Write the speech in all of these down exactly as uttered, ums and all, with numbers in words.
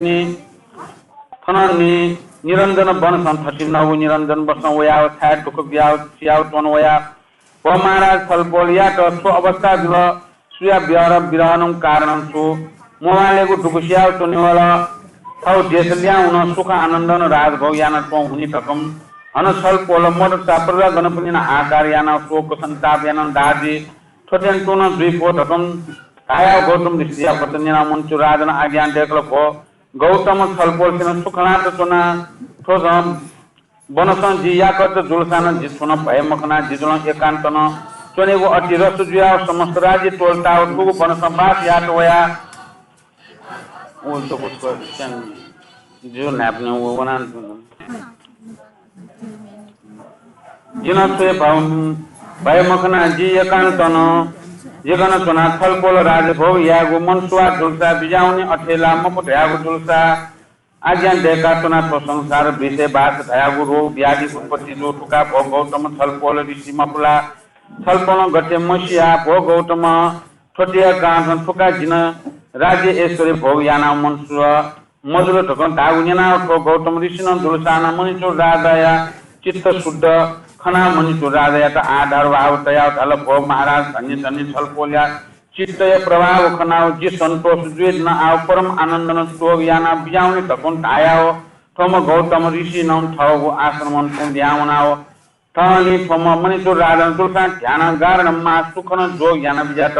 नि थन नि निरञ्जन वनसं थथिंनःगु निरञ्जन वनसं वयाव छाय् दुःख बियाव सियाव च्वन वया। भो महाराज छलपोलयात थ्व अवस्था जुल, सुया ब्यहर विरहनं कारणं छु? मोवालेगु दुःख सियाव च्वनेवल। थव देश ल्याहां हुन सुख आनन्दनं राजभोग याना च्वं हुनि धकं। हन छलपोल मदता प्रजागणपनिनं हाहाकार यानाव शोक सन्ताप यानं दादी थ्वथें तुं नं जुइफु धकं धायाव गौतम ऋषिया वचन न्यनाव मनुचु राजानं आज्ञा दय्कल, भो गौतम, छलपोलसिनं सुखलात च्वना थ्व वनसं जि याकःचा जुलसां नं जि छुं नं भय मखना, जि जुलं एकान्तं च्वनेगु अति रस जुयाव समस्त राज्य त्वलताव थुगु वनसं बास यात वया। उ त कुछ च्यां जु न्हाय्पनं व वना जिं नं छुं हे भय मखना, जि एकान्तं जिगनं च्वना छलपोल राजभोग यायेगु मनसुवा जुलसा बिज्याहुने अथे ला मखु धयागु जुलसा आज्ञा दय्का च्वना थ्व संसार विषय बास धयागु रोग व्याधि उत्पत्ति जू थुका भो गौतम छलपोल ऋषि मखु ला? छलपोलं गथे मसिया भो गौतम, थ्वतिया कारणं थुका जिं राज्य ऐश्वर्य भोग यानाव मनसुवा मजुल धकं धाःगु न्यनाव थ्व गौतम ऋषिनं जुलसां नं मणिचूड राजाया चित्त शुद्ध खनाव मणिचूड राजायात आदर भाव तयाव धाल, भो महाराज, धन्य धन्य छलपोलया चित्तया प्रभाव खनाव जि सन्तोष जुये धुन आव परम आनन्दनं शोक यानाव बिज्याहुने धकं धायाव थ्वम्ह गौतम ऋषिनं थःगु आश्रमं तुं लिहां वनाव थःलिं थ्वम्ह मणिचूड राजानं जुलसां ध्यान गारणं महासुखनं जोग याना बिज्यात।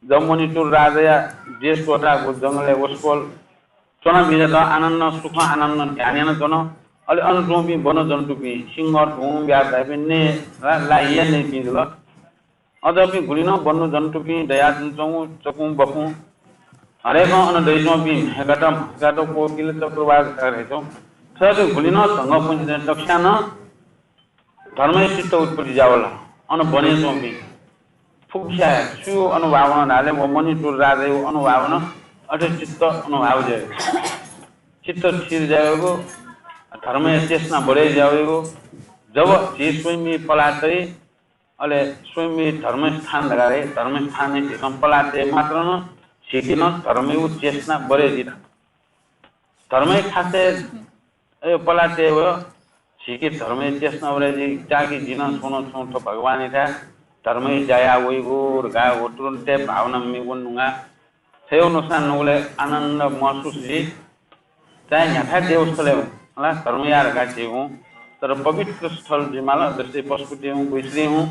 जव मणिचूड राजाया देश त्वःतागु जंगलय् वसपोल च्वना बिज्यात आनन्दनं सुखं आनन्दनं ध्यान याना च्वन। अले अन च्वंपिं वनजन्तुपिं सिंह, धुं, ब्याघ्र धाइपिं नये ला, ला हिया नइपिं जुल। अझपिं गुलिनं वनजन्तुपिं दयाच्वंच्वंगु चकुं बकुं हरेकं अन दइच्वंपिं म्हेकात, म्हेकात कोकिल चक्रवाक धायेच्वं। थ्वयापिं गुलिनं धंगःपिन्सं दक्वस्यां नं धर्मया चित्त उत्पत्ति जुयावल। अन वनय् च्वंपिं फुक्कसिया छु अनुभव नं धाःले व मणिचूड राजाया अनुभव नं अथे चित्त अनुभव जुयावल। चित्त स्थिर जुयावःगु, धर्मया चेतना बढे जुयावःगु। जब झी स्वयम्भू पलाः तइ, अले स्वयम्भू धर्मस्थान धकाः हे धर्मस्थानय् झीसं पलाः तये मात्रं नं झीके नं धर्मया चेतना बढे जुइ। धर्मया खासय् अयो पलाः तये वल, झीके धर्मया चेतना बढे जुइ, ताकि जि नं छुं नं छुं थ्व भगवानयाथाय् धर्मया ज्या याये वइगु धकाः व तुरुन्त हे भावना मेगु नुगः थ्व नुगलय् आनन्द महसुस जुइ। चाहे न्ह्याथाय् देवस्थलय् हुँ, हला, धर्म याये धकाः झी हुँ, तर पवित्र स्थल जुइमाल, जस्तै पशुपति हुँ, गुइश्री हुँ,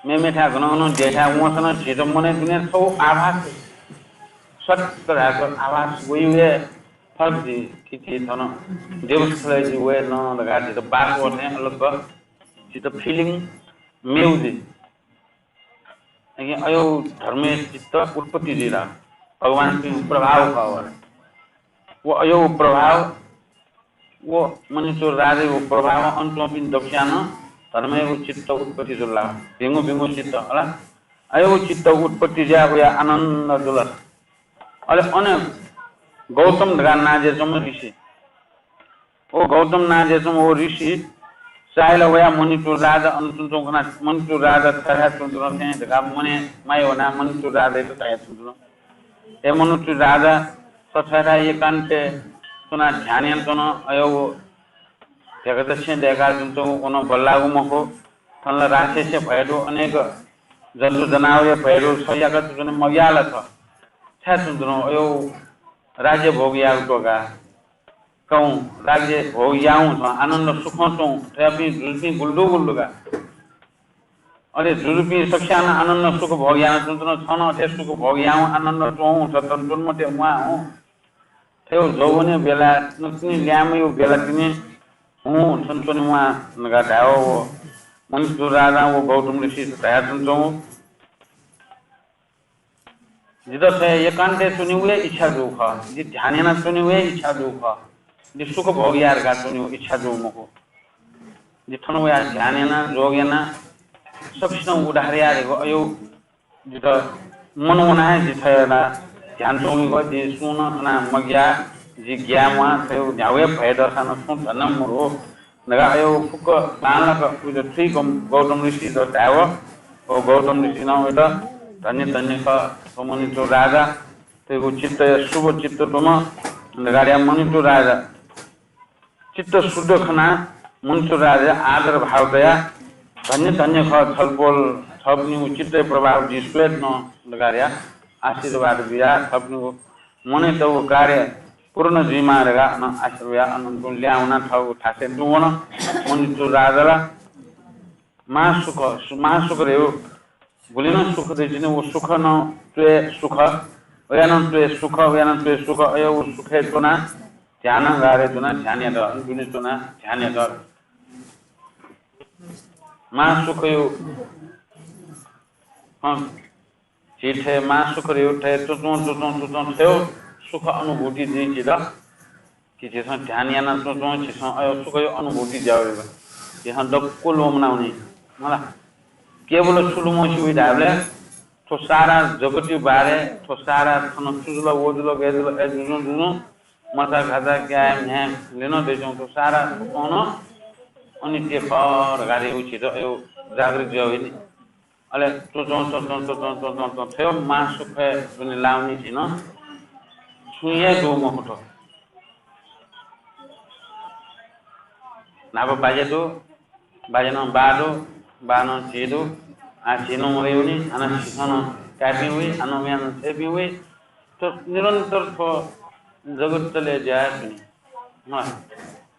मेमेथाय् गन गन देथाय् वंसा नं झीत मनय् दुने छगू आभास, सत्य धाःसा आभास वइ वये फत जुइ कि झी थन देवस्थलय् जुइ वये नं धकाः झीत बास वःथें अलग झीत feeling मेगु जुइ। अकिं अयो धर्मया चित्त उत्पत्ति जुइ ला, भगवानपिं प्रभाव खः व। व अयो प्रभाव, व मणिचूड राजाया प्रभाव अन च्वंपिं दक्वस्यां नं धर्मया चित्त उत्पत्ति जुल ला, भिंगु भिंगु चित्त, हला। अयो चित्त उत्पत्ति जुयाः वया आनन्द जुल। अले अन गौतम धकाः नां जुयाच्वंम्ह ऋषि। व गौतम नां जुयाच्वंम्ह व ऋषि साहिल वयाः मणिचूड राजा अन च्वंच्वंगु खनाः मणिचूड राजा थथे च्वंच्वन थें धकाः मनय् माया वनाः मणिचूड राजायात धयाच्वंच्वन, हे मणिचूड राजा, छ थथे एकान्तय् च्वनाः ध्यान यानाच्वन, अयो भेकदक्ष दय्काच्वंच्वंगु व नं बल्लाःगु मखु, थन ला राक्षसया भय दु, अनेक जन्तु जनावरया भय दु, छ याकःचा च्वने मग्याः ला छ? छाय् च्वंच्वन, अयो राज्य भोग यायेगु त्वःताः। कौं राज्य भोग यायेवं छं आनन्द सुखं च्वं, थ्वयापिं जुजुपिं गुलि दु गुलि दु का। अले जुजुपिं सकसियां नं आनन्द सुख भोग यानाच्वंच्वन, छं नं अथे सुख भोग यायेवं आनन्द च्वं, छ थन च्वने मते म्वाः हुँ। थ्व जौवनया बेला, नकतिनि ल्याय्म्हया बेला तिनि हुँ, थन च्वने म्वाः धकाः धायेवं व मणिचूड राजां व गौतम ऋषियात धयाच्वंच्वंगु। जितः थ्व एकान्तय् च्वनेगु हे इच्छा जूगु खः। जि ध्यान यानाः च्वनेगु हे इच्छा जूगु खः। जि सुख भोग याये धकाः च्वनेगु इच्छा जूगु मखु। जि थन वयाः ध्यान यानाः, जोग यानाः, सकसितं उद्धार याये धइगु अयो जितः मन वनाः हे जि थथे यानाः ध्यान च्वंगु खः। जि सुं नं थनाः मग्याः, जि ग्याये म्वाः, थ्व न्ह्यागु हे भय दःसां नं सुं धन्दा मदु। धकाः अयो फुक्क बांलाक उइत थुइक गौतम ऋषियात धायेवं, व गौतम ऋषिं नं उइत धन्य धन्य खः, व मणिचूड राजा। थुगु चित्तया शुभ चित्त दुम्ह धकाः धयाः मणिचूड राजा चित्त शुद्ध खनाः मणिचूड राजा आदर भाव तयाः धन्य धन्य खः, छलपोल थःपिनिगु चित्तया प्रभाव जिं स्वये धुन धकाः धयाः आशीर्वाद बियाः थःपिनिगु मनय् तःगु कार्य पूर्ण जुइमा धकाः अन आशीर्वाद बियाः अन तुं ल्याहां वनाः थःगु थासय् तुं वन। मणिचूड राजा ला महासुख, सु-, महासुख धयागु गुलिं नं सुख दइच्वनी, व सुख नं त्वय् सुख, वया नं त्वय् सुख, वया नं त्वय् सुख, अय् व सुखय् च्वनाः ध्यानागारय् च्वनाः ध्यान यात, अन दुने च्वनाः ध्यान यात। महासुखया, अँ, झी थें महासुख धयागु थें च्वच्वं, च्वच्वं, च्वच्वं थें सुख अनुभूति जुइ झीत। कि झीसं ध्यान याना च्वंच्वं झीसं अय् सुखया अनुभूति जुयावइबा। झीसं दक्व ल्वःमनावनी। मला, केवल छु लुमंसे वइ धायेबलय् थ्व सारा जगतया बारे, थ्व सारा थन छु जुल, व जुल, गय् जुल, अय् जुजुं जुजुं मचा घाचा, काय् म्ह्याय् लिन दइच्वं थ्व सारा थ्व नं अनित्य खः धकाः धयागु झीत अय् जागृत जुयावइनि। अले च्वच्वं, च्वच्वं, च्वच्वं, च्वच्वं, च्वच्वं थें महासुखय् दुने लावनी झी नं। छुं हे दु मखु थ्व। न्हापा बाज्या दु, बाज्या नं बाः दु, बाः नं झी दु, आः झी नं मदय् वनी, हानं झीसं नं काय्‌पिं वइ, हानं वयाः नं छय्‌पिं वइ। थ्व निरन्तर थ्व जगत चले जुयाच्वनी। हँ,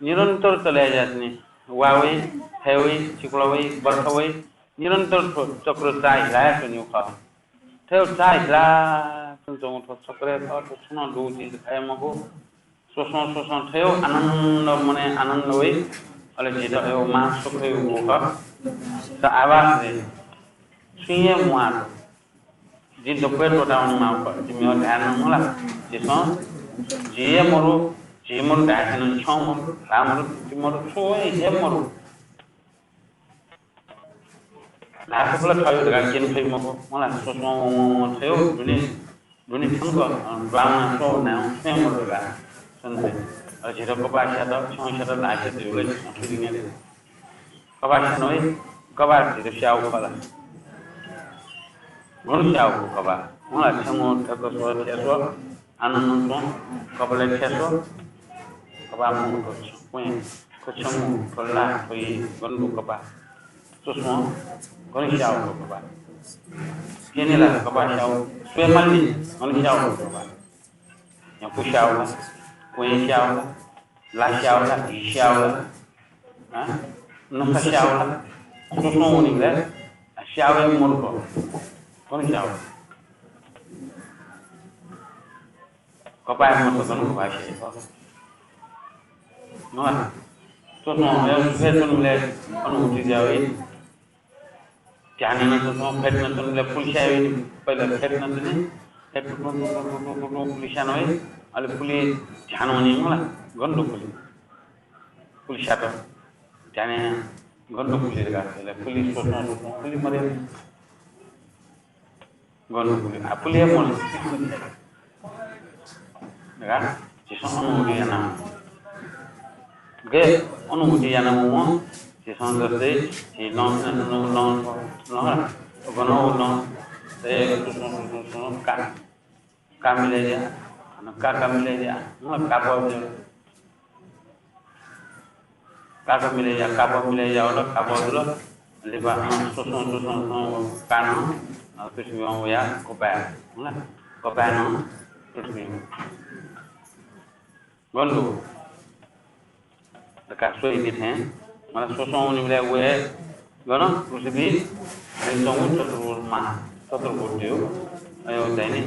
निरन्तर चले जुयाच्वनी। वा वइ, फय् वइ, चिकुला वइ, बर्खा वइ, निरन्तर थ्व चक्र चाःहिलाच्वनीगु खः। थ्व चाःहिलाच्वनाच्वंगु थ्व चक्रय् खः, थ्व छुं नं दुगु चिज खये मखु। स्वस्वं स्वस्वं थ्व आनन्द, मनय् आनन्द वइ। अले झीत अय् महासुख वइगु खः। थ्व आभास दइ। छुं हे म्वाः थ्व। जिं दक्व हे त्वःतावनेमाःगु खः। जिं मेगु धाये नं मलाः। झीसं जि हे मदु, झी मदु धायेथें नं छं मदु, ला मदु, जि मदु, छुं हे मदु। ला सकल थःगु धकाः क्यने फइ मखु। मला, स्वस्वं वं वं वं थ्व दुने, दुने थ्यंक, अ, बांलानाः स्वः वनाः छुं हे मदु धकाः स्वये फइ। अले झीत कपाः स्यात, छ्यं स्यात, ला स्यात धइगु ला झीसं थुलि न्यने। कपाः स्यानावइ, कपाः झीत स्याःगु खः ला? गन स्याःगु कपाः? मला, छ्यंगु थ्यंक स्वः, थ्यंक स्वः, आनन्दं च्वं, कपालय् थ्यंक स्वः, कपाः मू, थ्व छ्यं, क्वँय्, थ्व छ्यंगु, थ्व ला, थ्व ई, गन दु कपाः? स्वस्वं गन स्याःगु कपाः? क्यने ला कपाः स्याःगु? स्वये माल नि, गन स्याःगु कपाः? न्ह्यःपु स्याःगु ला? क्वँय् स्याःगु ला? ला स्याःगु ला? ई स्याःगु ला? हँ? नसा स्याःगु ला? स्वस्वं वनीबलय् स्याःगु हे मदु। गन स्याःगु? कपाः मू, गन कपाः स्याइ। मला, स्वस्वं वयाः सुखय् च्वनेबलय् अनुभूति जुयावइ। ध्यान यानाच्वंच्वं, फ्यतुनाच्वनेबलय् पुलि स्याइ वइ नि, पहिला फ्यतुनाच्वनी, फ्यतुं, तुं, तुं, पुलि स्यानावइ, अले पुलि ध्यान वनी, मला, गन दु पुलि। पुलि स्यात, ध्यान यानाः गन दु पुलि धकाः, अले पुलि स्वस्वं, स्वस्वं, पुलि मदय्। गन दु पुलि, आ, पुलि हे मदु। धकाः झीसं अनुभूति याना। गय् अनुभूति यानावं, झीसं जस्तै झी लं, लं, लं, लं, गन व लं, ए, स्वस्वं, स्वस्वं, स्वस्वं, का, का मिले या, अन का, का मिले या, अन का प काका मिले या, कापः मिले या वल, कापः जुल। लिपा, अँ, स्वस्वं, स्वस्वं, स्वस्वं कानं, अँ, पृथ्वीं वयाः कपाः, हला? कपाः नं पृथ्वीं गन दु धकाः स्वइपिं थें, मला, स्वस्वं वनीबलय् व हे गन पृथ्वीं च्वंगु चतुर्भुज महा, चतुर्भुज दु, अय्, धाइ नि।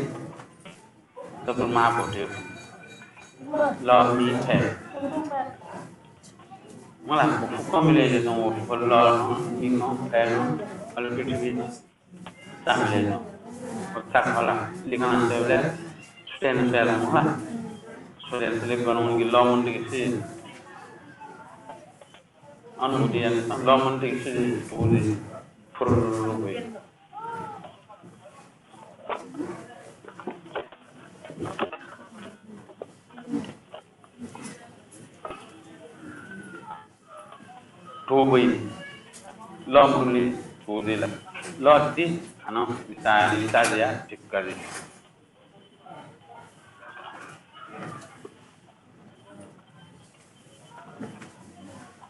चतुर्महाभूत, लः, मि, फय्। मला, फुक्कं मिले जुयाच्वंगु, व लः नं, मि नं, फय् नं, अले पृथ्वी चा मिले जुयाच्वंगु। व चा खः ला, लिखना स्वयेबलय् छुतय् नं स्वये ला, मला। छुतय् नं स्वले गन वनी कि लः मनूतय्‌के सु अनुभूति याना, लः मनूतय्‌के सु जुइ, फुर्र वइ। धू वइ। लः मनूतय्‌के धू जुइ ला। लः ति, हानं लिसा, लिसा जुयाः ढिक्क जुइ।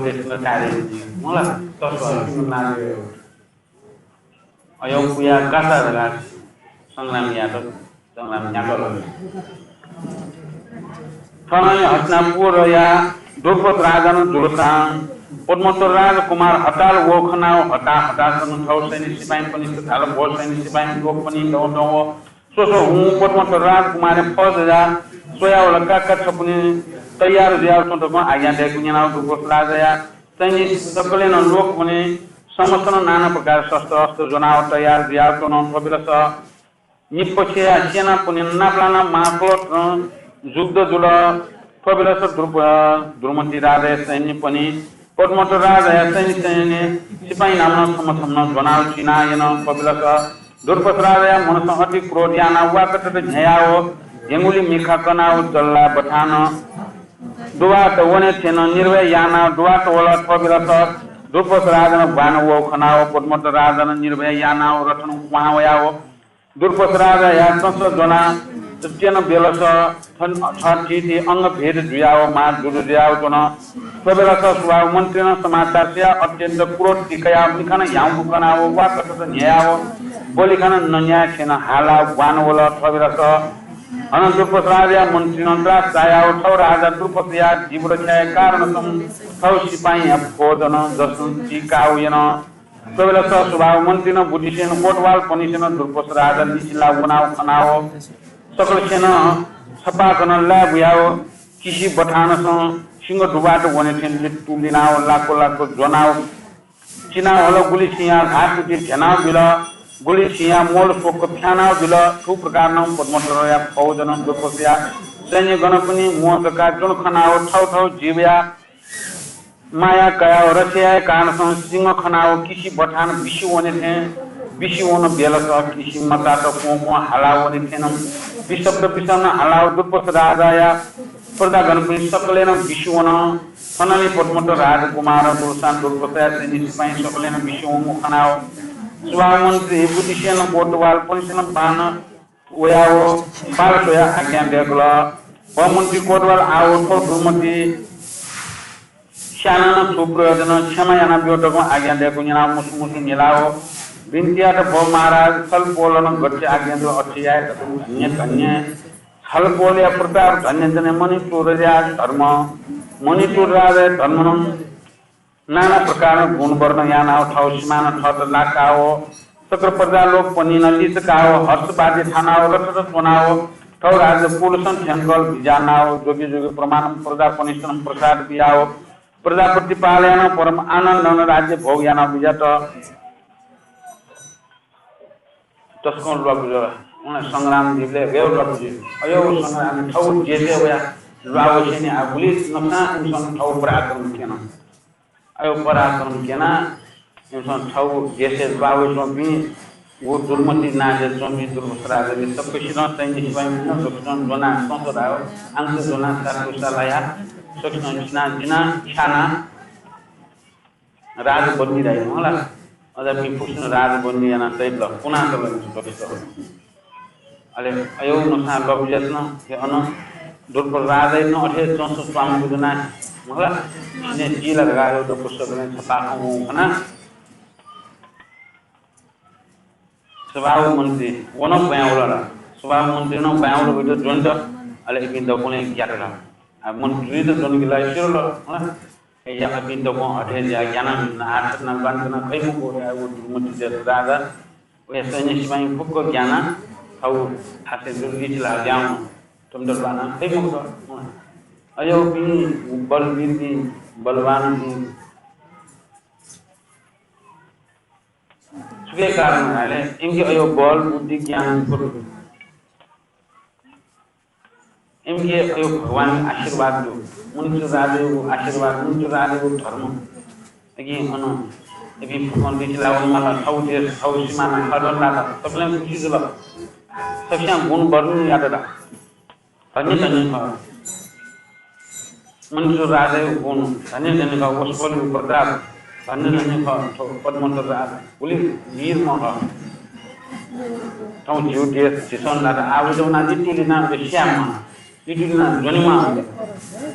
गोटे सुन्दर कार्य जुइ। मला, तसकं सुन्दर नाम। अय् पुया कासा धकाः संग्राम यात, संग्राम यात। थन हस्तिनापुरया दुर्पस राजानं जुलसां पद्मोत्तर राजकुमार हताल वःखनाव हता हतासं थव सैन्य सिपाइँपनि सथाल भो सैन्य सिपाइँ लोकपनि दौं दौं व स्वस्व हुं पद्मोत्तर राजकुमारया फौजया स्वयावल काका छपुनि तयार जुयाव च्वँ धकं आज्ञा दयेकु न्यनाव दुर्पस राजाया सैन्य सकलेनं लोकपनि समस्तनं नाना प्रकार शस्त्र अस्त्र ज्वनाव तयार जुयाव च्वन। थ्व बेलस निपक्षया सेनापनि नापलाना महाक्रोध जुद्ध जुल। थ्व बेलस द्रुप-, द्रुमति राजाया सैन्यपनि पद्मोत्तर राजाया सैन्य सैन्य सिपाइँ नामनं छम्ह छम्हनं ज्वनाव चिना यन। थ्व बेलस दुर्पस राजाया मनसं अति क्रोध यानाव वाकतत न्ह्ययाव ह्यंगुलि मिखा कनाव जल्ला बथानं दुवात वने थेन निर्भय यानाव दुवात वल। थ्व बेलस दुर्पस राजानं बान वःखनाव पद्मोत्तर राजानं निर्भय यानाव रथनं क्वहां वयाव दुर्पस राजाया चंस ज्वना त्यन बेलस थन-, थःथीथी अंग भेद जुयाव मां जुदु जुयाव च्वन। थ्व बेलस सुभाव मन्त्रीनं समाचार स्वयाव अत्यन्त क्रोध तिकयाव मिखानं ह्याउँगु कनाव वाकतत न्ह्ययाव बलिखानं नन्याय थेन हालाव बान वल। थ्व बेलस अन दुर्पस राजाया मन्त्रीनं त्रास चायाव थव राजा दुर्पसया जीव रक्षाया कारणसं थव सिपाइँया फौजनं जसं चिकाव यन। थ्व बेलस सुभाव मन्त्रीनं बुद्धिसेन कोतवालपनिसेनं दुर्पस राजा लिचिला वनाव खनाव सकलसेनं छपाकनं लाय् बुयाव किसि बथानसं सिंह दुबात वने थें लित्तु लिनाव लाको लाको ज्वनाव चिनाव हल। गुलिसिंया ल्हातुति ध्यनाव बिल, गुलिसिंया मोल स्वक्क फ्यानाव बिल। थुप्रकारनं पद्मोत्तरया फौजनं दुर्पसया सैन्यगणपनि मोह दकाः ज्वन खनाव थव थव जीवया माया कयाव रक्षाया कारणसं सिंह खनाव किसि बथान बिसि वने थें बिसि वन बेलस किसि मचात क्वं क्वं हाला वने थें नं बिशब्द बिसन्न हालाव दुर्पस राजाया प्रजागणपिं सकलेनं बिसि वन। थनंलि पद्मोत्तर राजकुमार दुर्सां दुर्पसया सैन्य सिपाइँ सकलेनं बिसि वंगु खनाव सुभाव मन्त्री बुद्धिसेन कोतवालपनिसेनं बान वयाव पाल स्वयाव आज्ञा दयेकल। व मन्त्री कोतवाल आव थ्व दुर्मति स्यानानं छु प्रयोजन, क्षमा यानाब्यु धकं आज्ञा दयेकु न्यनाव मुसु मुसु न्हिलाव बिन्ति यात, भो महाराज, छलपोलनं गथे आज्ञा दु अथे याये धकं धन्य धन्य। छलपोलया प्रताप धन्य धन्य। मणिचूड राजया धर्म, मणिचूड राजया धर्मनं नाना प्रकारं गुण वर्णन यानाव थव सिमानं थःत लाकाव सकल प्रजा लोकपनिनं लिचकाव हर्षवादी थानाव रथत च्वनाव थव राजकुलसं थ्यंकल बिज्यानाव जोगी जोगी प्रमाणं प्रजापनिसनं प्रसाद बियाव प्रजापति पाल यानाव परम आनन्दनं राज्य भोग यानाव बिज्यात। तसकं ल्वापु जुल। उन संग्राम जिबलय् गय् ल्वापु जुइ। अय् संग्राम थव देशय् वया ल्वावसेनि आ गुलि नखना इमिसं थव पराक्रम क्यन। अय् पराक्रम क्यना इमिसं थव देशय् ल्वावय् च्वंपिं व दुर्मति नाजय् च्वंपिं दुर्पस राजाले सकसितं सैन्य सिपाइँ मिन सकसितं ज्वना संसदाव आंसु ज्वना सातुसा लाया सकसितं चिना चिना छ्याना राजबन्दी धाइ मला। अझ पिं फुक्कसिनं राजबन्दी याना तइबल, पुना तल इमिसं दक्वसित। अले अय् नखना ल्वापु जुयाच्वन। हे अन दुर्पस राजायात नं अथे चंस स्वांगु ज्वना मला। सिने ती ला धकाः अय् दुर्पस राजां छपाखं वं खना। सुभाव मन्त्री व नं ब्वाँय् वल ला। सुभाव मन्त्री नं ब्वाँय् वल वइत ज्वनेत। अले इपिं दक्वं ग्यात ला। आ, मन्त्रीत ज्वनेगु ला सिधल, हँ? अय् इपिं दक्वं अथे ज्या ग्यानाः आः थथे याना ग्वाहालि कना खइ मखु, अय् व दुर्मति देश राजा, वया सैन्य सिपाइँ फुक्क ग्यानाः थव थासय् लिचिलाः ग्याःम्ह तमदर बाना खइ मखु, हँ? अय् इपिं बलवीरपिं, बलवानपिं, छुकिया कारण धाःले इमिके अय् बल, बुद्धि, ज्ञान, इमिके अय् भगवान आशीर्वाद दु। मणिचूड राजाया आशीर्वाद, मणिचूड राजाया धर्म। अकिं अन इपिं फुक्कं लिचिलाः वनेमाल, थव देश, थव सिमाना खः धकाः सकलें खुसी जुल। सकसियां गुण वर्णन यात ला। धन्य धन्य खः। मणिचूड राजाया गुण धन्य धन्य खः, वसपोलया प्रताप धन्य धन्य खः। थ्व पद्मोत्तर राजा गुलि वीरम्ह खः। थौं झीगु देश झीसं ला आः वइत वनाः लिचिलाः वनाः स्यायेमाः, लिचिलाः वनाः ज्वनेमाः।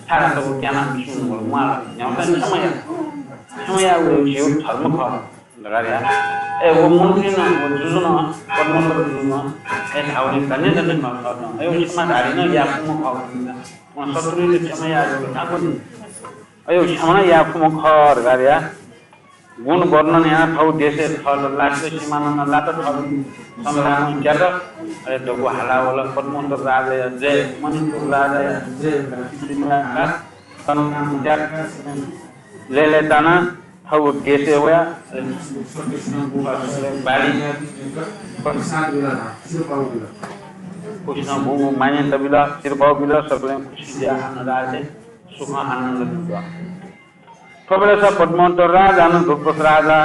छाय् धाःसा व ग्यानाः बिस्युं वल, म्वाल। न्ह्यागुसां क्षमा या, क्षमा या, व झीगु धर्म खः। धकाः धया। ए, व मन्त्री नं, व जुजु नं, पद्मोत्तर जुजु नं, ए, धाःगुलिं धन्य धन्य खः, खः नं। ए, व क्षमा धाःगुलिं नं याये फुम्ह खः। वं शत्रुइत क्षमा याःगु थाकुनि। ए, व क्षमा नं याये फुम्ह खः धकाः धया। गुण वर्णन यानाः थःगु देशय् थःत लात, सीमानं लात, थःगु संग्रामं ग्यात। अले दक्व हाला वल, पद्मोत्तर राजाया जय, मणिपुर राजाया जय धकाः संग्रामं ग्यात। लय्‌लय्‌तानाः थःगु देशय् वयाः बाली कृष्णं गुगु मान्यता बिल, सिरपाः बिल, सकलें खुसी जुयाः आनन्द राज्य सुख आनन्द जुल। थ्व बेलस पद्मोत्तर राजां ध्रुवप्रस्थ राजा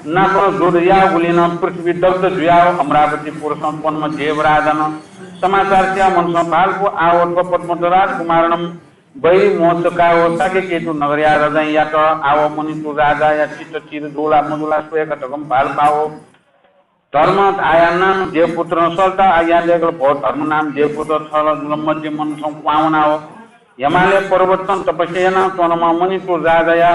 नाप नं जुद्ध याःगुलिं नं पृथ्वी दग्ध जुयाव अमरावती पुरसं च्वंम्ह देवराजां समाचार स्याव मनसं भालपु आव थ्व पद्मोत्तर राजकुमारं वैरी मोह चकाव साकेकेतु नगरया रजंयात आव मणिपुर राजाया चित्त चिर जुल ला मजुल ला स्वयेका धकं भालपाव धर्म धाया नाम देवपुत्रं सल्ता आज्ञा दयेकल भो धर्म नाम देवपुत्र छल जुल मध्य मनसं क्वहां वनाव हिमालय पर्वतं तपस्या यानाच्वंम्ह मणिपुर राजाया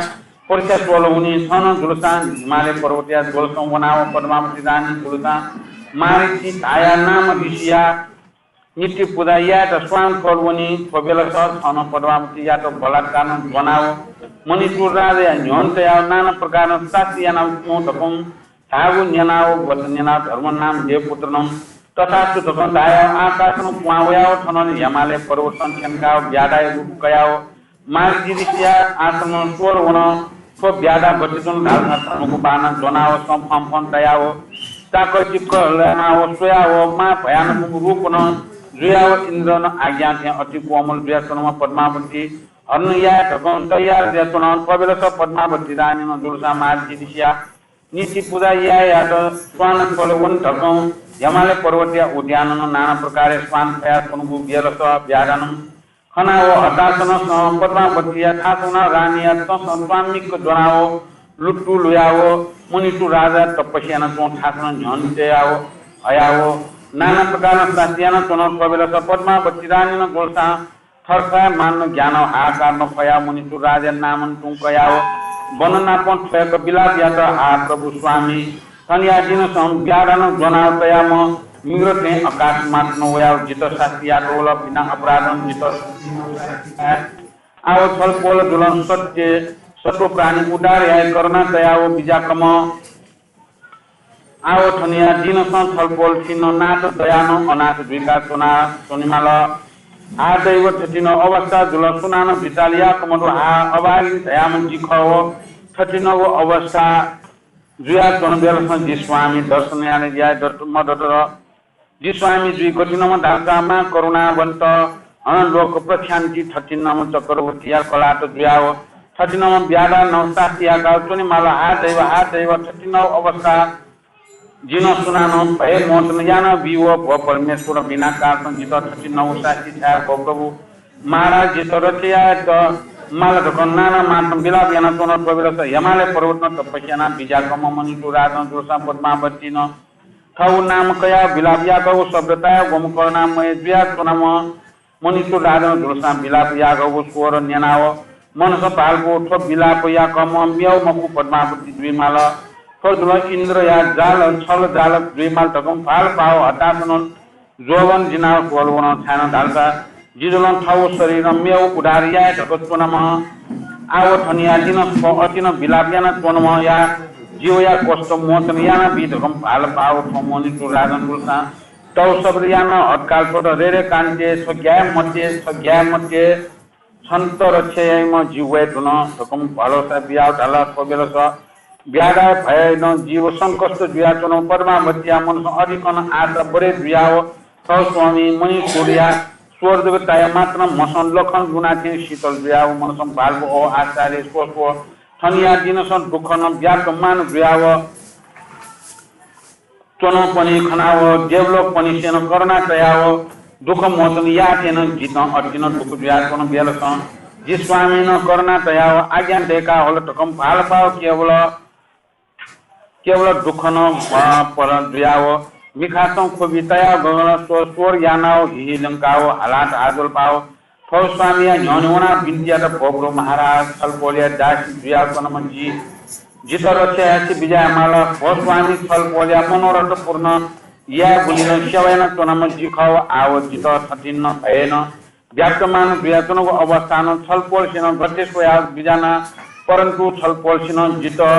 परीक्षा स्वल हुनि। छं नं जुलसां हिमालय पर्वतया ज्वलसं वनाव पद्मावती रानी जुलसां मारीचि धाया नाम ऋषिया नित्य पुजा यायेत स्वान कल वनी। थ्व बेलस छं नं पद्मावतीयात बलात्कारं ज्वनाव मणिपुर राजाया न्ह्यःने तयाव नाना प्रकारं शास्ति यानाव च्वँ धकं धाःगु न्यनाव वचन न्यनाव धर्म नाम देवपुत्रनं तथास्तु धकं धायाव आकाशनं क्वहां वयाव थनं हिमालय पर्वतं थ्यंकाव ब्याधाया रूप कयाव मारीचि ऋषिया आश्रमं स्वल वन। थ्व ब्याधा गथे च्वन धालसा धनुगु बाणं ज्वनाव सं फं फं तयाव चाकःचिकः ल्यानाव स्वयाव मां भयानकगु रूपनं जुयाव इन्द्रनं आज्ञा थें अति कोमल जुयाच्वंम्ह पद्मावती हरण याये धकं तयार जुयाच्वन। थ्व बेलस पद्मावती रानीनं जुलसां मारीचि ऋषिया नित्य पुजा यायेयात स्वान कल वन धकं हिमालय पर्वतया उद्यानं नाना प्रकारया स्वान फयाच्वंगु बेलस ब्याधानं खनाव हतासनं पद्मावतीया थासं वनाव रानीया तसं स्वामिक ज्वनाव लुतु लुयाव मणिपुर राजा तपस्या यानाच्वं थासं न्ह्यःने तयाव हयाव नाना प्रकारं शास्ति यानाच्वन। थ्व बेलस पद्मावती रानीनं जुलसां थरथाय् मानं ग्यानाव हाहाकारनं फयाव मणिपुर राजाया नामं तुं कयाव वननापं थ्वय्क बिलाप यात, हा प्रभु स्वामी, थनिया दिनसं ब्याधानं ज्वनाव तयाम्ह मिग्र थें अकासमातनं वयाव जितः शास्ति यात वल, बिना अपराधं जितः शास्ति यात। आव छलपोल जुलं सत्य सत्व प्राणी उद्धार याये करुणा तयाव बिज्याकम्ह आव थनिया दिनसं छलपोल थिनं नाश दयानं अनाश जुइका च्वना च्वनेमाल। हा दैव, थथिनं अवस्था जुल, सुनानं बिचाल याक मदु, हा अभागिन धयाम्ह जि खः व थथिनगु अवस्था जुयाच्वन बेलसं जि स्वामी दर्शन याये दत मदत। जि स्वामी जुइ गथिनम्ह धालसा मां करुणावन्त हनं लोक प्रख्यान्ति थथिनम्ह चक्रवर्तीया कलात जुयाव थथिनम्ह ब्याधानं शास्ति याकाव च्वनेमाल। हा दैव, हा दैव, थथिनगु अवस्था जिनं सुनानं भय मोचन यानाबी व भो परमेश्वर बिना कारणं जितः थथिनगु शास्ति छाय् भो प्रभु महाराज जितः रक्षा यायेत माल धकं नाना मानं बिलाप यानाच्वन। थ्व बेलस हिमालय पर्वतं तपस्या यानाव बिज्याकम्ह मणिपुर राजानं जुलसां पद्मावतीनं थःगु नाम कयाव बिलाप याकःगु शब्द तायाव ग्वम्ह करुणामय जुयाच्वनाम्ह मणिपुर राजानं जुलसां बिलाप याकःगु स्वर न्यनाव मनसं भालपु थ्व बिलाप याकःम्ह मेव मखु पद्मावती जुइमाल। थ्व जुलं इन्द्रया जाल छल जाल जुइमाल धकं भालपाव हतासनं ज्वःबन जिनाव स्वल वन छाय्नं धालसा जि जुलं थःगु शरीरं मेव उद्धार याये धकाः च्वनाम्ह आव थनिया दिनसं अतिनं बिलाप यानाच्वनाम्हया जीवया कष्ट मोचन यानाबी धकं भालपाव थ्व मणिपुर राजानं जुलसां तव शब्द यानाव हतकाल स्वत, रे रे कान्ते, छ ग्याये मते, छ ग्याये मते, छन्त रक्षा याइम्ह जि वये धुन धकं भलसा बियाव धाल। थ्व बेलस ब्याधाया भयनं जीव संकष्ट जुयाच्वन। पद्मावतीया मनसं अधिकनं आशा बढे जुयाव थः स्वामी मणिपुरया स्वर जक ताया मात्रं म्हसं लखं लुना थें शीतल जुयाव मनसं भालपु, ओ आश्चर्य, स्व स्व, थनिया दिनसं दुःखनं ब्यात मान जुयाव च्वनापनि खनाव देवलोकपनिसेनं करुणा तयाव दुःख मोचन याःथें नं जितं अतिनं दुःख जुयाच्वन। बेलसं जि स्वामीनं करुणा तयाव आज्ञा दय्काहल धकं भालपाव केवल केवल दुःखनं, अ, पर जुयाव मिखासं ख्वबि तयाव गगनं स्व स्वर यानाव हिहि लंकाव हालात हाजोलपाव थव स्वामीया न्ह्यःने वनाव बिन्ति यात, भो प्रभु महाराज, छलपोलया दासी जुयाव च्वनाम्ह जि जितः रक्षा यासे बिज्यायेमाल। भो स्वामी, छलपोलया मनोरथ पूर्ण यायेगुलिं सेवा यानाच्वनाम्ह जि खः। आः व जितः थथिंम्ह भयं व्याप्यमान जुयाच्वनागु अवस्थां छलपोलसिनं गथे स्वयाः बिज्याना, परन्तु छलपोलसिनं जितः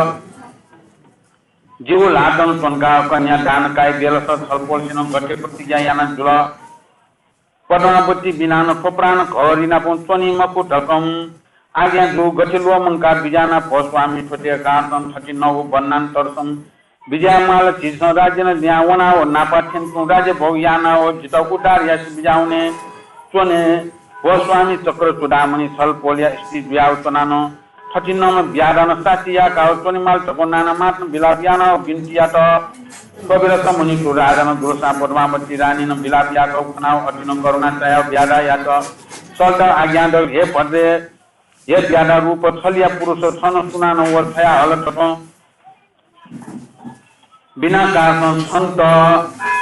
जिगु ल्हातं च्वंकाः कन्यादान काइ बेलस छलपोलसिनं गथे प्रतिज्ञा याना जुल। पद्मावती बिनानं थ्व प्राण घरी नाप च्वनी मखु धकं आज्ञा जू। गथे ल्वःमंकाः बिज्याना भो स्वामी, थ्वतेकातं थथिंम्ह वनान्तरसं बिज्यायेमाल। झीसं राज्यं लिहां वनाव नापा थ्यंतुं राज्यभोग यानाव जितः उद्धार यासे बिज्यावने च्वने। भो स्वामी, चक्रचूडामणि छलपोलया स्त्री जुयाव च्वनानं थथिंम्ह व्याधानं सास्ती याकाव च्वनेमाल धकं नानामात्नं विलाप यानाव बिन्ति यात। थ्व बेलस मणिचूड राजानं दुलसां पद्मावती रानीनं विलाप याकाव खनाव अतिनं करुणा चायाव व्याधायात सल्ताव आज्ञा दल, हे भद्रे, हे व्याधा रूप छलया पुरुष, छन सुनानं व छ्वयाहल धकं बिनाकासं छन्त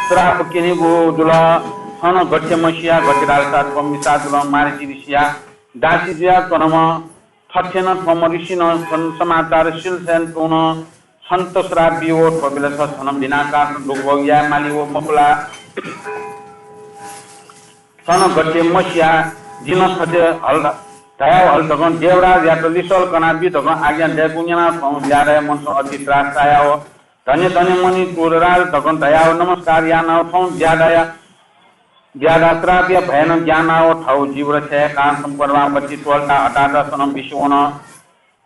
श्राप क्यनेगु जुल। छन गथे मसिया, गथे राजसात पम्बिसा जुल, मारिचि ऋषिया दासी जुयाच्वनाम्ह थथेनं थ्वम्ह ऋषिनं छन समाचार सिल थें तुं छन्त श्राप बी व थ्व बेलस छन बिनाकासं दुःखभोग याये माली व मखु ला? छन गथे मसिया, जिं थथे हल धयाव हल धकं देवराजयात लिसल कनाबी धकं आज्ञा दयेकूगु न्यनाव थौं व्याधाया मनसं अति त्रास चायाव धन्य धन्य मणिचूड राज धकं धयाव नमस्कार यानाव थौं व्याधाया व्याधा श्रापया भयनं ग्यानाव थव जीव रक्षा यायेकासं पद्मावती त्वलता हताहतासनं बिस्युं वन।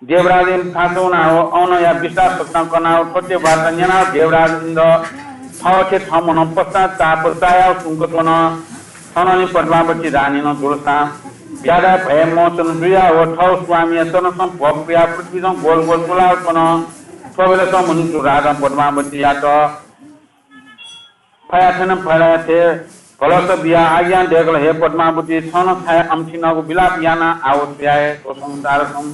देवराज इन्द्र थासं वनाव अनया विश्वास सकतां कनाव थ्वते वार्ता न्यनाव देवराज इन्द्र थःथे थःम्हं पश्चाताप चायाव सुंक च्वन। थनंलि पद्मावती रानीनं दुलसां व्याधाया भय मोचन जुयाव थव स्वामीया चरणसं भ्वपुयाव पृथ्वीसं ग्वल ग्वल तुलाव च्वन। थ्व बेलस मणिचूड राजां पद्मावतीयात फयाथें फयाथें भलस बियाव आज्ञा दयेकल, हे पद्मावती, छं छाय् अम्थिनागु विलाप याना आव स्वया हे। थ्व संसारसं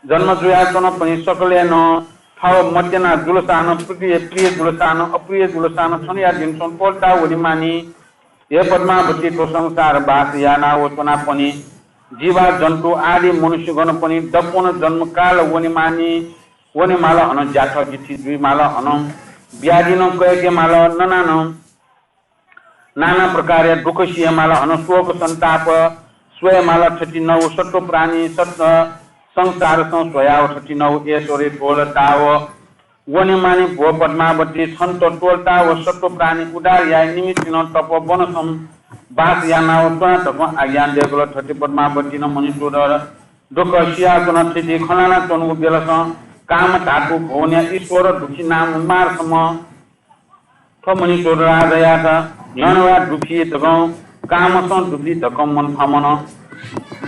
जन्म जुयाच्वनापिं सकलें नं थव मत्यना जुलसानं, प्रिय, प्रिय जुलसानं, अप्रिय जुलसानं छन्या दिनसं त्वलता वनेमानि। हे पद्मावती, थ्व संसार बास यानाव च्वनापिं जीवा जन्तु आदि मनुष्यगणपिं दक्वं जन्मकाल वनेमानि। वनेमाल, हनं ज्याथ जिथि जुइमाल, हनं व्याधि नं कय्केमाल, ननानं नाना प्रकारया दुःख सियेमाल, हनं शोक सन्ताप स्वयेमाल। थथिंगु सत्त्व प्राणी सत्त्व संसारसं स्वयाव थथिंगु ऐश्वर्य त्वलताव वनेमानि। भो पद्मावती, छन्त त्वलताव सत्त्व प्राणी उद्धार याये निमित्तं तपोवनसं बास यानाव च्वना धकं आज्ञा दयेकल। थथे पद्मावतीनं मणिचूड दुःख सियाच्वन। थथे खँ ल्हानाच्वंगु बेलसं काम धातु भुवनया ईश्वर दुःखी नाम मारसम्ह थ्व मणिचूड राजायात न्ह्यःने वयाव दुःखी धकं, कामसं दुःखी धकं मन फामन।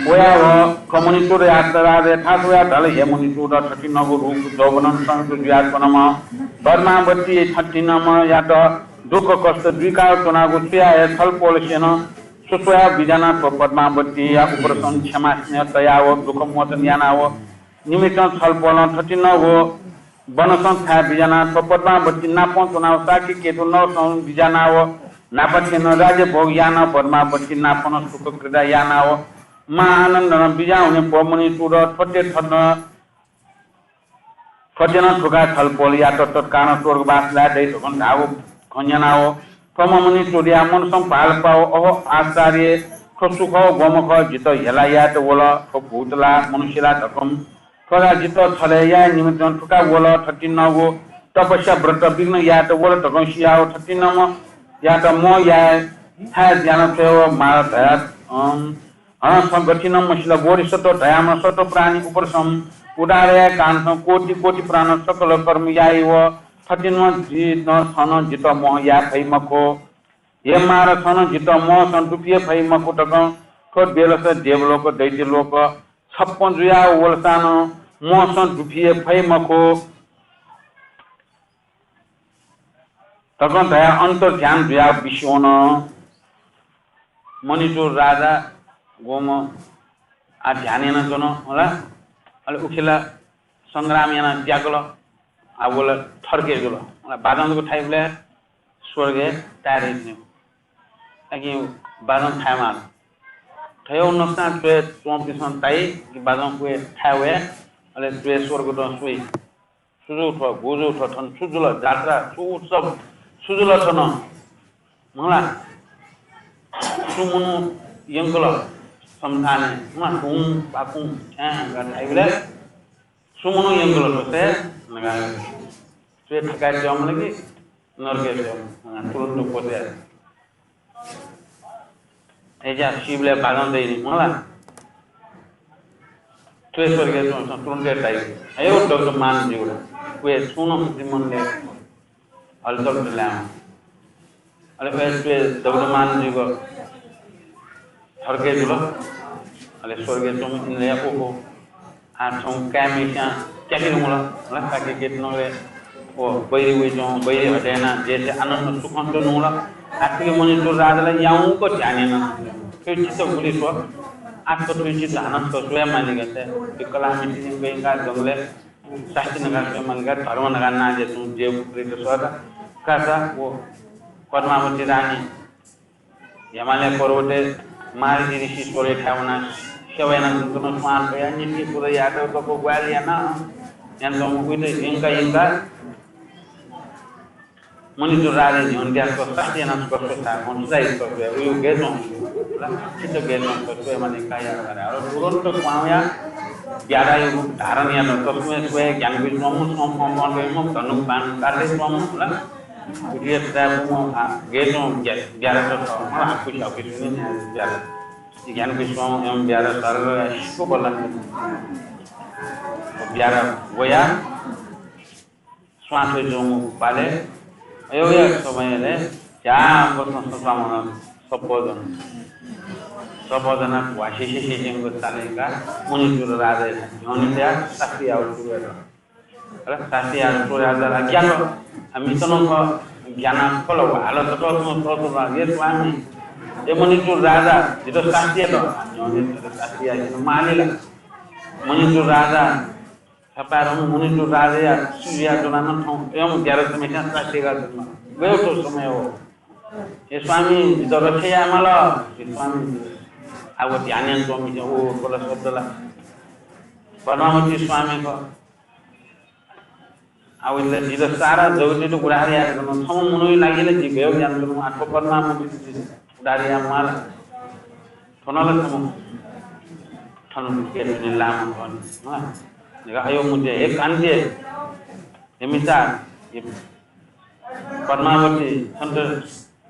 वयाव थ्व मणिचूड राजाया थासय् वयाव धाल, हे मणिचूड, थथिंगु रूप जौवनं संयुक्त जुयाच्वनाम्ह पद्मावती थथिंम्हयात दुःख कष्ट जुइकाव च्वनागु स्वयाव हे छलपोलसिनं सुस्वयाव बिज्याना। थ्व पद्मावतीया उपरसं क्षमा स्नेह तयाव दुःख मोचन यानाव निमित्तं छलपोलं थथिंगु वनसं छाय् बिज्याना। थ्व पद्मावती नापं च्वनाव साकेकेतु नगरसं बिज्यानाव नापथें राज्यभोग यानाव पद्मावती नापनं सुख क्रीडा यानाव महाआनन्दनं बिज्यावने। भो मणिचूड, थथे थन थथे नं थुका छलपोलयात तत्कालं स्वर्गवास लाये दइ धकं धाःगु खँ न्यनाव थ्व मणिचूडया मनसं भालपाव, अहो आश्चर्य, थ्व सु खः, ग्वम्ह खः, जितः हेला यायेत वल, थ्व भूत ला मनुष्य ला धकं, थ्व ला जितः छलय् याये निमित्तं थुका वल, थथिंगु तपस्या व्रत विघ्न यायेत वल धकं सियाव थथिंम्हयात मोह याये छाय् याना स्वयेमाल धया, अँ, हनं छं गथिं नं मसिल। बोधिसत्व धयाम्ह सत्व प्राणी उपरसं उद्धार याये कारणसं कोटि कोटि प्राण सकल कर्म याइ व थथिंम्ह जि नं छं जितः मोह याये फइ मखु। हे मार, छं जितः मोहसं दुफिये फइ मखु धकं थ्व बेलस देवलोक दैत्यलोक छप्पँ जुयाव वलसानं मोहसं दुफिये फइ मखु। धकं धयाव अन्तर्ध्यान जुयाव बिस्युं वन। मणिचूड राजा ग्वम्ह आः ध्यान यानाच्वन होला। अले उखेला संग्राम यानाव त्याकल। आः व ला थर्के जुल। अले बाजं जक थाइबलय् स्वर्गय् ताये दइतिनि। आकि बाजं थायेमाल। थय् नसां च्वय् च्वंपिन्सं ताइ कि बाजं क्वय् थाय् वये, अले च्वय् स्वर्गदूतं स्वइ। छु जू थ्व, गु जू थ्व, थन छु जुल, जात्रा, छु उत्सव, छु जुल थन, मला। छु मनू यंकल संस्थानय्, मला, हुँ, पाकुँ, छ्याँ, गा धाइबलय् छु मनू यंकल थ्व सय् नगा। स्वये थकाय् च्वंम्ह ला कि नरकय् च्वंम्ह, तुरुन्त क्वचाय्। अय्‌जा सीबलय् बाजं दइनि, मला। स्वये स्वर्गय् च्वंम्ह तुरुन्त ताइ। अय् दग्धमान जुल। व छुं नं जिमनले हलचल जुलाय्। अले अय् स्वये दग्धमान जुइगु थर्के जुल। अले स्वर्गय् च्वंम्ह इन्द्रया ओहो, आः छुं काय्‌म्हेस्यां क्याके धुंकल, मला, काके क्याके धुंकल। व बैरी वइच्वं, बैरी हटे यानाः देशय् आनन्द सुखं च्वने धुंकल। आः थुकी मणिचूड राजा ला याउँक ध्यान याना। थुकी चित्त गुलि स्व, आः थुकी चित्त हानं स्व, स्वये मालीगु। थुकी कलाःम्हेसित यंकाः जंगलय् सास्ती नका स्वये मालीगु, धर्म नका नां जुया च्वंम्ह देवपुत्रीत स्वयाः कासा व पद्मावती रानी हिमालय पर्वतय् मारीचि ऋषि स्वरय् थाय् वनाः सेवा यानाच्वंगु स्वां स्वयाः निंतिं पूजा यायेत तक्व ग्वाहालि यानाः यानाच्वंम्ह उइत यंका यंकाः मणिचूड राजाया न्ह्यःने त्याः सास्ती यानाः स्व स्वये थाय् वं सुजाइ स्व स्वये उयो गय् च्वंगु ला, चित्त गय् च्वंगु स्व स्वये मालीगु काया। अले तुरुन्त क्वचां वयाः ब्याधाया रूप धारण यात। तसकं हे स्वये ज्ञान बिस्वंम्ह, स्वम्ह, स्वम्ह, धनुक बाण काटे स्वम्ह ला। उकिया सुजाय् पुम्ह, आ, गय् च्वंम्ह ब्या-, ब्याधात खः। मला, आखुसि आखुसि वने ब्याधा। ज्ञान बिस्वंम्ह एवं ब्याधा सर्ग या सिक्व बल्लां ब्याधा वयाः स्वां स्वये च्वंगु पालय् अय्‌या समयलय् झ्याः बसं सत्वामन सप्पः जन। सप्पः जन ह्वासिसिसिसिंगु चालय् का मणिचूड राजाया न्ह्यःने तयाः सास्ती यायेगु सुरु यात। अले सास्ती यायेगु सुरु यात, ग्यात। आ, मिस्त नं खः, ग्यानाः खल, व हालत तसकं तसकं, हे स्वामी, हे मणिचूड राजा, जितः सास्ती यात। न्ह्यःने तयाः सास्ती यायेगु माली ला। मणिचूड राजा छपाय्‌धंम्ह मणिचूड राजाया सु जुयाच्वनाः नं थौं अय्‌म्ह ब्याधाम्हेस्यां सास्ती यायेगु जुल। गय् थ्व समय हो। हे स्वामी, जितः रक्षा याये माल। हे स्वामी, आः व ध्यान यानाच्वंम्ह व, व ला शब्द ला पद्मावती स्वामी खः। आः व ला जितः सारा जगतयात उद्धार यायेत नं छम्ह मनूया लागि ला जि गय् यानाच्वना, आः थ्व पद्मावतीयात जि उद्धार याये माल। थ्व नं ला छम्ह थन केतुनि लामा खः नि। हँ। अय्‌म्ह हे कान्ति, हे मिसा, हे पद्मावती, छन्त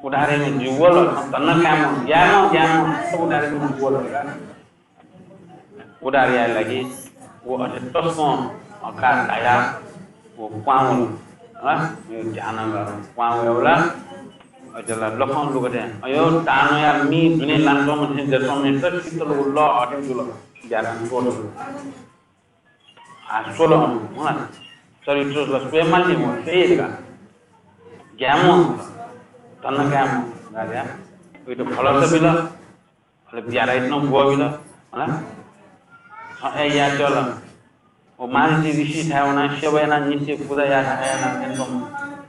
उद्धार याइम्ह जि वल, छं धन्दा कायेमाः, ग्यायेमाः, ग्यायेमाः, छन्त उद्धार याइम्ह जि वल। उद्धार यायेगु लागि व अथे तसकं हक्काः झायाः व क्वचां वल। हँ? ध्यान यानाः क्वचां वयेबलय् अथे ला लखं लुगा थें, अय्, तानया मि दुने लानाच्वंम्ह थें जुयाच्वंम्ह, शीतल व लः अथे जुल। ब्याधां त्वःतल। आः स्वल अन, हँ। चरित्र ला स्वये माली, वं स्वये धकाः। ग्यायेमाः, धन्दा कायेमाः धकाः। उइत भलसा बिल। अले ब्याधायात नं ब्वःबिल, हला। छं अय् याये चल। व मारीचि ऋषिथाय् वनाः सेवा यानाः नित्य पूजा यानाः, यानाः, यानाः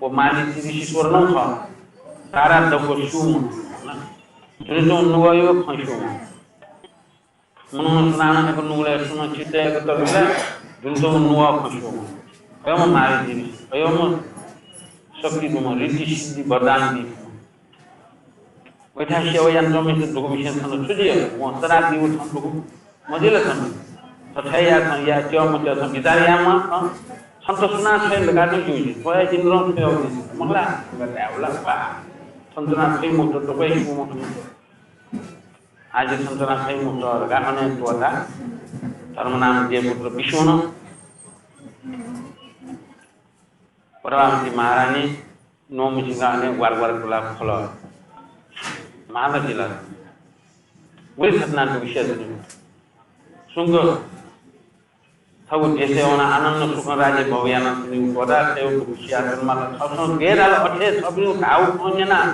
व मारीचि ऋषीश्वर नं खः। सारा दक्व स्यूम्ह, हला। दुने च्वंगु नुगःया खँ स्यूम्ह। मनूं सुनानं एक नुगलय् सुनं चित्त यायेगु तःबलय् दुने च्वंगु नुगः खँ स्यूम्ह। अय्‌म्ह मारीचि ऋषि, अय्‌म्ह शक्ति दुम्ह, ऋद्धि सिद्धि वरदान बीम्ह। वय्‌थाय् सेवा यानाच्वंम्हय्‌सित दुःख बिसें छन्त छु जुइ? वं सदां बीगु छन्त दुःख मजुइ ला छन्त? छ छाय् याये, छं याये त्यः मत्यः छं बिचाः यायेमाः, हँ? छन्त सुनां छ्वइ धकाः नं ज्यू जुइ। थ्व हे इन्द्रं छ्वयाहःगु जुइ। मखु ला? धकाः धायेबलय् बा। छन्त सुनां छ्वइ मखुत, दक्वं हे स्यूम्ह खः। आः जि छन्त सुनां छ्वइ मखुत धकाः अन हे त्वःताः धर्मनाम देवपुत्र विष्णुं पद्मावती महारानी न्वंम्ह सिंगाः अन हे ग्वार ग्वार कुलाः ख्वल। माल जिल। वय् खतना दुगुसिया जुनि। सुंक थःगु देशय् वनाः आनन्द सुखं राज्य भोग यानाच्वनीगु त्वःताः थःगु दुगुसिया जुनि माल। थःसं गय् धाल अथे छपिनिगु धाःगु खँ न्यनाः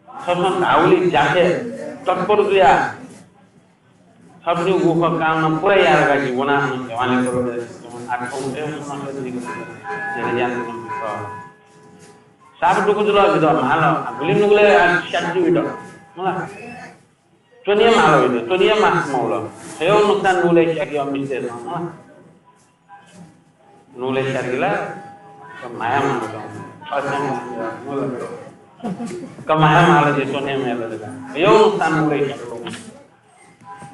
थःसं धाःगुलिइ ज्याखँय् तत्पर जुयाः थःपिनिगु व खँ कामना पूरा याये धकाः जि वना अन हिमालय पर्वतय्। आः थौं थें सुनां थथे जुइगु जुल। साप दुःख जुल जितः माल। गुलि नुगलय् आः स्यात जुइत। मला। च्वने हे माल वइत, च्वने हे मास्ति मवल। थ्व हे नुकसान नुगलय् स्याकेगु मिस्तय्‌सं, मला। नुगलय् स्याकेगु ला माया माल। माया माल जे सोने मेल। यो नुकसान उड़े।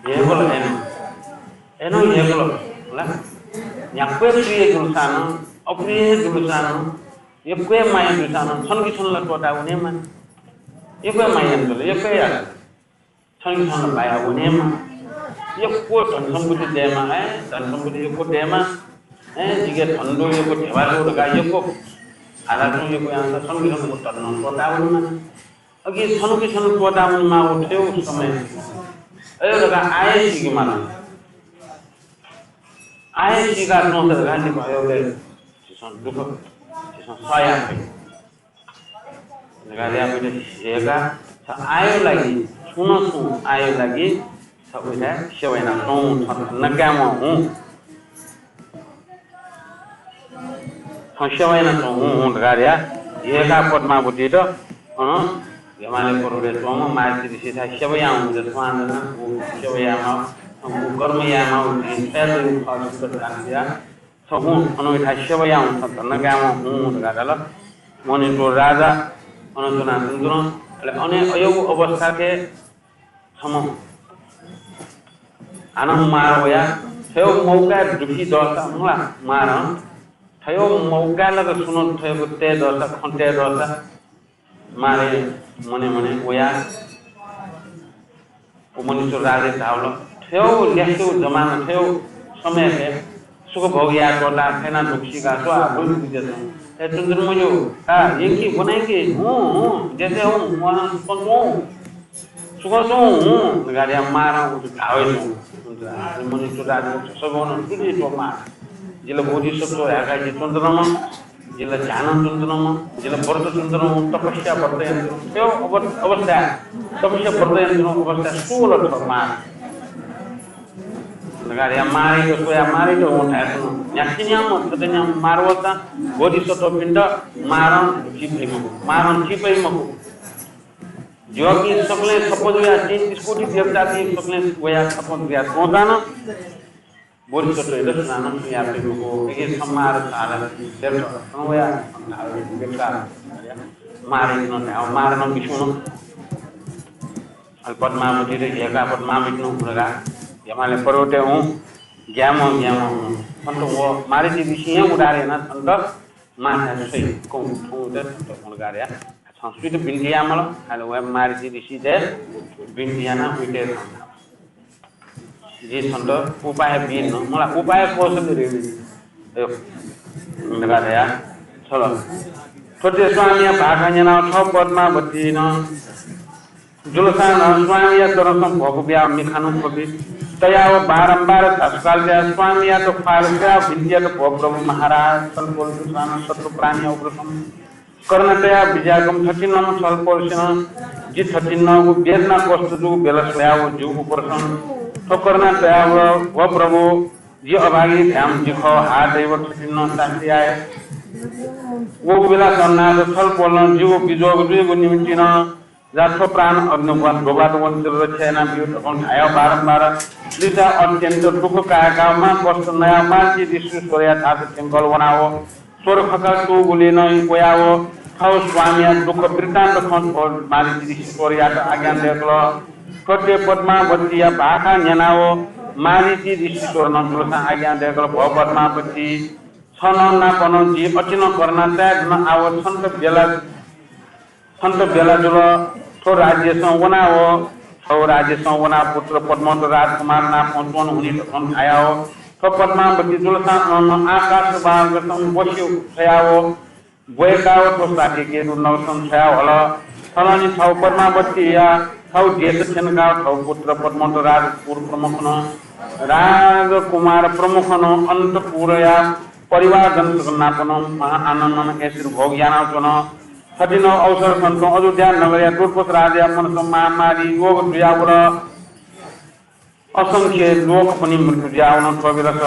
हेबल हेन। एनो हेबल। ला। न्याक्वे प्रिय जुलसानो, अप्रिय जुलसानो, यक्वे माया जुलसानो, छनकि छन ला त्वःता वनेमा। यक्वे माया जुल, यक्वे यार। छनकि छन बाया वनेमा। यक्व धन सम्पत्ति देमा, ए, धन सम्पत्ति यक्व देमा। ए, जिके धन दु, यक्व धेवा दु धकाः यक्व आधा दु, यक्व याना छनकि छन धन त्वःता वनेमा। अघि छनकि छन त्वःता वनेमा व थ्यौ समय। अयो धकाः आये सीके माल। आये सीका च्वंत धकाः नि भयो ले। झीसं दुःख, झीसं सया। धकाः ल्यापैत हेका, छ आयो लागि, छुं न छुं आयो लागि, छ उइथाय् सेवा याना च्वँ, छ नकाय्म्ह हुँ। छ सेवा याना च्वँ हुँ, हुँ धकाः ल्या, हेका पद्मावतीत, अँ, हिमालय पर्वतय् च्वंम्ह मारीचि ऋषिथाय् सेवा याः हुँ, स्वांजना, उ सेवा यायेमाः, उ कर्म यायेमाः, उ स्वयातःगु फल सुख दान या, छ हुँ, अन उइथाय् सेवा याः हुँ, छ धन्दा कायेमाः हुँ धकाः धाल। मणिपुर राजा अन च्वनाच्वंच्वन। अले अन अयगु अवस्थाके छम्ह हानं मार वया, थ्यौ मौका दुखी दःसा मला मारं, थ्यौ मौका लक सुनं थ्यौ तये दःसा, खँ तये दःसा, मारे मने मने वया। व मणिचूड राजायात धाःबलय् थ्यौ ल्यासेगु जमाना, थ्यौ समयके सुख भोग याये त्वःताः थथे याना दुःख सीका च्वः, बुलि बुलि देछां। हे चुनचुन मय्जु, का, यंकि, ब्वनायंकि, हुँ, हुँ, देछाय् हुँ, म्वाः सुखं च्वँ, सुखं च्वँ, हुँ धकाः धयाः मारं उति धाःवया च्वं। मणिचूड राजायात सगं नं दुःख जुइ त्वःता। जि ला बोधिसत्व ह्याकाः जि च्वनाच्वनाम्ह, जि ला ध्यानं च्वनाच्वनाम्ह, जि ला व्रत च्वनाच्वनाम्ह, तपस्या व्रत यानाच्वनाम्ह, थ्यौ अव-, अवस्थाय्, तपस्या व्रत यानाच्वनाम्ह अवस्थाय् सु वल थ्व मार धकाः धयाः मारयात स्वयाः मारयात वं धायेच्वन। न्ह्याथे न्ह्याम्ह, थथे न्ह्याम्ह मार वःसा बोधिसत्वपिन्त मारं ची फइ मखु, मारं ची फइ मखु। ज्योतिं सकलें थप जुयाः, तेत्तिस कोटि देवतापिं सकलें वयाः थप जुयाः च्वंसां नं बोधिसत्वयात सुनानं सुयाः फइ मखु। अय्‌के छम्ह मार धाल, व्यर्थ, थन वयाः धाल, व्यर्थ। मारयात नं धायेवं, मारं नं बिस्युं नं। अले पद्मावतीयात हेकाः पद्मावती नं हुँ धकाः हिमालय पर्वतय् हुँ, ग्यायेमाः ग्यायेमाः हुँ। छन्त व मारीचि ऋषिं हे उद्धार यानाः छन्त माथाय् स्वइ, कं थौंयात छन्त हुँ धकाः धयाः छं सुइत बिन्ति याये माल? अले व मारीचि ऋषियात बिन्ति यानाः उइत जिं छन्त उपाय बिन, मला उपाय कौशल रे। अयो, धकाः धयाः छ्वल। थ्व थें स्वामिया भाखा न्यनाव थ्व पद्मावतीं जुलसां नं स्वामिया चरणसं भ्वपुबियाव मिखानं ख्वबि तयाव बारम्बार झासुकाल तयाः स्वामियात ख्वाल स्वयाव बिन्ति यात, भो प्रभु महाराज, छलपोल जुलसां नं शत्रु प्राणीया उपरसं करुणा तयाव बिज्याकं थथिंम्ह छलपोलसिनं जि थथिंगु वेदना कष्ट जूगु बेला स्वयाव जिगु उपरसं थ्व करुणा तयाव, भो प्रभु, जि अभागी धायेम्ह जि खः, हा दैव, थथिंगु सास्ति याये। व बेलासं नाथ छलपोलं जिगु विजोग जुइगु निंतिं नं जा थ्व प्राण अग्निहोत्रय् ध्रुवयात वनेत रक्षा यानाब्यु धकं धायाव बारम्बार लिसा अत्यन्त दुःख कायेकाव महाकष्ट नयाव मारीचि ऋषीश्वरया थासय् थ्यंकल वनाव स्वर खकाः तुंगुलिं नं वयाव थव स्वामिया दुःख वृत्तान्त खँ थ्व मारीचि ऋषीश्वरयात आज्ञा दय्‌कल। थ्व थें पद्मावतीया भाखा न्यनाव मारीचि ऋषीश्वरं जुलसां आज्ञा दय्‌कल, भो पद्मावती, छं नं नाप नं जिं अतिनं करुणा तयादिल, आव छन्त बेला छन्त बेला जुल। थ्व राज्यसं वनाव, थव राज्यसं वनाव पुत्र पद्मोत्तर राजकुमार नाप च्वन हुनित धकं धायाव थ्व पद्मावती जुलसां अन आकाश मार्गसं ब्वसि छ्वयाव ब्वय्‌काव थ्व शाक्यकेतु नगरसं छ्वयाव हल। थनंलि थव पद्मावतीया थव देश थ्यंकाव थव पुत्र पद्मोत्तर राजपुर प्रमुखनं, राजकुमार प्रमुखनं अन्तपुरया परिवारजन सकल नाप नं महा आनन्दनं ऐश्वर्य भोग यानाव च्वन। थथिंगु अवसरसं अयोध्या नगरया दुर्पथ राजाया मनसं महामारी रोग जुयावल। असंख्य लोकपनि मृत्यु जुयावन। थ्व बेलास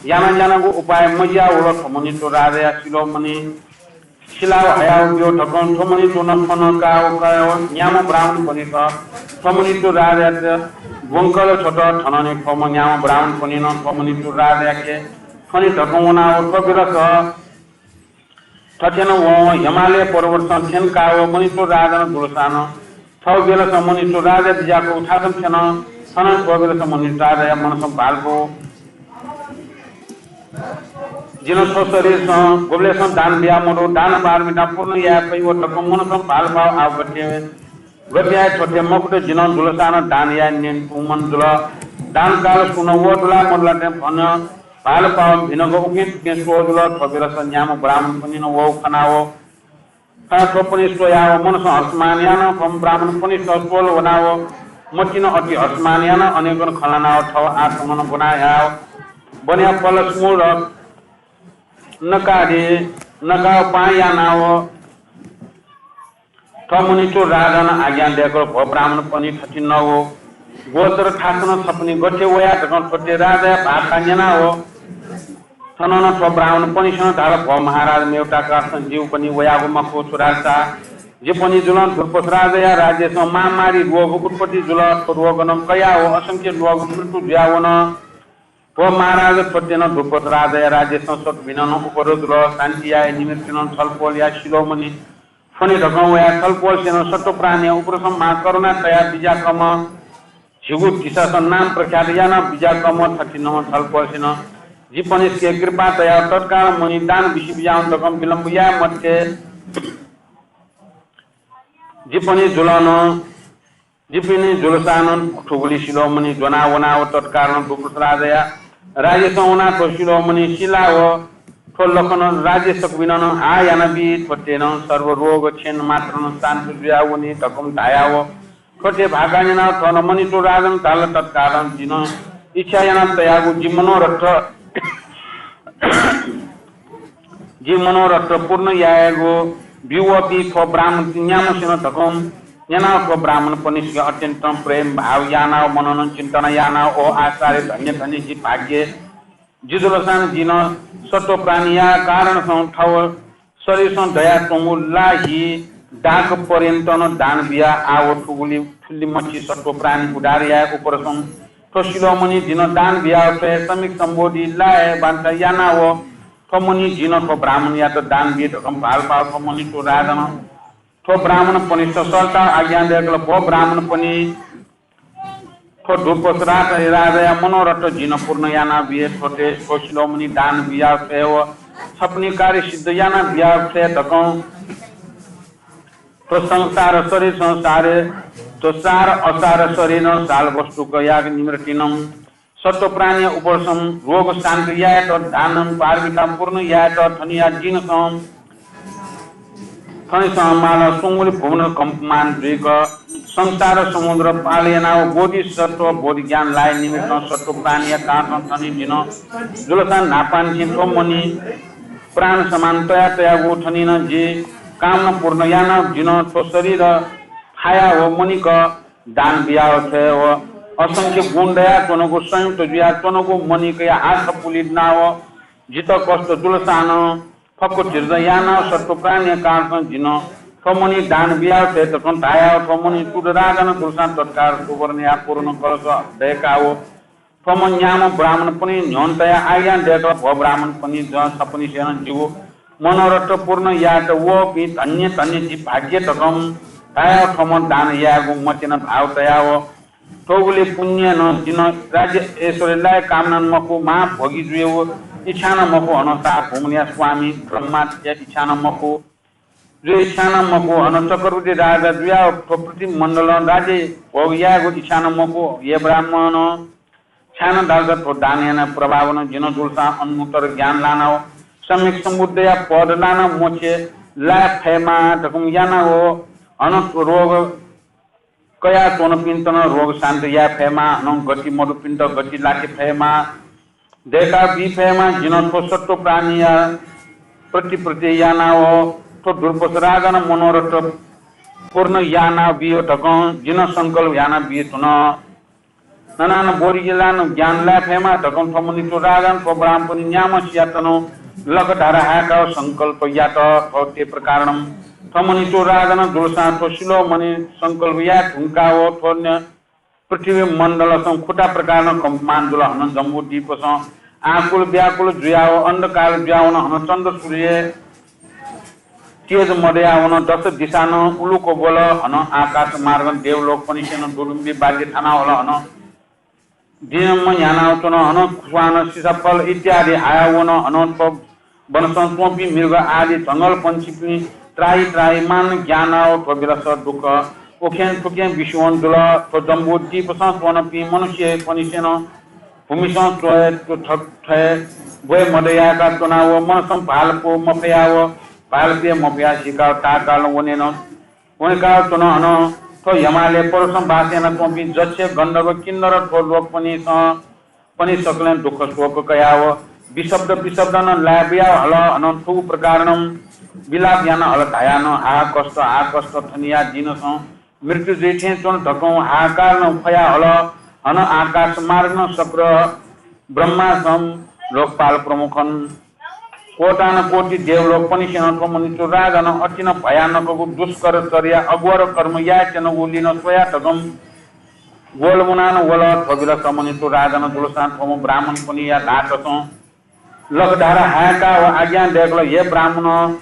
यानाज्यानागु उपाय मजियावल। थ्व मणिचूड राजाया शिरोमणि सिलाव हयाव ब्यु धकं थ्व मणिचूडं खँ नं काव काव न्याम्ह ब्राह्मणपनित थ्व मणिचूड राजायात ब्वंकल छ्वत। थनंलि थ्व न्याम्ह ब्राह्मणपनिनं थ्व मणिचूड राजायाके फ्वने धकं वनाव थ्व बेलास थथें नं वं हिमालय पर्वतसं थ्यंकाव मणिचूड राजानं दुलसानं थव बेलसं मणिचूड राजा बिज्याकूगु थासं थ्यन। थनं थ्व बेलसं मणिचूड राजाया मनसं भालपु, जिं थ्व शरीरसं गुबलेसं दान बिया मदु, दान पारमिता पूर्ण याये फइ व धकं मनसं भालपाव आव गथे गथे याये थथे मखुत जिं दुलसानं दान याये न्यंतुमन जुल। दान काल सुं व दुला मदुला थें भन भालपाव भिनक उखें थुखें स्वः जुल। थ्व बेलसं न्याम्ह ब्राह्मणपनिनं वव खनाव खनाव थ्वपनि स्वयाव मनसं हर्षमान यानं थ्व ब्राह्मणपनिसं स्वल वनाव मतिनं अति हर्षमान यानं अनेकन खँ ल्हानाव थव आश्रमनं ब्वना याव ब्वन्या फलस मुहूर्त नकादि नकाव पां यानाव थ्व मणिचूड राजानं आज्ञा दय्कल, भो ब्राह्मणपनि थथिं नव गोचर थासनं छपनि गथे वया धकं थ्वते राजाया भाखा न्यनाव थनं थ्व ब्राह्मणपनिसं धाल, भो महाराज मेवता कासं जिउपनि वयागु मखु छु धाःसा जिपनि जुलं दुर्पस राजाया राज्यसं महामारी रोग उत्पत्ति जुल। थ्व रोगनं कयाव असंख्य लोक मृत्यु जुयावन। भो महाराज थ्वतेनं दुर्पस राजाया राज्यसं सत्त्वभिनं उपद्रव जुल। शान्ति याये निमित्तनं छलपोलया शिरोमणि फ्वने धकं वया छलपोलसेनं सत्त्व प्राणीया उपरसं महाकरुणा तया बिज्याकम्ह झिगु दिसासं नाम प्रख्यात याना बिज्याकम्ह थथिंम्ह छलपोलसेनं जिपनिसके कृपा तयाव तत्कालं मणि दान बिसि बिज्याहुँ धकं विलम्ब याये मते। जिपनि जुलं जिपिनि जुलसानं थुगुलि शिरोमणि ज्वना वनाव तत्कालं दुर्पस राजाया राज्यसं वना थ्व शिरोमणि सिलाव थ्व लखनं राज्य सकबिनं हा यानाबी। थ्वतेनं सर्व रोग क्षण मात्रनं शान्त जुयावनी धकं धायाव थ्वते भाखा न्यनाव थनं मणिचूड राजानं धाल, तत्कालं जिं इच्छा याना तयागु जि मनोरथ जि मनोरथ पूर्ण यायेगु बिवःपिं थ्व ब्राह्मण न्याम्हसेनं धकं न्यनाव थ्व ब्राह्मणपनिसके अत्यन्तं प्रेम भाव यानाव मननं चिन्तन यानाव ओ आचार्य धन्य धन्य जि भाग्य जि जुलसानं जिं सत्त्व प्राणीया कारणसं थव शरीरसं दयाच्वंगु ला हि दाक पर्यन्त नं दान बिया आव थुगुलि थुलि मछि सत्त्व प्राणी उद्धार याये उपरसं थ्व शिरोमणि जिं दान बिया स्वये सम्यक सम्बोधि लाये बांछा यानाव थ्व मणि जिं थ्व ब्राह्मणयात दान बी धकं भालपाव थ्व मणिचूड राजानं थ्व ब्राह्मणपनिसं सल्ताव आज्ञा दय्कल, भो ब्राह्मणपनि थ्व दुर्पस राजाया मनोरथ जिं पूर्ण याना बिये। थ्वते थ्व शिरोमणि दान बिया स्वये व छपनि कार्य सिद्ध याना बिया स्वये धकं थ्व संसार शरीर संसारे थ्व सार असार शरीरं साल वस्तु कयाक निमृतिनं सत्त्व प्राणीया उपरसं रोग शान्त यायेत दानं पारमिता पूर्ण यायेत थनिया जिनसं थनिसं माला सुंगुलि भुवन कम्पमान जुइक संसार समुद्र पाल यानाव बोधिसत्व बोधि ज्ञान लाये निमित्तं सत्त्व प्राणीया कारणसं थनि जिं जुलसां न्हापांनिसें थ्व मणि प्राण समान तया तयागु थनिनं जि कामना पूर्ण यानाव जिं थ्व शरीर फायाव मणिक दान बियाव स्वये व असंख्य गुण दयाच्वनागु संयुक्त जुयाच्वनागु मणिकया आशा पुलिनाव जित कष्ट जुलसानं फक्व धीरज यानाव सत्त्व प्राणीया कारणसं जिं थ्व मणि दान बियाव स्वये धकं धायाव थ्व मणिचूड राजानं जुलसां तत्काल सुवर्णया पूर्ण कलश दयकाव थ्व मणि न्याम्ह ब्राह्मणपनि न्ह्यःने तयाव आज्ञा दयकल, भो ब्राह्मणपनि, जं छपनिसेनं जिगु मनोरथ पूर्ण यायेत वःपिं धन्य धन्य जि भाग्य धकं धायाव थ्व मणि दान यायेगु मतिना भाव तयाव थ्वगुलि पुण्यनं जिं राज्य ऐश्वर्य लाये कामना नं मखु, महाभोगी जुयेगु इच्छा नं मखु, हनं सार्वभौमया स्वामी ब्रह्माया इच्छा नं मखु, जुये इच्छा नं मखु, हनं चक्रवर्ती राजा जुयाव थ्व पृथ्वी मण्डलं राज्य भोग यायेगु इच्छा नं मखु। हे ब्राह्मण, छाय् धाःसा थ्व दान याना प्रभावनं जिं जुलसां अन्नुत्तर ज्ञान लानाव सम्यक सम्बुद्धया पद लानाव मोक्ष लाये फयेमा धकं यानाव हनं रोग कयाच्वनापिन्त नं रोग शान्त याये फयेमा, हनं गति मदुपिन्त गति लाके फयेमा, दयका बी फयेमा। जिं थ्व सत्त्व प्राणीया प्रतिपत्ति यानाव थ्व दुर्पस राजानं मनोरथ पूर्ण याना बियो धकं जिं संकल्प याना बिये धुन। ननानं बोधिज्ञान ज्ञान लाये फयेमा धकं थ्व मणिचूड राजानं थ्व ब्राह्मणपनि न्याम्हसियात नं लकधारा हाय्काव संकल्प यात। थ्व ते प्रकारनं थ्व मणिचूड राजानं जुलसां थ्व शिरोमणि संकल्प याये धुंकाव थ्व न-, पृथ्वी मण्डलसं खुता प्रकारनं कम्पमान जुल। हनं जम्बुद्वीपसं आकुल व्याकुल जुयाव अन्धकार जुयावन। हनं चन्द्र सूर्य तेज मदयावन, दश दिशानं उलुक वल। हनं आकाश मार्गं देवलोकपनिसेनं दुदुम्बी बाजे थानावल। हनं दिनं न्ह्यानाव च्वन। हनं खुवानं सिसाफल इत्यादि हायावन। हनं थ्व वनसं च्वंपिं मृग आदि झंगल पंक्षीपिं त्राहि त्राहि मान ग्यानाव थ्व बेलस दुःख उखें थुखें बिस्युं जुल। थ्व जम्बुद्वीपसं च्वनपिं मनुष्यपनिसेनं भूमिसं च्वय् थ्वय् ब्वये मदयाका च्वनाव मनसं भालपु मफयाव भालपुये मफया सिकाव ताकालं वनेन वनेकाव च्वन। हनं थ्व हिमालय पर्वतसं बास यानाच्वंपिं जक्ष, गन्धर्व, किन्नर थ्व लोकपनिसं पनि सकलें दुःख शोक कयाव विशब्द विशब्दनं लाये बुयाव हल। हनं थुगु प्रकारनं विलाप याना हल धयानं, हा कष्ट, हा कष्ट, थनिया दिनसं मृत्यु जुइ थें च्वन धकं हाहाकारनं फया हल। हनं आकाश मार्गनं शक्र ब्रह्मासं लोकपाल प्रमुखन कोटान कोटि देवलोकपनिसेनं थ्व मणिचूड राजानं अति नं भयानकगु दुष्कर चर्या अघोर कर्म यायेत्यनागु लिनं स्वया धकं ग्वलमुनानं वल। थ्व बेलस मणिचूड राजानं जुलसां थ्वम्ह ब्राह्मणपनिया ल्हातसं लखधारा हाय्काव आज्ञा दय्कल, हे ब्राह्मण,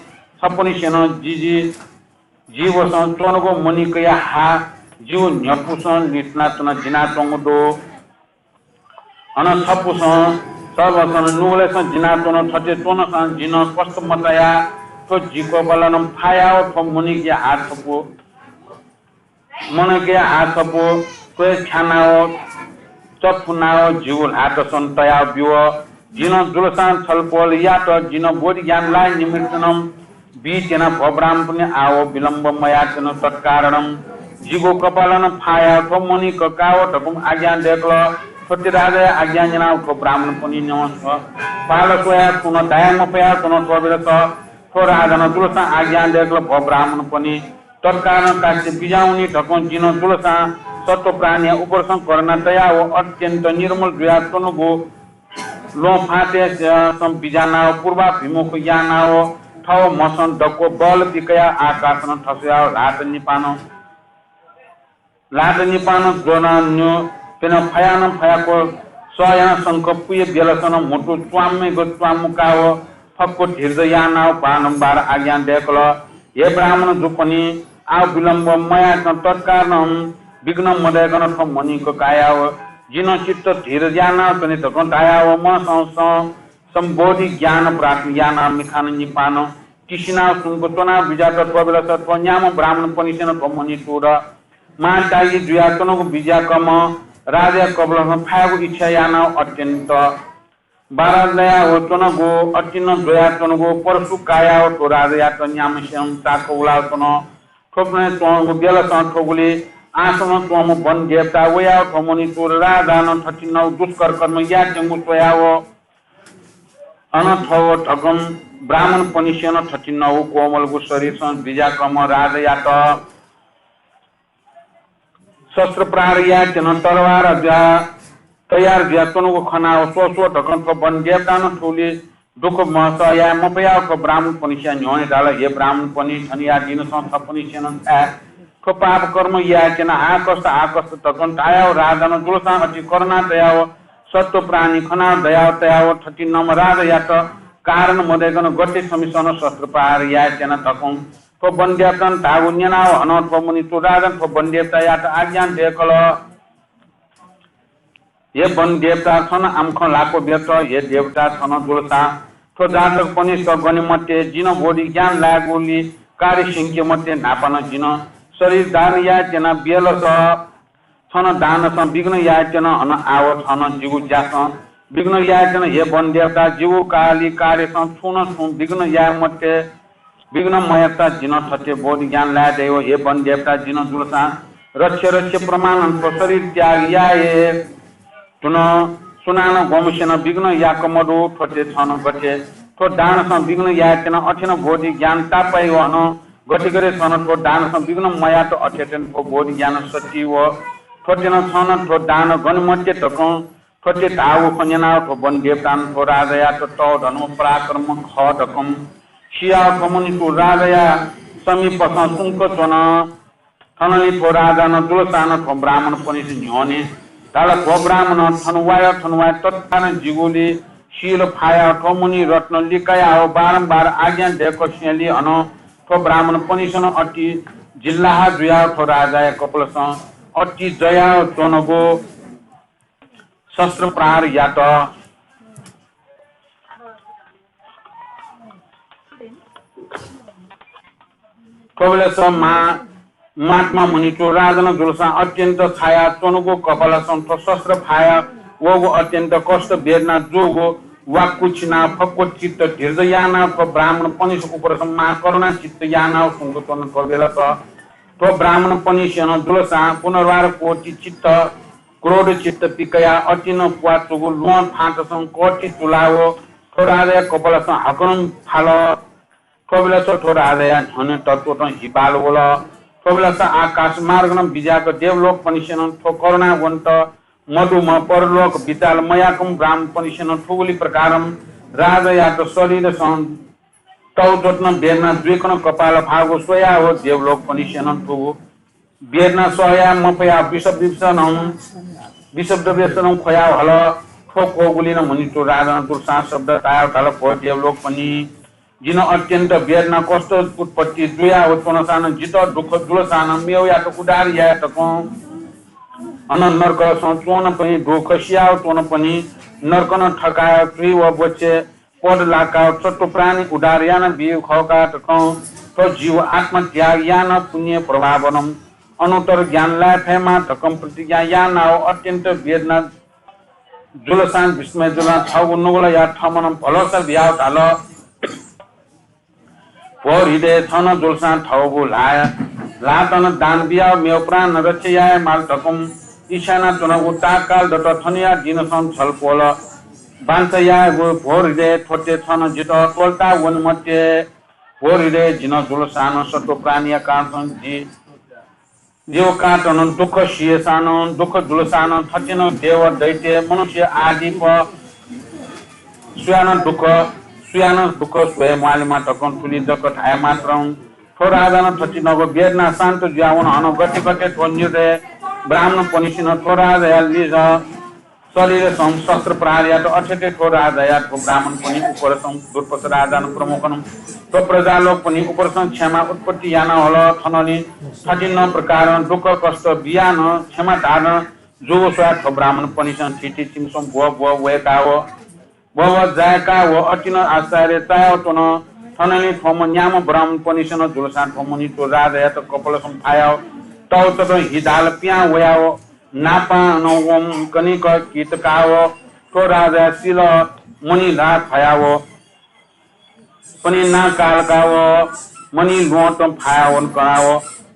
छपनिसेनं जिजि जीवसं च्वनागु मणिकया हा जिगु न्ह्यपुसं लिसनाच्वना जिनाच्वंगु दु। अन छपुसं सर्वसं नुगलय्सं जिनाच्वन। थथे च्वनसां जिं कष्ट मचाया थ्व जि कपालं फायाव थ्व मणिकया हा छपु, मणिकया हा छपु त्वय् छ्यानाव चफुनाव जिगु ल्हातसं तयाव ब्यु। जिं जुलसां छलपोल यात। जिं बोधि ज्ञान लाये निमित्तनं बी त्यना। भो ब्राह्मणपनि, आव विलम्ब मयात्यन। तत्कारणं जिगु कपालं फायाव थ्व मणिक काव धकं आज्ञा दय्कल। थ्वति राजाया आज्ञा न्यनाव थ्व ब्राह्मणपनि न्ह्यवं पाल स्वयाव छुं नं धाये मफयाव च्वन। थ्व बेलस थ्व राजानं जुलसां आज्ञा दय्कल, भो ब्राह्मणपनि, तत्कालं काशी बिज्याहुनि धकं जिं जुलसां सत्त्व प्राणीया उपरसं करुणा तयाव अत्यन्त निर्मल जुयाच्वनागु ल्वहंफातय्सं बिज्यानाव पूर्वाभिमुख यानाव थव म्हसं दक्व बल पिकयाव आकाशनं थस्वयाव ल्हात निपानं ल्हात निपानं ज्वनाव न्यु प्यनं फयानं फयाक्व सह यानाः शंख पुया बेलसनं म्हुतु च्वाम्हय्क च्वाम्हु काव फक्व धीरज यानाव बारम्बार आज्ञा दय्कल, हे ब्राह्मण जुपनि, आव विलम्ब मयाकं तत्कालं विघ्न मदय्कं थ्व मणिक कायाव जिं चित्त धीर यानाव च्वने धकं धायाव मनसं सं सम्बोधि ज्ञान प्राप्त यानाव मिखानं निपानं तिसिनाव सुम्क च्वनाव बिज्यात। थ्व बेलस थ्व न्याम्ह ब्राह्मणपनिसेनं थ्व मणिचूड महात्यागी जुयाच्वनागु बिज्याकम्ह राजाया कपालसं फायेगु इच्छा यानाव अत्यन्त बाराज्वयाव च्वनागु, अति नं ज्वयाच्वनागु परशु कायाव थ्व राजायात न्याम्हसेनं चाख उलाव च्वन। थ्वपनय् च्वंगु बेलसं थ्वगुलि आसनं च्वंम्ह वन देवता वयाव थ्व मणिचूड राजानं थथिंगु दुष्कर कर्म यायेत्यंगु स्वयाव अन थव धकं ब्राह्मणपनिसेनं थथिंगु कोमलगु शरीरसं बिज्याकम्ह राजायात शस्त्र प्रहार यायेत्यन तरवार जुया तयार जुयाच्वनागु खनाव स्व स्व धकं थ्व वन देवतानं थुलि दुःख महसः याये मफयाव थ्व ब्राह्मणपनिसिया न्ह्यःने धाल, हे ब्राह्मणपनि, थनिया दिनसं छपनिसेनं छाय् थ्व पाप कर्म यायेत्यना, हा कष्ट, हा कष्ट धकं धायाव राजानं जुलसां अति करुणा तयाव सत्त्व प्राणी खनाव दयाव तयाव थथिंम्ह राजायात कारण मदय्कं गथे छमिसं शस्त्र प्रहार यायेत्यना धकं थ्व वन देवतानं धाःगु न्यनाव हनं थ्व मणिचूड राजानं थ्व वन देवतायात आज्ञा दय्कल, हे वन देवता, छन आम्ह खँ ल्हाक्व ब्यत। हे देवता, छन जुलसां थ्व जातकपनिस्त गनेमते, जिं बोधि ज्ञान लायेगुलि कार्य स्यंके मते। न्हापानं जिं शरीर दान यायेत्यना बेलस छन दानसं विघ्न यायेत्यन, अन आव छन जिगु ज्यासं विघ्न यायेत्यन। हे वन देवता, जिगु कालि कार्यसं छुं नं छुं विघ्न याये मते। विघ्न मयात जिं थथे बोधि ज्ञान लाये दय्व। हे वन देवता, जिं जुलसां रक्ष रक्ष प्रमाणं थ्व शरीर त्याग याये धुन। सुनानं गुम्हसेनं विघ्न याक मदु। थथे छन गथे थ्व दानसं विघ्न यायेत्यन, अथेनं बोधि ज्ञान तापाइव हनं गथे गथे छन थ्व दानसं विघ्न मयात, अथेथेनं थ्व बोधि ज्ञान सतिव। थ्वथेनं छन थ्व दान गनेमते धकं थथे धाःगु खँ न्यनाव थ्व वन देवतानं थ्व राजायात तःधंम्ह पराक्रम खः धकं सियाव थ्व मणिचूड राजाया समीपसं सुम्क च्वन। थनंलि थ्व राजानं जुलसां नं थ्व ब्राह्मणपनिसे न्ह्यःने धाल, भो ब्राह्मण, थन वाय्, थन वाय्, तत्कालं जिगुलि शील फायाव थ्व मणि रत्न लिकायाव बारम्बार आज्ञा दय्कस्यंलि हनं थ्व ब्राह्मणपनिसेनं अति जिल्लाहा जुयाव थ्व राजाया कपालसं अति जयाव च्वनागु शस्त्र प्रहार यात। थ्वबेलस मा-, महात्मा मुनि च्वं राजानं जुलसां अत्यन्त छाया च्वनागु कपालसं थ्व शस्त्र फाया वःगु अत्यन्त कष्ट वेदना जूगु वाक्कु छिनाव फक्व चित्त धीर्ज यानाव थ्व ब्राह्मणपनिस उपरसं महाकरुणा चित्त यानाव सुंक च्वन। थ्वबेलस थ्व ब्राह्मणपनिसेनं जुलसां पुनर्वार कोटि चित्त क्रोध चित्त पिकयाव अतिनं पुवाच्वंगु ल्वहं फाँटसं कःति चुलाव थ्व राजाया कपालसं हाकनं फाल। थ्वबेलस थ्व राजाया न्ह्यःने तत्वतं हिबाल वल। थ्वबेलस आकाश मार्गनं बिज्याक देवलोकपनिसेनं थ्व करुणावन्त मदुम्ह परलोक बिचाल मयाकम्ह ब्राह्मणपनिसेनं थुगुलि प्रकारं राजायात शरीरसं तौजोतनं वेदना जुइकनं कपाल फाःगु स्वयाव देवलोकपनिसेनं थुगु वेदना सह याये मफयाव विषद्वेषनं, विषद्वेषनं ख्वयाव हल। थ्व क्वःगुलिनं मुनि च्वं राजानं जुलसां शब्द तायाव धाल, भो देवलोकपनि, जिं अत्यन्त वेदना कष्ट उत्पत्ति जुयाव च्वनसानं जितः दुःख जुलसानं मेवयात उद्धार याये धकं अन नरकसं च्वंपनि, दुःख सियाव च्वंपनि, नरकनं थकाव चुइ व बच्चे पद लाकाव सत्त्व प्राणी उद्धार यानाबीगु खः का धकं थ्व जीव आत्मत्याग यानाव पुण्य प्रभावनं अनुत्तर ज्ञान लाये फयेमा धकं प्रतिज्ञा यानाव अत्यन्त वेदना जुलसां विस्मय जुलां थःगु नुगलया थःम्हं भलसा बियाव धाल, भो हृदय, छं जुलसां थःगु ल्हाः, ल्हातं दान बियाव मेव प्राण रक्षा याये माल धकं इच्छा यानाच्वनागु ताःकाल दत। थनया जिनसं छलपोल बांछा यायेगु। भो हृदय, थ्वते छं जितः त्वःता वने मते। भो हृदय, जिं जुलसां सत्त्व प्राणीया कारणसं जि जीव काटनं दुःख सियसानं दुःख जुलसानं थथिनं देव दैत्य मनुष्य आदि प सुयानं दुःख, सुयानं दुःख स्वये म्वालेमा धकं थुलि जक धाये मात्रं थ्व राजानं थथिनगु वेदना शान्त जुयावन। हनं गथे गथे थ्व निर्दय ब्राह्मणपनिसेनं थ्व राजाया लिज शरीरसं शस्त्र प्रहार यात। अथे थ्व राजाया थ्व ब्राह्मणपनि उपरसं दुर्पस राजानं प्रमुखनं थ्व प्रजालोकपनि उपरसं क्षमा उत्पत्ति याना हल। थनंलि थथिनं प्रकारं दुःख कष्ट बियानं क्षमा धारण जूगु स्वयाः थ्व ब्राह्मणपनिसेनं थिति चिमसं ब्व ब्व वय्काव ब्व ब्व जाय्काव अतिनं आश्चर्य चायाव च्वन। थनंलि थ्वम्ह न्याम्ह ब्राह्मणपनिसेनं जुलसां थ्व मुनि च्वं राजायात कपालसं फायाव तौजोतं हिदाल पिहां वयाव नापां नं वं कनिक कितकाव थ्व राजाया सिल मणि ल्हाः फयाव पनि नां कालकाव मणि ल्वहंतं फायावन कनाव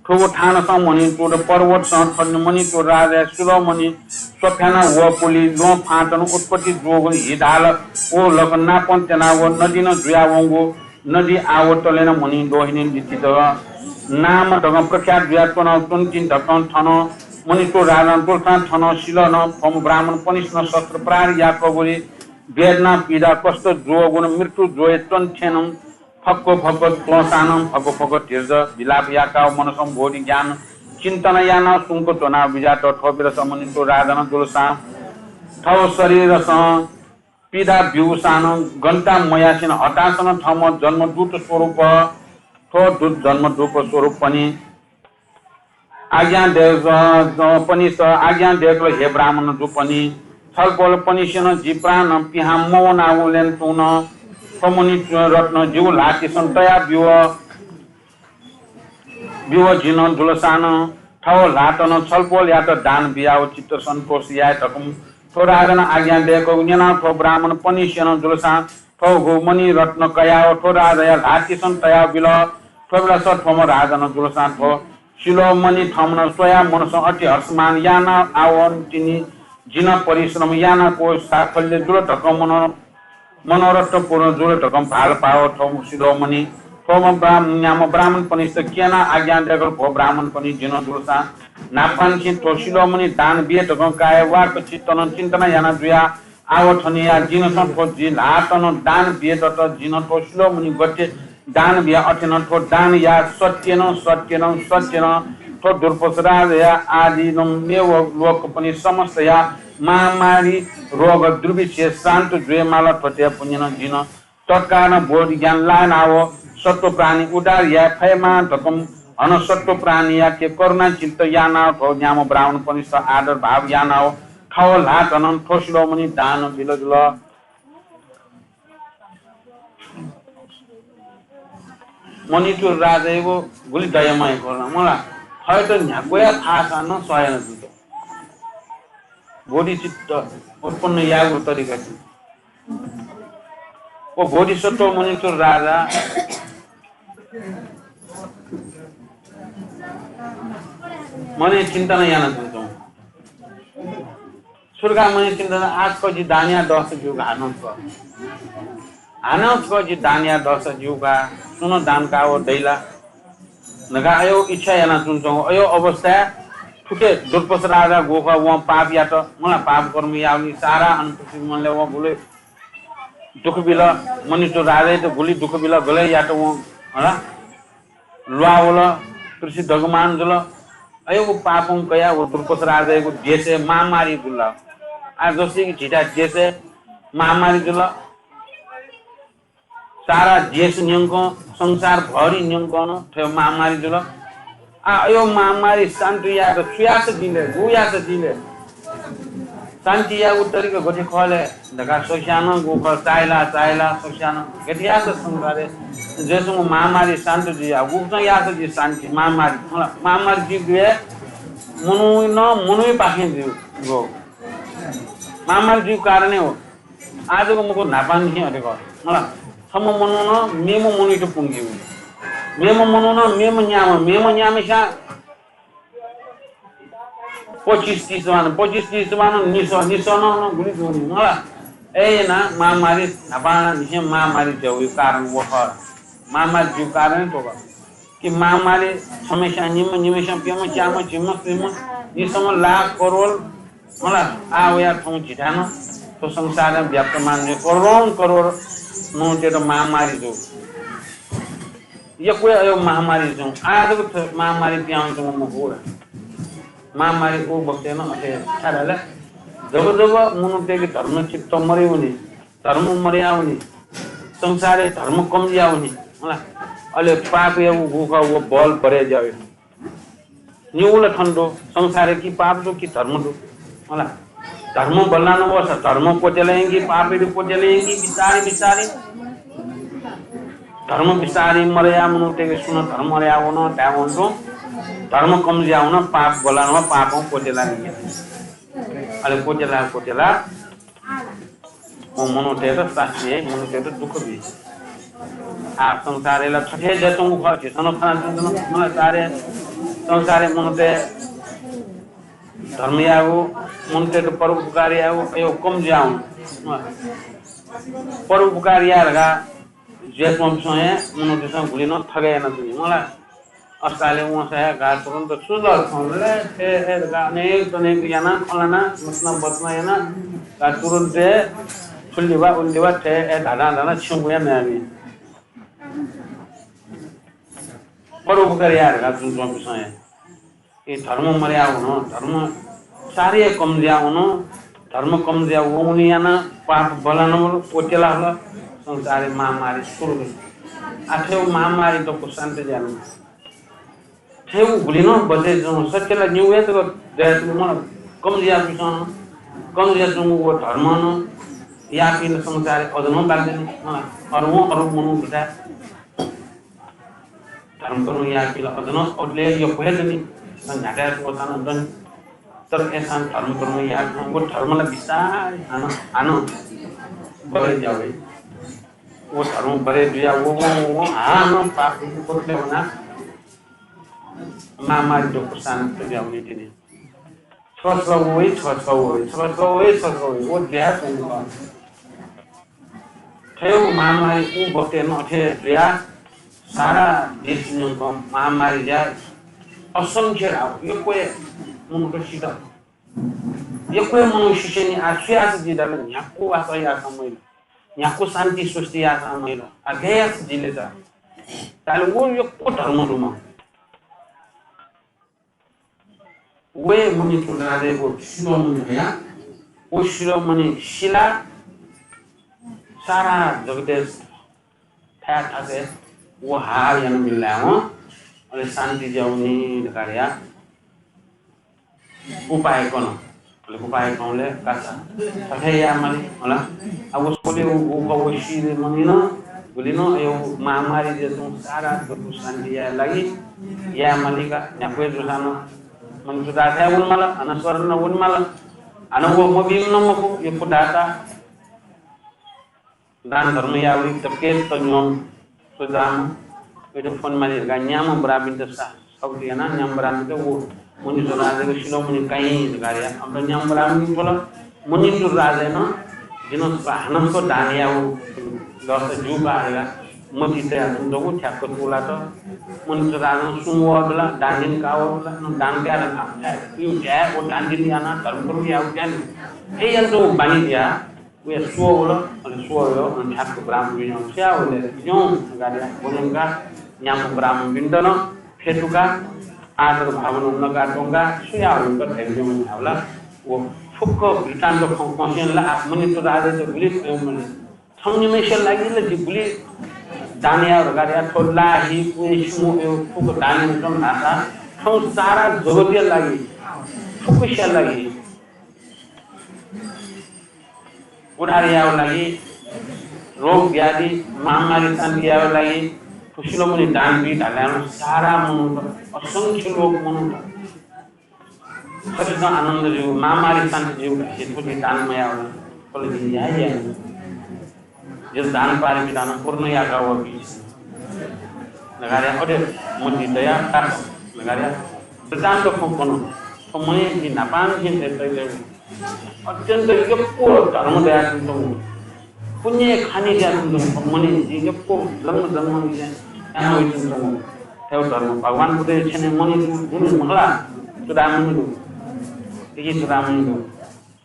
थुगु थानसं मणि च्वं पर्वतसं थन मणि च्वं राजाया सिल मणि स्वफ्याना वपुलि ल्वहं फाँटनं उत्पत्ति जूगु हिदाल व लक नापं त्यनाव नदीनं जुयावंगु नदी आव तलेनं मणि लोहिनी लिचित नाम धकं प्रख्यात जुयाच्वनाव च्वंतिनि धकं थन मणि च्वं राजानं जुलसां थन सिल नं थ्वम्ह ब्राह्मणपनिसेनं शस्त्र प्रहार याकगुलि वेदना पीडा कष्ट जूगुनं मृत्यु ज्वय् च्वंथेनं फक्व फक्व च्वंसानं फक्व फक्व धीरज विलाप याकाव मनसं बोधि ज्ञान चिन्तन यानाव सुंक च्वनाव बिज्यात। थ्व बेलस मणि च्वं राजानं जुलसां थव शरीरसं पीडा ब्यूसानं गन्ता मयासेनं हतासनं थम्ह जन्मदूत स्वरूप थ्व दूत जन्मदूत स्वरूपपनि आज्ञा दय्क, अ, पनिस आज्ञा दय्कल, हे ब्राह्मण दुपनि, छलपोलपनिसेनं जि प्राण पिहां मवनावलेन तुं नं थ्व मणि रत्न जिगु ल्हातिसं तया ब्यु, ब्यु जिं जुलसानं थव ल्हातं छलपोलयात दान बियाव चित्त सन्तोष याये धकं थ्व राजानं आज्ञा दय्कूगु न्यनाव थ्व ब्राह्मणपनिसेनं जुलसां थ्व मणि रत्न कयाव थ्व राजाया ल्हातिसं तयाव बिल। थ्व बेलस थ्वम्ह राजानं जुलसां थ्व शिरोमणि थम्हं स्वयाव मनसं अति हर्षमान यानाव आव तिनि जिं परिश्रम यानाव साफल्य जुल धकं मनो-, मनोरथ पूर्ण जुल धकं भालपाव थ्व शिरोमणि थ्वम्ह ब्राह्म-, न्याम्ह ब्राह्मणपनिस्त क्यनाव आज्ञा दय्कल, भो ब्राह्मणपनि, जिं जुलसां न्हापांनिसें थ्व शिरोमणि दान बिये धकं काय वाक चित्तं चिन्तन याना जुया आव थनया जिनसं थ्व जि ल्हातं दान बिये दत। जिं थ्व शिरोमणि गथे दान बिया अथेनं थ्व दान या। सत्येनं सत्येनं सत्येनं थ्व दुर्पस राजाया आदिनं मेव लोकपनि समस्तया महामारी रोग दुर्भिक्ष शान्त जुयेमाल। थ्वतया पुण्यनं जिं तत्कालं बोधि ज्ञान लानाव सत्त्व प्राणी उद्धार याये फयेमा धकं हनं सत्त्व प्राणीयाके करुणा चित्त यानाव थ्व न्याम्ह ब्राह्मणपनिस्त आदर भाव यानाव थव ल्हातनं थ्व शिरोमणि दान बिल जुल। मणिचूड राजायागु गुलि दयाम्ह हे खः ला, मला। थःत न्ह्याक्वया फाःसां नं सह यानाच्वंगु। बोधिचित्त उत्पन्न यायेगु तरिका छु? व बोधिसत्व मणिचूड राजा मने चिन्तन यानाच्वंगु। सुरुका मने चिन्तन, आःतक जि दान याये दःसा ज्यू का, हानं छकः। हानं छकः जि दान याये दःसा ज्यू का, सुं नं दान काः वः दइ ला धकाः अय् इच्छा यानाच्वंगु। अय् अवस्थाय् थुके दुर्पस राजा गुखः, वं पाप यात, मला, पाप कर्म याःगुलिं सारा अन पृथ्वी मनले वं गुलि दुःख बिल, मणिचूड राजायात गुलि दुःख बिल, गलय् यात वं, हला। ल्वाः वल, पृथ्वी दगमान जुल। अय् व पापं कयाः व दुर्पस राजायागु देशय् महामारी जुल। आः जसय् कि झीथाय् देशय् महामारी जुल। सारा देश न्यंकं, संसार भरि न्यंकं थ्व महामारी जुल। आः अय् महामारी शान्ति यायेत छु याःसा जिले, गु याःसा जिले? शान्ति यायेगु तरिका गथे खः ले धकाः सकस्यां नं गुखः चाःहिला, चाःहिला सकस्यां नं गथे याःसा संसारय् जुयाच्वंगु महामारी शान्त जुइ, गुकथं याःसा जि शान्ति, महामारी, मला, महामारी जुइगु हे मनू नं मनूपाखें जुइ। महामारी जुइगु कारण हे हो। आः जक मखु, न्हापांनिसें अथे खः, मला। छम्ह मनुखं मेम्ह मनूयात प्वंकीगु, मेम्ह मनुखं मेम्ह न्याम्ह, मेम्ह न्याम्हस्यां पच्चिस तीस बान, पच्चिस तीस बान निसः, निसः नं गुलि जूनि, मला। अय् यानाः महामारी, न्हापांनिसें महामारी जुइगु कारण व खः। महामारी जुइगु कारण थ्व खः कि महामारी छम्हस्यां निम्ह, निम्हस्यां प्यम्ह, च्याम्ह, झिम्ह, स्वीम्ह, निसःम्ह, लाख, करोड, मला। आः वयाः थौं झीथाय् नं थ्व संसारय् व्याप्तमान जुइ, करोडौं करोड मनूतय्त महामारी जू। यक्व हे अय् महामारी जुं, आः जक थ्व महामारी पिहां वंच्वंगु मखु ला। महामारी व बखतय् नं अथे, छाय् धाःसा जब जब मनूतय्के धर्म चित्त मदयावनी, धर्म मदयावनी, संसारय् धर्म कम जुयावनी, हला, अले पापयागु गुखः व बल बढे जुयावनी। निगू ला थन दु, संसारय् कि पाप दु कि धर्म दु, हला। धर्म बल्लां वःसा धर्म क्वत्याला यंकी, पापयात क्वत्याला यंकी, बिस्तारं बिस्तारं। धर्म बिस्तारं मदयाः मनूतय्के सुं नं धर्म मदयावन धायेवं तुं, धर्म कम जुयावन, पाप बल्लां वः, पापं क्वत्याला यंकी। अले क्वत्याला क्वत्याला व मनूतय्त शास्ति याइ, मनूतय्त दुःख बी। आः संसारय् ला थथे जुयाच्वंगु खः, झीसं नं खनाच्वंगु खः, मला। संसारय्, संसारय् मनूतय् धर्म यायेगु, मनूतय्त परोपकार यायेगु अय् कम जुयावन। परोपकार याये धकाः जुयाच्वंपिसं हे मनूतय्सं गुलि नं थगय् यानाच्वनी, मला। अस्पतालय् वंसा हे गाः तुरुन्त छु जुल थौंले, थथे हे धकाः अनेक तनेक यानाः खँ ल्हानाः मसना बचना यानाः गाः तुरुन्त हे थुलि वा उलि वा थथे हे धाधां धाधां छ्यंकू हे नयाबी। परोपकार याये धकाः जुयाच्वंपिसं हे। ए धर्म मदयावन, धर्म साह्रै कम जुयावन, धर्म कम जुयावंगुलिं यानाः पाप बल्लां वल, क्वत्याला हल, संसारय् महामारी सुरु जुल। आः थ्व महामारी दक्व शान्त जुयावन। थ्व गुलि नं बचय् जुं, सत्य ला निगू हे जक दयाच्वंगु, मला, कम जुयापिसं, कम जुयाच्वंगु व धर्म नं याःपिं ला संसारय् अझ नं बाकी दनि, मला, अरू अरू मनू दुथाय् धर्म कर्म याःपिं ला अझ नं अबलय् यक्व हे दनि, न्ह्याथाय् त्वःताः नं दनि। तर अय्सां धर्म कर्म याःपिं व धर्म ला बिस्तारं हानं, हानं बढे जुयावइ। व धर्म बढे जुयाव, व, व, व हानं पाप कोटले वनाः महामारी दक्व शान्त जुयावनी तिनि। छगः छगः वइ, छगः छगः वइ, छगः छगः वइ, छगः छगः वइ, व जुयाच्वंगु खः। थ्व महामारी उ बखतय् नं अथे जुयाः सारा देश न्यंकं महामारी जुयाः असंख्य धाःगु यक्व हे मनूत सित। यक्व हे मनू सिसेंनि। आः छु याःसा जि धाःसा न्ह्याक्व वासः याःसां मइल, न्ह्याक्व शान्ति स्वस्ति याःसां मइल। आः गय् याःसा जि ले चा। धाःसा व यक्व धर्म दुम्ह वय् मणिचूड राजायागु शिरोमणि हयाः, व शिरोमणि सिलाः सारा जगतय् थाय् थासय् व हाः याना मिलाय्वं, अले शान्ति ज्या वनी धकाः या उपाय कन। अले उपाय कन ले कासा थथे याये माली होला। अब व स्वले व, व, व सिधे मनिन, गुलिन, अयो महामारी जे तुं सारा दक्व शान्ति याये लागि याये माली का, न्ह्याक्व जूसां नं मनितुराजाथाय् वने माल, अन शरण वने माल, अन व मबीम्ह नं मखु, यक्व धाःसा दान धर्म यावलि तके तन्योन सुदाम। इदु फोन माली धकाः न्याम्ह ब्राह्मणत सा-, शब्द याना न्याम्ह ब्राह्मणत व मनितुराजाया शिरोमणि काइँ धकाः या। अब न्याम्ह ब्राह्मण थ्वल, मनितुराजाया नं जिन हानं दान याउ दस जूबा धकाः मति तया तुं दगु ठ्याक्क तुलात। मनितुराजां सुं वःबला, दान दिं का वःबला, नं दान काये धकाः यु ज्या व दान दिं याना धर्म कर्म याउ ज्या नि। ए यंतो बानी दिया। वया स्वः वल, अले स्वः वल, अन ठ्याक्क ब्राह्मण बिज्याहुँ, स्वया वल, बिज्याहुँ धकाः वनेका न्याम्ह ब्राह्मण बिन्त नं फेतुका आदर भावना नका त्वंका स्वया वल, धैर्य बिज्याहुँ धावला। व फुक्क वृत्तान्त खँ कंसें ला मनितुराजायात गुलि स्वयं मनि। थौं निम्हय्सिया लागि ला जि गुलि दान याये धकाः या, थ्व ला हि, कुँहि, सिमु, यो फुक्क दान यानाच्वना धाःसा थौं सारा जगतया लागि, फुक्कसिया लागि उद्धार यायेगु लागि, रोग व्याधि महामारी शान्ति यायेगु लागि फुसिलोमणि दान बी धाःसा सारा मनूत, असंख्य लोक मनूत खचित आनन्द जुइ, महामारी शान्ति जुइ, थ्व जि दान मयावल, थ्व ला जिं याये याये। जिं दान पारमिता नं पूर्ण याका वःपिं। नगारिया अथे मति तया ताक। नगारिया वृत्तान्त खँ कन। थ्व मने जि न्हापांनिसें तयातयागु। अत्यन्त यक्व धर्म दयाच्वंगु। पुण्य खानी दयाच्वंगु। थ्व मने जि यक्व जन्म जन्मनिसें याना वयाच्वंगु। थ्व धर्म भगवान बुद्धया छेनय् मने दु, दु मखु ला? चूडामणि दु। इकी चूडामणि दु।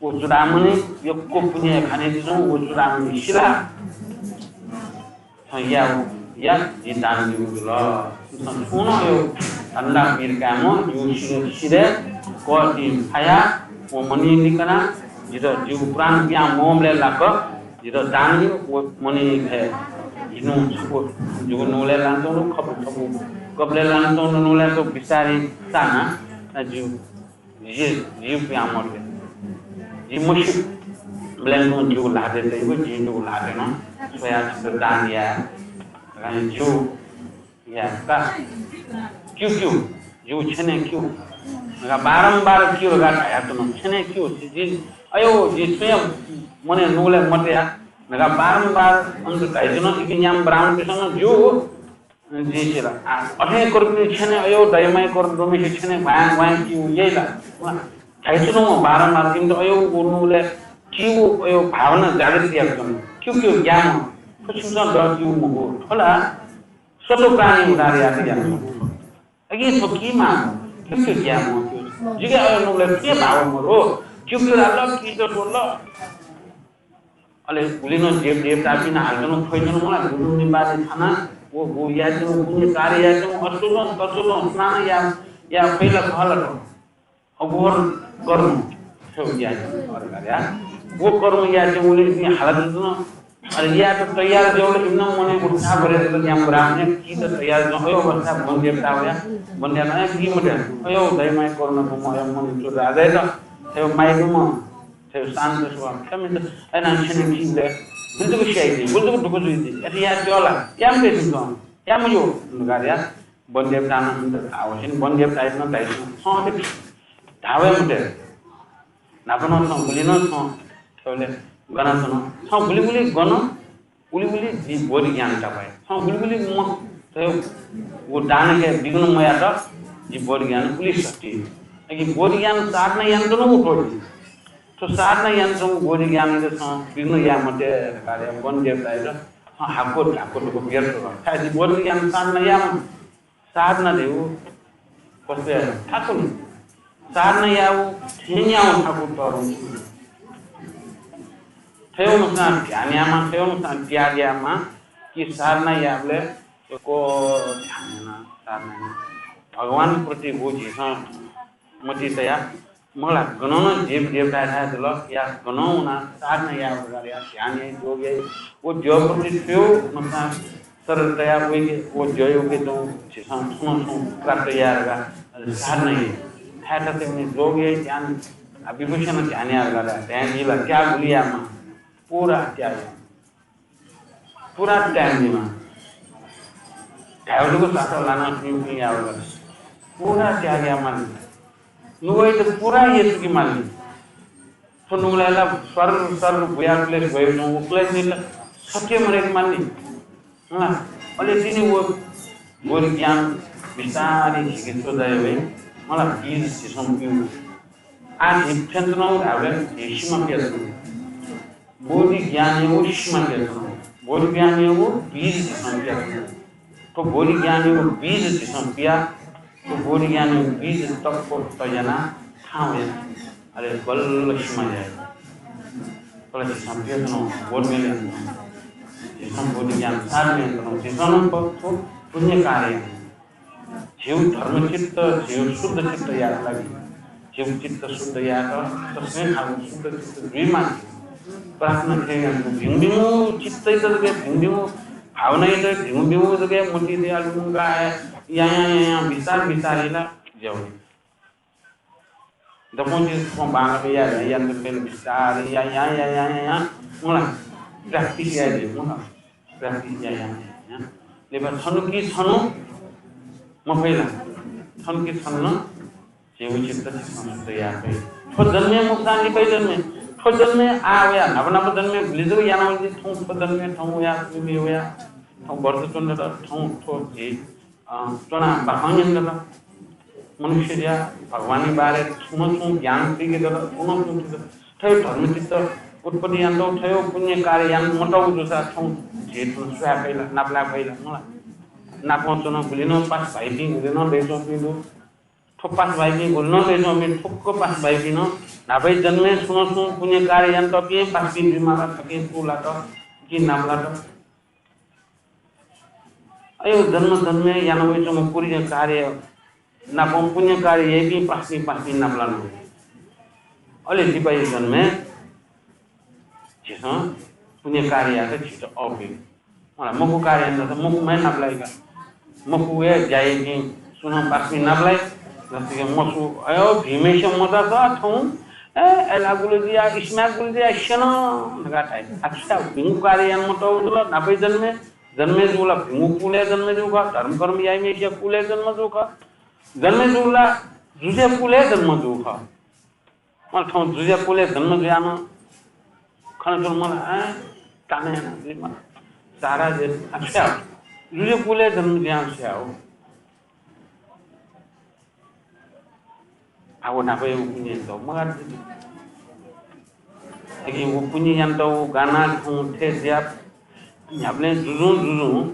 व चूडामणि यक्व पुण्य खानी जुल, व चूडामणि सिला। थ्व या, या, जि दान ब्यूगु जुल। थ्व नं यो धन्दा वीर काय्म्ह, जिगु सिर, सिरय् कःतिं फाया, व मणि निकना, जितः जिगु प्राण पिहां मवंबलय् लाक, जितः दान ब्यु, व मणि हे। जिगु नु छपु, जिगु नुगलय् लानाच्वंगु, खपु, खपु, कपालय् लानाच्वंगु नुगलय् च्वंगु बिस्तारं ताना, जिगु जि, जि पिहां मवये। जि मस्यू। बलय् नं जिगु ल्हातय् तइगु, जिं जिगु ल्हातय् नं स्वयाः छितः दान याये। अले जिगु या का। क्यु क्यु। जिगु छेनय् क्यु। धकाः बारम्बार क्यु धकाः धयाच्वन। छेनय् क्यु। जि, जि, अयो, जि स्वयं मनय् नुगलय् मतया। धकाः बारम्बार अन धाइच्वन। इपिं न्याम्ह ब्राह्मणपिन्सं नं जिगु जिं सिल। आ, अथे कर्पिनि छेनय् अयो दयमाया कर्म दुम्हेसित छेनय् भ्वाँय् भ्वाँय् क्यु याइ ला। धाइच्वंम्ह बारम्बार इमित अयो व नुगलय् क्यु अयो भावना जागृत याकच्वन। क्यु क्यु ग्याःम्ह। थ्व छिमिसं द क्यु मखु। थ्व ला सत्त्व प्राणी उद्धार यायेत यानाच्वंगु। अकिं थ्व कि माःम्ह। क्यु क्यु ग्याःम्ह क्यु। जिके अयो नुगलय् के भाव मरु। क्यु क्यु ला ल, कि त थ्व ल। अले गुलिनं देव देवतापिं हालाच्वन, थ्वइच्वन मला, गुलि निबाले थाना, व, व यायेच्वन, पुण्य कार्य यायेच्वन, अछुतं, तछुतं, स्नान या, या फैला खहला त। अघोर कर्म, थ्व यायेच्वन, अघोर कार्य। व कर्म यायेच्वन, उलि इपिं हालाच्वन, अले यायेत तयार जुल, इमिनं मनय् उत्साह बढे जुल, न्याम्ह ब्राह्मणं कि त तयार जुल, अयो अवस्था वन देवता वया, वन देवता कि मते, अयो दयमाया कर्म दुम्ह, अयो मणिचूडामणि, अयो माया दुम्ह, थ्व शान्त स्वभाव। थ्व मित अय्‌नं छेनय् कि ले। गुलि जक स्याइ दे, गुलि जक दुःख जुइ दे। अथे याये ज्यू ला? याये मते छिमिसं। याये मज्यू। धकाः या। वन देवतां नं धाःवसिन, वन देवतायात नं धाइच्वन। छं अथे धाये मते। न्हापा नं छं गुलि नं छं थ्व ले गनाच्वन। छं गुलि गुलि गन, उलि उलि जि बोधि ज्ञान तापाइ। छं गुलि गुलि म-, थ्व व दान हे विघ्न मयात, जि बोधि ज्ञान उलि सत्य। अकिं बोधि ज्ञान साधना यानाच्वनागु थ्व जि। थ्व साधना यानाच्वंगु बोधि ज्ञानयात छं विघ्न याये मते धकाः वन देवतायात छं हाकु हाकु धुकु व्यर्थ जुल। छाय् जि बोधि ज्ञान साधना याये मते। साधना धइगु वस्तु हे थाकुनि। साधना यायेगु थें यायेगु थाकु तःधंगु। थ्व हे मखुसां ध्यान यायेमाः, थ्व हे मखुसां त्याग यायेमाः कि साधना यायेबलय् यक्व ध्यान यानाः साधना यानाः भगवान प्रति व झीसं मति तयाः मखु ला, गनं नं देव देवतायाथाय् जुल, या गनं वनाः साधना याये धकाः या ध्यान याइ, योग याइ, व द्यः प्रति थ्व हे मखुसां सरल तयाः वइके, व ज्वय् वइके तुं झीसं छुं न छुं प्राप्त यायेगु साधना याइ। थाय् थासय् वने जोग याइ, ध्यान, आ, विपश्यना ध्यान यायेगु ध्यान याइ ला, त्याग गुलि यायेमाः, पूरा त्याग याइ। पूरा त्याग यायेमाः। धायेगु जक सासः लानाः पिं पिं यायेगु ला, पूरा त्याग यायेमाः। नुगःयात पूरा यचुके माःनि। थ्व नुगलय् ला सर्र सर्र बुयाः क्लेश ब्वयेगु नं, व क्लेशयात सत्य मदयेके माःनि। हँ, अले तिनि व बोधि ज्ञान बिस्तारै झीके च्वजा वइ। मला, बीज झीसं प्यू। आः झी फ्यंच्वनागु धाःबलय् झी सीमा प्यंच्वनी। बोधि ज्ञानयागु सीमा प्यंच्वनी। बोधि ज्ञानयागु बीज झीसं प्यंच्वनी। थ्व बोधि ज्ञानयागु बीज झीसं पियाः, थ्व बोधि ज्ञानयागु बीज तप्प तज्यानाः थाहां वया। अले बल्ल सीमा याये। अले झीसं प्यंच्वनी, बोध मेले यानाच्वनी। झीसं बोधि ज्ञान साधना यानाच्वनी। झीसं नं प-, थ्व पुण्य कार्य झीगु धर्मचित्त, झीगु शुद्ध चित्त यायेत लागि, झीगु चित्त शुद्ध यायेत तसकं आः शुद्ध चित्त जुइमाः। प्रार्थना खेँ यानाः भिंगु भिंगु चित्तयात जक, भिंगु भिंगु भावनायात, भिंगु भिंगु जक मतिइ तयाः लुमंकाः यायां यायां बिस्तार बिस्तार याना ज्या वइ। दक्वं चिज थ्वं बांलाक याये, याये, याये, बिस्तार, या, या, या, मला। Practice याये, मला। Practice या, या, या, या। लिपा छन्हु कि छन्हु मफइ ला। छन्हु कि छन्हु नं झीगु चित्त झीसं शुद्ध याये फइ। थ्व जन्मय् मखुसां लिपाया जन्मय्, थ्व जन्मय् आः वया, न्हापा न्हापा जन्मय् गुलि जक याना वंगु, थौं थ्व जन्मय्, थौं वया, थुमि वया, थौं व्रत च्वने दत, थौं थ्व झी अ, च्वनाः बाखं न्यने दत। मनुष्य जुयाः भगवानया बारे छुं न छुं ज्ञान थुइके दत, छुं न छुं थुइके दत। थ्व धर्मचित्त उत्पत्ति यानातःगु, थ्व पुण्य कार्य याना मतःगु जूसा थौं झी थन स्वये फइ ला, नापलाये फइ ला, मला। नापं च्वनाः गुलि नं पासा भाइपिं, गुलि नं दयाच्वंपिं दु। थ्व पासा भाइपिं, गुलि नं दयाच्वंपिं, फुक्क पासा भाइपिं नं न्हापाया जन्मय् छुं न छुं पुण्य कार्य यानातःपिं पासापिं जुइमाल, थुकिं कूलात, जिं नापलात। अय् जन्म जन्मय् याना वयाच्वंगु पुण्य कार्य नापं पुण्य कार्य याइपिं पासापिं पासापिं नापलात। अले लिपाया जन्मय् झीसं पुण्य कार्य यायेत झीत अःपुइ। मला, मखु कार्य यानात मखुम्ह हे नापलाइ का। मखु हे ज्या याइपिं सुं नं पासापिं नापलाइ। जस्तै कि मसु, अय्, भिंम्हसिया मचा चा थौं, ए, अय्‌लाः गुलि जुया, इस्माक गुलि जुया, स्यन धकाः धाइ। आः छु याये, भिंगु कार्य याना मतःगु जुल, न्हापाया जन्मय्, जन्मय् जूगु ला भिंगु कुलय् जन्म जूगु खः, धर्मकर्म याइम्हसिया कुलय् जन्म जूगु खः। जन्मय् जूगु ला जुजुया कुलय् जन्म जूगु खः। मला, थौं जुजुया कुलय् जन्म जुयाम्ह खनाच्वन मला, अँ, तानं याना जुइ मला। सारा जे, आः छु याये, जुजुया कुलय् जन्म जुयाम्ह छु याये। आः व न्हापाया व पुण्य यानातःगु मगाः जुइ। अकिं व पुण्य यानातःगु गाना थौं थथे जुयाः न्ह्याबलें जुजुं जुजुं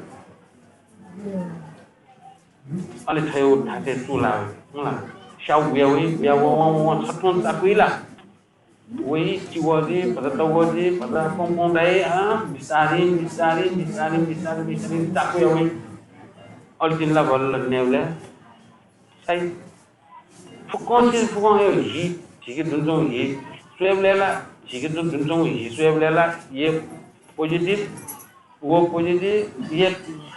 अले थ्व धात्थें चूलाः वइ। मला, स्याउ बुया वइ, बुया वं वं वं छथुं चाकुइ ला। वइ, चिवः जुइ, भचा तवः जुइ, भचा कौं कौं धाइ, अँ, बिस्तारिं, बिस्तारिं, बिस्तारिं, बिस्तारिं, बिस्तारिं चाकुया वइ। अले तिनि ला भल नयेबलय् साइ। फुक्कं चिज, फुक्कं हे हि, झीके दुने च्वंगु हि, स्वयेबलय् ला झीके दुने च्वंगु हि स्वयेबलय् ला हे positive, व positive, हे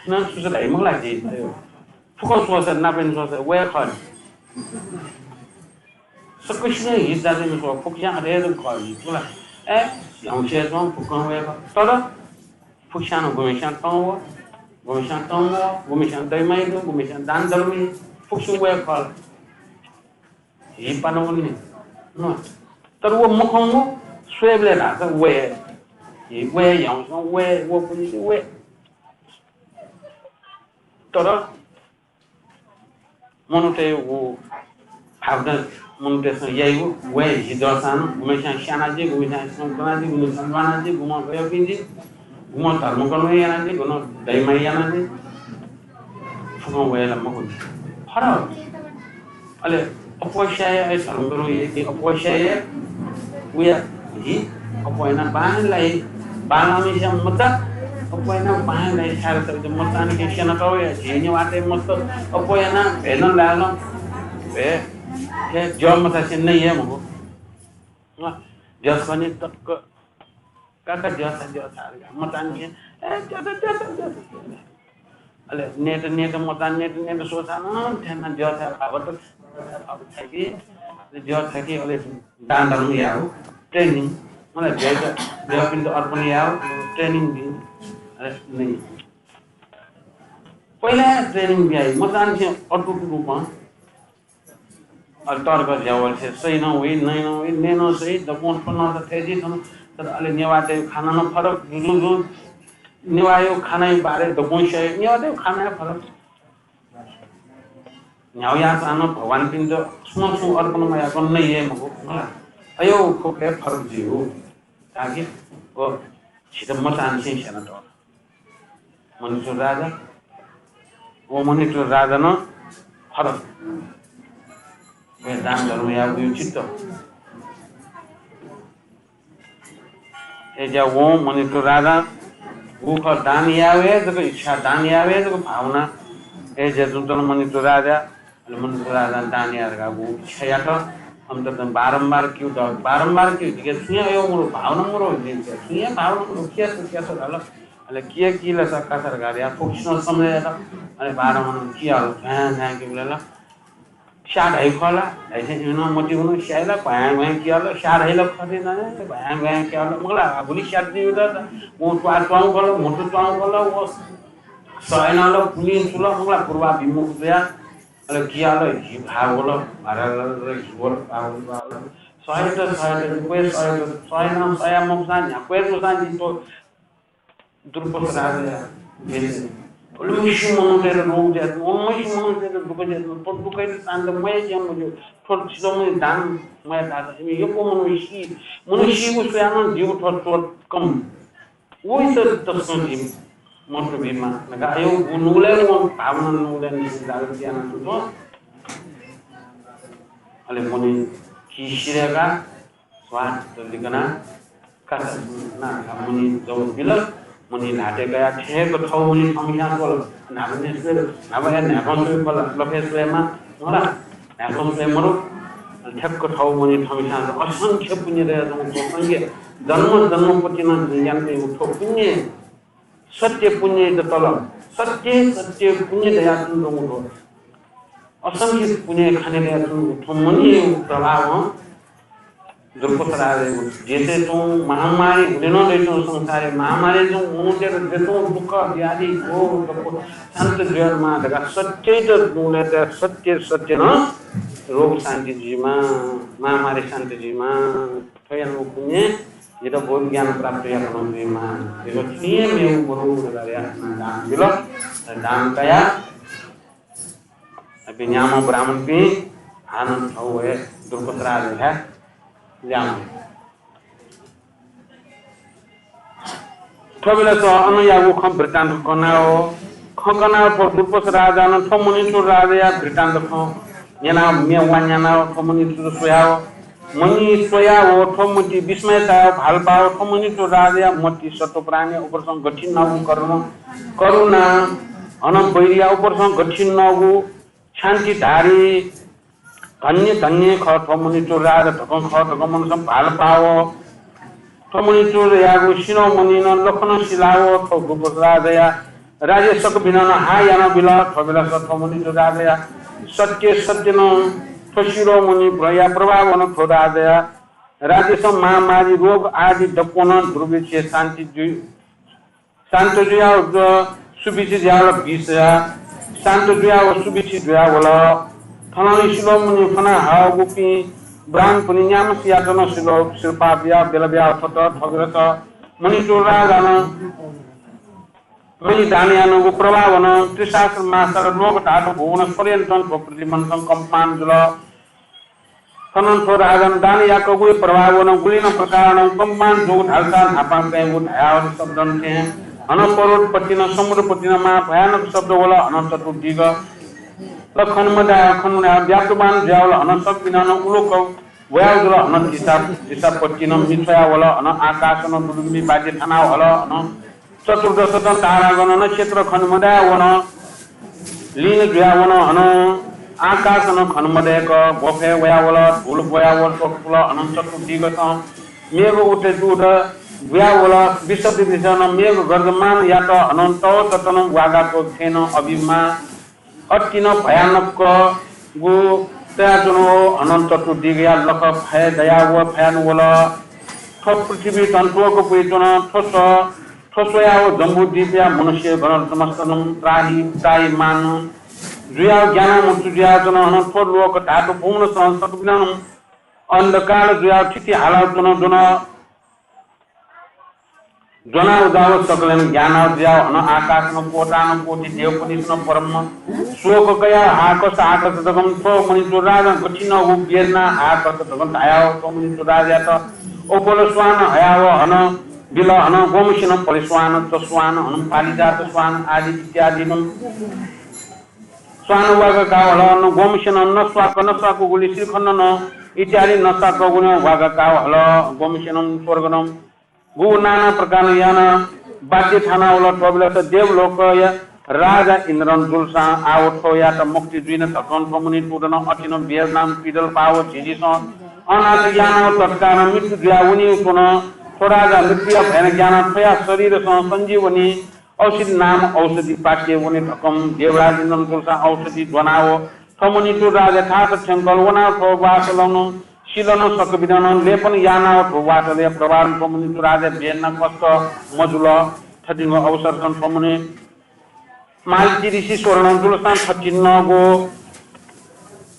नं सुच धाइ मखु ला झी। फुक्कं स्वःसा, नापं नं स्वःसा, व हे खः नि। सकसिनं हि जातिम्ह स्वः, फुक्कस्यां अथे हे खः नि, मखु ला। ए, ह्याउँसे च्वं, फुक्कं व हे खः। तर फुक्कस्यां नं गुम्हेस्यां तं वः, गुम्हेस्यां तं मवः, गुम्हेस्यां दय्‌माइ दु, गुम्हेस्यां दान धर्म याइ, फुक्कसिनं व हे खः ला। हि पाना वनी नि। तर व मखंगु स्वयेबलय् धाःसा व हे, हि व हे ह्याउँसे च्वं, व हे, व पुण्य व हे। तर मनूतय् व भावना मनूतय्‌सं याइगु, व हे हि जःसां नं गुम्हेस्यां स्याना जुइ, गुम्हेस्यां स्यंकना जुइ, गुम्हेस्यां ल्वाना जुइ, गुम्हं अय्‌पिं जुइ, गुम्हं धर्मकर्म याना जुइ, गुम्हं दय्‌माइ याना जुइ। फुक्कं व हे ला मखु नि। फरक। अले अप्वःस्यां हे अय् धर्मकर्म याइपिं अप्वःस्यां हे वया हि अप्वः यानाः बांलाइ, बांलाःम्हसिया मचा अप्वः यानाः बांलाइ, छाय्‌धाःसा मचांनिसें स्यनातःगु हे झी नेवाःतय् मत अप्वः यानाः भ्वय् नं लाय् नं भ्वय् हे ज्यः मचासे नइ हे मखु। अँ, ज्यःसा नि तक्क काका ज्यःसा ज्यःसा धकाः मचांनिसें, ए, ज्यःसा, ज्यःसा, ज्यःसा, ज्यःसा। अले नेत नेत मचा नेत नेत सोचा न थ्याना द्यः थाय् भावत थाय् भावत थाय्‌के, अले द्यः थाय्‌के, अले दान धर्म याउ, training, मतलब द्यः, द्यःपिन्त अर्पण याउ, training दि, अले नै। पहिला training बियाइ, मचांनिसें अटुट रूपं अले तर्क ज्यावल से सही नं वइ, नइ नं वइ, नइ नं सही, दक्वं थ्व नं त थथे जि थन, तर अले नेवाःतय् खाना नं फरक जुजुजु, नेवाःया खानाया बारे दक्वं सही, नेवाःतय् खाना फरक। न्ह्याउ याःसां नं भगवानपिन्त छुं छुं अर्पण मयाकं नइ हे मखु, मला। अयो खुबे फरक जुइ हो। ताकि व छित मचांनिसें स्यना तल। मणिचूड राजा, व मणिचूड राजा नं फरक। व दान धर्म याःगु चित्त। अय्‌ज्या व मणिचूड राजा, व खः दान यावे जक इच्छा, दान यावे जक भावना। अय्‌ज्या जुन तन मणिचूड राजा, अले मणिचूड राजां दान याये धकाः व इच्छा यात। अन्तत बारम्बार क्यू द, बारम्बार क्यू, जिके छुं हे अयो मरु, भावना मरु, जिके छुं हे भावना मरु, किया छु, किया छु धाल। अले किया किल सा का सरकार या, फुक्सिनं सम्झे यात। अले बारम्बार किया, भ्यां भ्यां क्यूबलय् ला स्याः धाइ खः ला, धाइसे इमिनं मतिउन स्याइ ला, भ्यां भ्यां किया ला, स्याः धाइ ला खः दे ना, भ्यां भ्यां किया ला, मखु ला, गुलि स्याः दिउ ला, व त्वाः त्वाउ खः ला, म्हुतु त्वाउ खः ला, व सयना ला, पुलिन छु ला, मखु ला, पूर्वा विमुख जुया, अले किया ला, हि भाव ला, भारा ला, ला, हि वल, भाव ला, भाव ला। सयत, सयत, क्वय् सयत, सयना, सया मखुसां न्ह्याक्वय् जूसां जिं तो द्रुपद राजाया भेष। उलिमछि मनूतय्‌त रोग ज्यात, उलिमछि मनूतय्‌त दुःख ज्यात, थ्व दुःखय्‌त शान्त मया ज्यां मज्यू, थ्व सिलोमणि दान मया धाःसा इमि यक्व मनू सी, मनू सीगु स्वयाः नं जिगु थ्व चोट कम। वइत तसकं जिं मत्तु बीमा धकाः अयो व नुगलय् वं भावना नुगलय् निसें जागृत यानाच्वंगु। अले मुनि कि सिधय्‌काः स्वाहा लिकना कासा ना मुनि जव बिल। मुनि ल्हातय् कयाः ठेक्क थव मुनि थंम्हस्यां स्वल। न्हापा निं स्वये, न्हापा हे न्हाय्‌पं स्वये फल, लफय् स्वयेमा, मला, न्हाय्‌पं स्वये मरु। ठेक्क थव मुनि थंम्हस्यां असंख्य पुण्य दयाच्वंगु थ्व संगे जन्म जन्मपतिनं यानातःगु थ्व पुण्य सत्य पुण्य त तल, सत्य, सत्य पुण्य दयाच्वंगु दु। असंख्य पुण्य खाने दयाच्वंगु दु। थ्व मुनिया प्रभावं द्रुपद राजाया देशय् च्वंगु महामारी हुने नं दइच्वंगु संसारय् महामारी च्वंगु मनूतय्‌त दइच्वंगु दुःख व्याधि घोर दुःख शान्त जुयाच्वनेमाः धकाः सत्ययात नुगलय् तयाः सत्य सत्यनं रोग शान्ति जुइमाः, महामारी शान्ति जुइमाः। थ्व यानागु पुण्यं जितः बोधि ज्ञान प्राप्त याकनं जुइमाः। जितः छुं हे मेगु मदु धकाः याकनं दान बिल। दान कयाः अले न्याम्ह ब्राह्मणपिं हानं थौं हे द्रुपद राजायाथाय् ल्याहां वल। थ्व बेलस अनयागु खँ वृत्तान्त कनाव, खँ कनाव थ्व द्रुपद राजानं थ्व मणिचूड राजाया वृत्तान्त खँ न्यनाव, म्ये वा न्यनाव थ्व मणिचूड स्वयाव, मणि स्वयाव थ्व मति विस्मय चायाव भालपाव थ्व मणिचूड राजाया मति सत्त्वपरायण, उपरसं गथिं नःगु करुण, करुणा, अन वैरिया उपरसं गथिं नःगु क्षान्तिधारी, धन्य धन्य खः थ्व मणिचूड राजा धकं खः धकं मनसं भालपाव। थ्व मणिचूडयागु शिरोमणिनं लखं सिलाव थ्व द्रुपद राजाया राज्य सकलपिनं नं हा यानाबिल। थ्व बेलस थ्व मणिचूड राजाया सत्य सत्यनं थ्व शिरोमणिया प्रभावनं थ्व राजाया राज्यस महामारी रोग आदि दक्वं नं दुर्भिक्ष शान्ति जुइ शान्त जुयाव, अ, सुभिक्ष जुयावल, भिक्ष जुयाव शान्त जुयाव सुभिक्ष जुयावल। थनं शिरोमणि खना हःगुपिं ब्राह्मणपिनि न्याम्हसियात नं सिलो, सिरपाः बियाव बेला बियाव थ्वत। थ्व बेलस मणिचूड राजानं मणि दान यानागु प्रभावनं त्रिसहस्र महासागर लोक धातु भुवन पर्यन्तं थ्व पृथ्वी मनसं कम्पमान जुल। थनं थ्व राजानं दान याकगुया प्रभावनं गुलिनं प्रकारनं कम्पमान जूगु धालसा न्हापां कयेगु धायावल शब्दं थें हनं पर्वतपतिनं समुद्रपतिनं महा भयानक शब्द वल। हनं चतुर्दिगलं खने मदयाव, खने मदयाव व्याप्तमान जुयावल। हनं सकलपिनं नं उलोक वयाव जुल। हनं दिशा, दिशापतिनं मिछ्वयावल। हनं आकाशनं दुदुम्बि वाद्य थानाव हल। हनं चतुर्दशतं तारागण नक्षत्र खने मदयाव वन, लीन जुयाव वन। हनं आकाशनं खने मदय्क ग्वफय् वयावल, धूल ब्वयावल, चतुर्दशतं हनं चतुर्दिगसं मेघ उठे जुल। बुया वल। विश्व विभीषण मेघ गर्जमान यात हनं तव ततनं वागा को खेन अभिमा अति न भयानक गु तयाचुन हो। हनं चतुर्दिगया लख भय दया व भयान वल। थ्व पृथ्वी तन त्वक पुइचुन थ्व स्व-, थ्व स्वया व जम्बू द्वीपया मनुष्य गण समस्तनं त्राहि त्राहि मान जुया ज्ञान मुक्त जुया चुन। हनं थ्व लोक धातु भुवन सं सकबिनं अन्धकार जुया थिति हाला चुन जुन ज्वना उजाव सकलेन ज्ञानाव जुयाव हन आकाशन कोटान कोटि देवपुनिसन परम शोक कया हाकस हाकस दगम थ्व मणिचूड राजा गथिन व बेदना हाकस दगम धायाव थ्व मणिचूड राजायात ओपल स्वान हयाव हन बिल। हन गोमसिन पलि स्वान च स्वान हन पालिजात स्वान आदि इत्यादिनं स्वान वागकाव हल। हन गोमसिन न स्वाक न स्वाक गुलि श्रीखण्डन इत्यादि न स्वाक गुलि वागकाव हल। गोमसिन स्वर्गनम गु नाना प्रकारं याना बाध्य थाना वल। थ्व बेलस देवलोकया राजा इन्द्रन जुलसां आव थ्वयात मुक्ति जुइन धकं थ्व मणिचूडन अथिन बेदनाम पिदल पाव झिझिसं अनाथ यानाव तत्काल मृत्यु जुया वनी च्वन। थ्व राजा मृत्युया भयन ज्ञान थ्वया शरीरसं संजीवनी औषधि नाम औषधि पाके वने धकं देवराज इन्द्रन जुलसां औषधि ज्वनाव थ्व मणिचूड राजा थास थ्यंकल वनाव थ्व वासलन सिलन सकबिनं लेपन यानाव थ्व वासलया प्रभाव थ्व मणिचूड राजा बेदना कष्ट मजुल। थथिंगु अवसरसं थ्व मणि मालिचि ऋषीश्वरनं जुलसां थथिंगु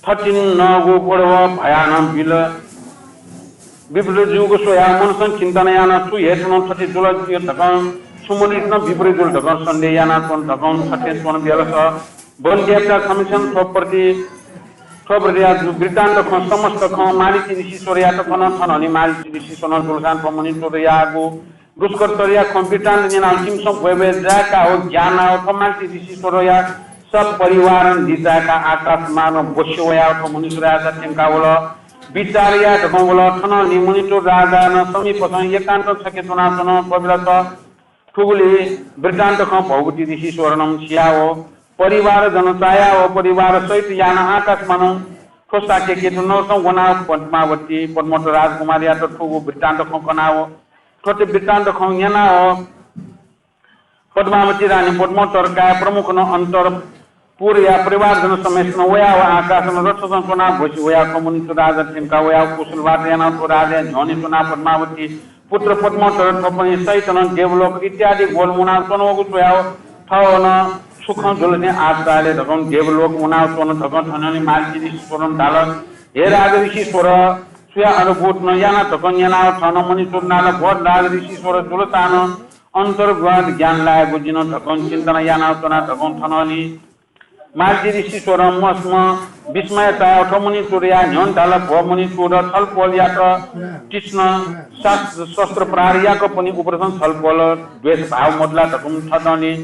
थथिंगु बडव भयानं बिल। विपरीत जूगु स्वयाव मनसं चिन्तन याना छु हे च्वन थथे जुल धकं छु मणिचूडन विपरीत जुल धकं सन्देह याना च्वन धकं थथे च्वन बेलस वन देवता खमिसन थ्व प्रति थ्व प्रति वृत्तान्त खँ समस्त खँ मालिचि ऋषीश्वरयात कन थन हनि मालिचि ऋषीश्वरनं जुलसां थ्व मणिचूडयागु दुष्कर्तरिया खँ वृत्तान्त न्यनाव चिमसं भ्वय् भ्वय् जाय्काव ज्ञानाव थ्व मालिचि ऋषीश्वरया सपरिवारं लिचाय्काः आकाश मार्गं ब्वसि वयाव थ्व मणिचूड राजा थ्यंका वल। विचार याये धकं वल। थनंलि मणिचूड राजानं समीपसं एकान्त छखे च्वनाच्वन। थ्व बेलस थुगुलि वृत्तान्त खँ भगवती ऋषीश्वरनं सियाव परिवार जन चायाव परिवार सहित यानाः आकाश मार्गं थ्व शाक्यकेतु नगरसं वनाव पद्मावती पद्मोत्तर राजकुमारयात थुगु वृत्तान्त खँ कनाव थ्वते वृत्तान्त खँ न्यनाव पद्मावती रानी पद्मोत्तर काय प्रमुखनं अन्तरपुरया परिवारजन समेतनं वयाव आकाशनं रथसं च्वनाव ब्वसि वयाव थ्व मणिचूड राजा थ्यंका वयाव कुशल वार्ता यानाव थ्व राजाया न्ह्यःने च्वनाव पद्मावती पुत्र पद्मोत्तर थ्वपनि सहितनं देवलोक इत्यादि ग्वल मुनाव च्वनावःगु स्वयाव थःनं सुखं जुल थें आश्चर्य धकं देवलोक मुनाव च्वन धकं थनंलि मालिचि ऋषीश्वरनं धाल, हे राज ऋषीश्वर, सुया अद्भुत नं याना धकं न्यनाव थनं मणिचूड नाल भो राज ऋषीश्वर जुलसानं अन्तर्गत ज्ञान लायेगु जिं धकं चिन्तन यानाव च्वना धकं थनंलि मालिचि ऋषीश्वरं मस्म विस्मय चायाव थ्व मणिचूडया न्ह्यःने धाल, भो मणिचूड, छलपोलयात तीक्ष्ण शास्त्र शस्त्र प्रहार याकपनि उपरसं छलपोल द्वेष भाव मदु ला धकं थनंलि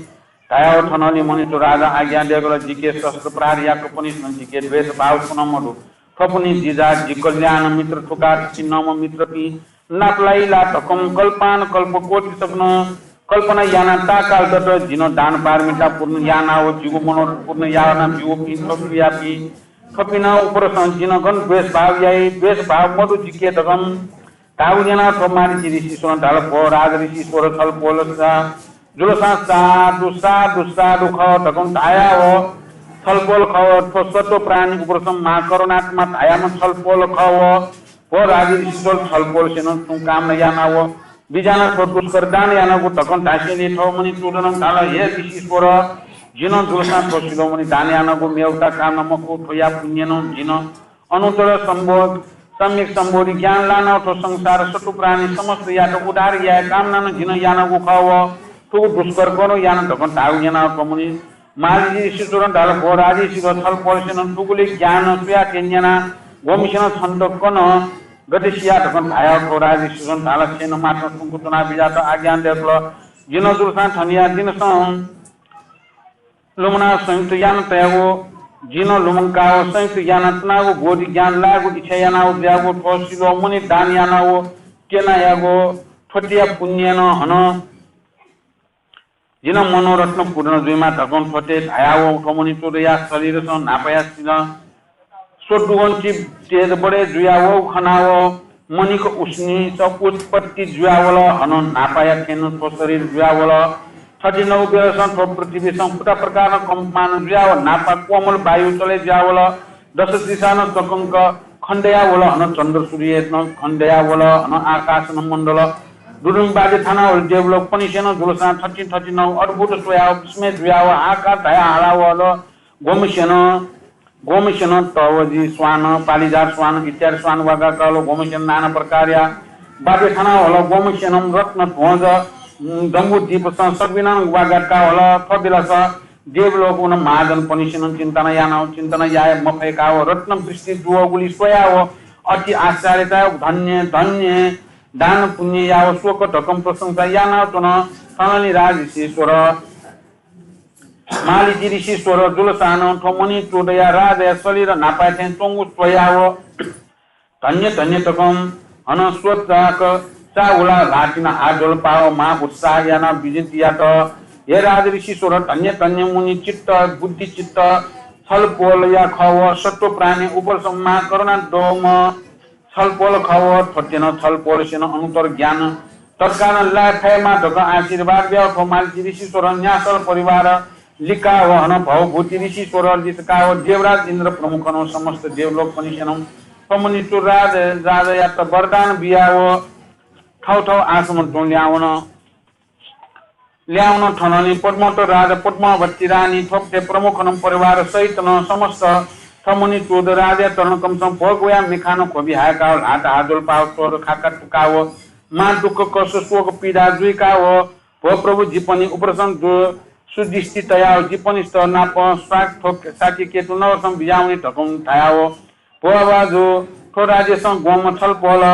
धायाव थनंलि मणिचूड राजा आज्ञा दय्कल, जिके शस्त्र प्रहार याकपनिसं जिके द्वेष भाव छुं नं मदु। थ्वपनि जिजा जि कल्याण मित्र थुका छिं नम्र मित्रपिं नापलाइ ला धकं कल्पान कल्प कोटि सकनं कल्पना याना ताकाल दत। जिं दान पारमिता पूर्ण यानाव जिगु मनोरथ पूर्ण याना ब्यूपिं थ्व सुयापिं थ्वपिं नं उपरसं जिं गन द्वेष भाव याइ, द्वेष भाव मदु जिके धकं धाःगु न्यनाव थ्व मालिचि ऋषीश्वरं धाल, भो राज ऋषीश्वर, छलपोल जुलसां साधु साधु साधु खः धकं धायाव छलपोल खः। थ्व सत्व प्राणी उपरसं महाकरुणात्मा धायाम्ह छलपोल खः। भो राज ऋषीश्वर, छलपोलसेनं छुं कामना यानाव बिज्यानाव थ्व दुष्कर दान यानागु धकं धासेंलि थ्व मणिचूडनं धाल, हे ऋषीश्वर, जिं जुलसां थ्व शिरोमणि दान यानागु मेगु कामना मखु, थ्वया पुण्यनं जिं अनुत्तर सम्बोध, सम्यक सम्बोधि ज्ञान लानाव थ्व संसार सत्व प्राणी समस्तयात उद्धार याये कामनानं जिं यानागु खः। थुगु दुष्कर गनं याना धकं धाःगु न्यनाव थ्व मणि मालिचि ऋषीश्वरं धाल, भो राज ऋषीश्वर, छलपोलसेनं थुगुलि ज्ञान सुयाके न्यना, गुम्हसिनं छन्त कन गथे सिया धकं धायाव थ्व राज ऋषीश्वरं धाल, छेँनं माथं सुंक च्वना बिज्यात आज्ञा दय्कल। जिं जुलसां थनिया दिनसं लुमनाव संयुक्त याना तयागु, जिं लुमंकाव संयुक्त याना तनागु बोधि ज्ञान लायेगु इच्छा यानाव जुयागु थ्व शिरोमणि दान यानाव त्यनायागु थ्वतेया पुण्यनं हनं जिं मनोरथनं पूर्ण जुइमा धकं थ्वते धायाव थ्व मणिचूडया शरीरसं न्हापाया सिल। स्वदुगंति तेज बढे जुयाव खनाव मणिक उष्णी स उत्पत्ति जुयावल, हनं न्हापाया थें नं थ्व शरीर जुयावल। थथिनौ बेलसं थ्व पृथ्वीसं फुता प्रकारं कम्पमान जुयाव न्हापा कोमल वायु चले जुयावल। दश दिशानं सकंक खण्डयावल, हनं चन्द्र सूर्य नं खण्डयावल, हनं आकाश नं मण्डल दुरुम बाजे थानावल। देवलोक पनिसेनं जुलसां थथिं थथिनौ अद्भुत स्वयाव विस्मय जुयाव हाहाकार धया हालावल। गोमसेनं गोमसेनं तवजी स्वान, पालिजार स्वान इत्यादि स्वान वागा काल। गोमसेन नाना प्रकारया बाजे थानावल। गोमसेनं रत्न ध्वज, उम, जम्बू दीपसं सगबिनं वागा कावल। थ्व बेलस देवलोक वन महाजन पनिसेनं चिन्तन यानाव चिन्तन याये मफय्काव रत्न वृष्टि जुवगुली स्वयाव अति आश्चर्यता धन्य धन्य दान पुण्य याव शोक धकं प्रशंसा यानाव च्वन। थनंलि राजऋषीश्वर मालिति ऋषीश्वर जुलसानं थ्व मणिचूडया राजाया शरीर न्हापाय् थें च्वंगु स्वयाव धन्य धन्य तकं हनं स्वचाक चाहुला ल्हातिन हाजोल पाव महा उत्साह यानाव विनती यात। हे राजऋषीश्वर धन्य धन्य मुनि चित्त बुद्धि चित्त छलपोलया खव सत्व प्राणी उपशम महा करुणा दोम छलपोल खव। थ्वतेनं छलपोलसेनं अनुत्तर ज्ञान तत्कालं लाये फयेमा धकं आशीर्वाद ब्याव थ्व मालिति ऋषीश्वर न्यासल परिवार लिकाव हनं भवभूति ऋषीश्वर लिकाव देवराज इन्द्र प्रमुखनं समस्त देवलोकपनिसेनं थ्व मणिचूड राज राजायात वरदान बियाव थव थव आश्रम तुं ल्यावन। ल्यावन थनंलि पद्मोत्तर राजा पद्मावती रानी थ्वपते प्रमुखनं परिवार सहितनं समस्त थ्व मणिचूड राजाया चरणकमसं भोग वया मिखानं ख्वबि हायकाव ल्हात हाजोल पाव स्वर खाका तुकाव मा दुःख कष्ट शोक पीडा जुइकाव भो प्रभु जिपनि उपरसं दु सुदृष्टि तयाव जिपनिस्त नाप स्वाक थ्व साक्य केतु नगरसं बिजावनी धकं धयाव भो आवाजु थ्व राज्यसं ग्वंम्ह छलपोल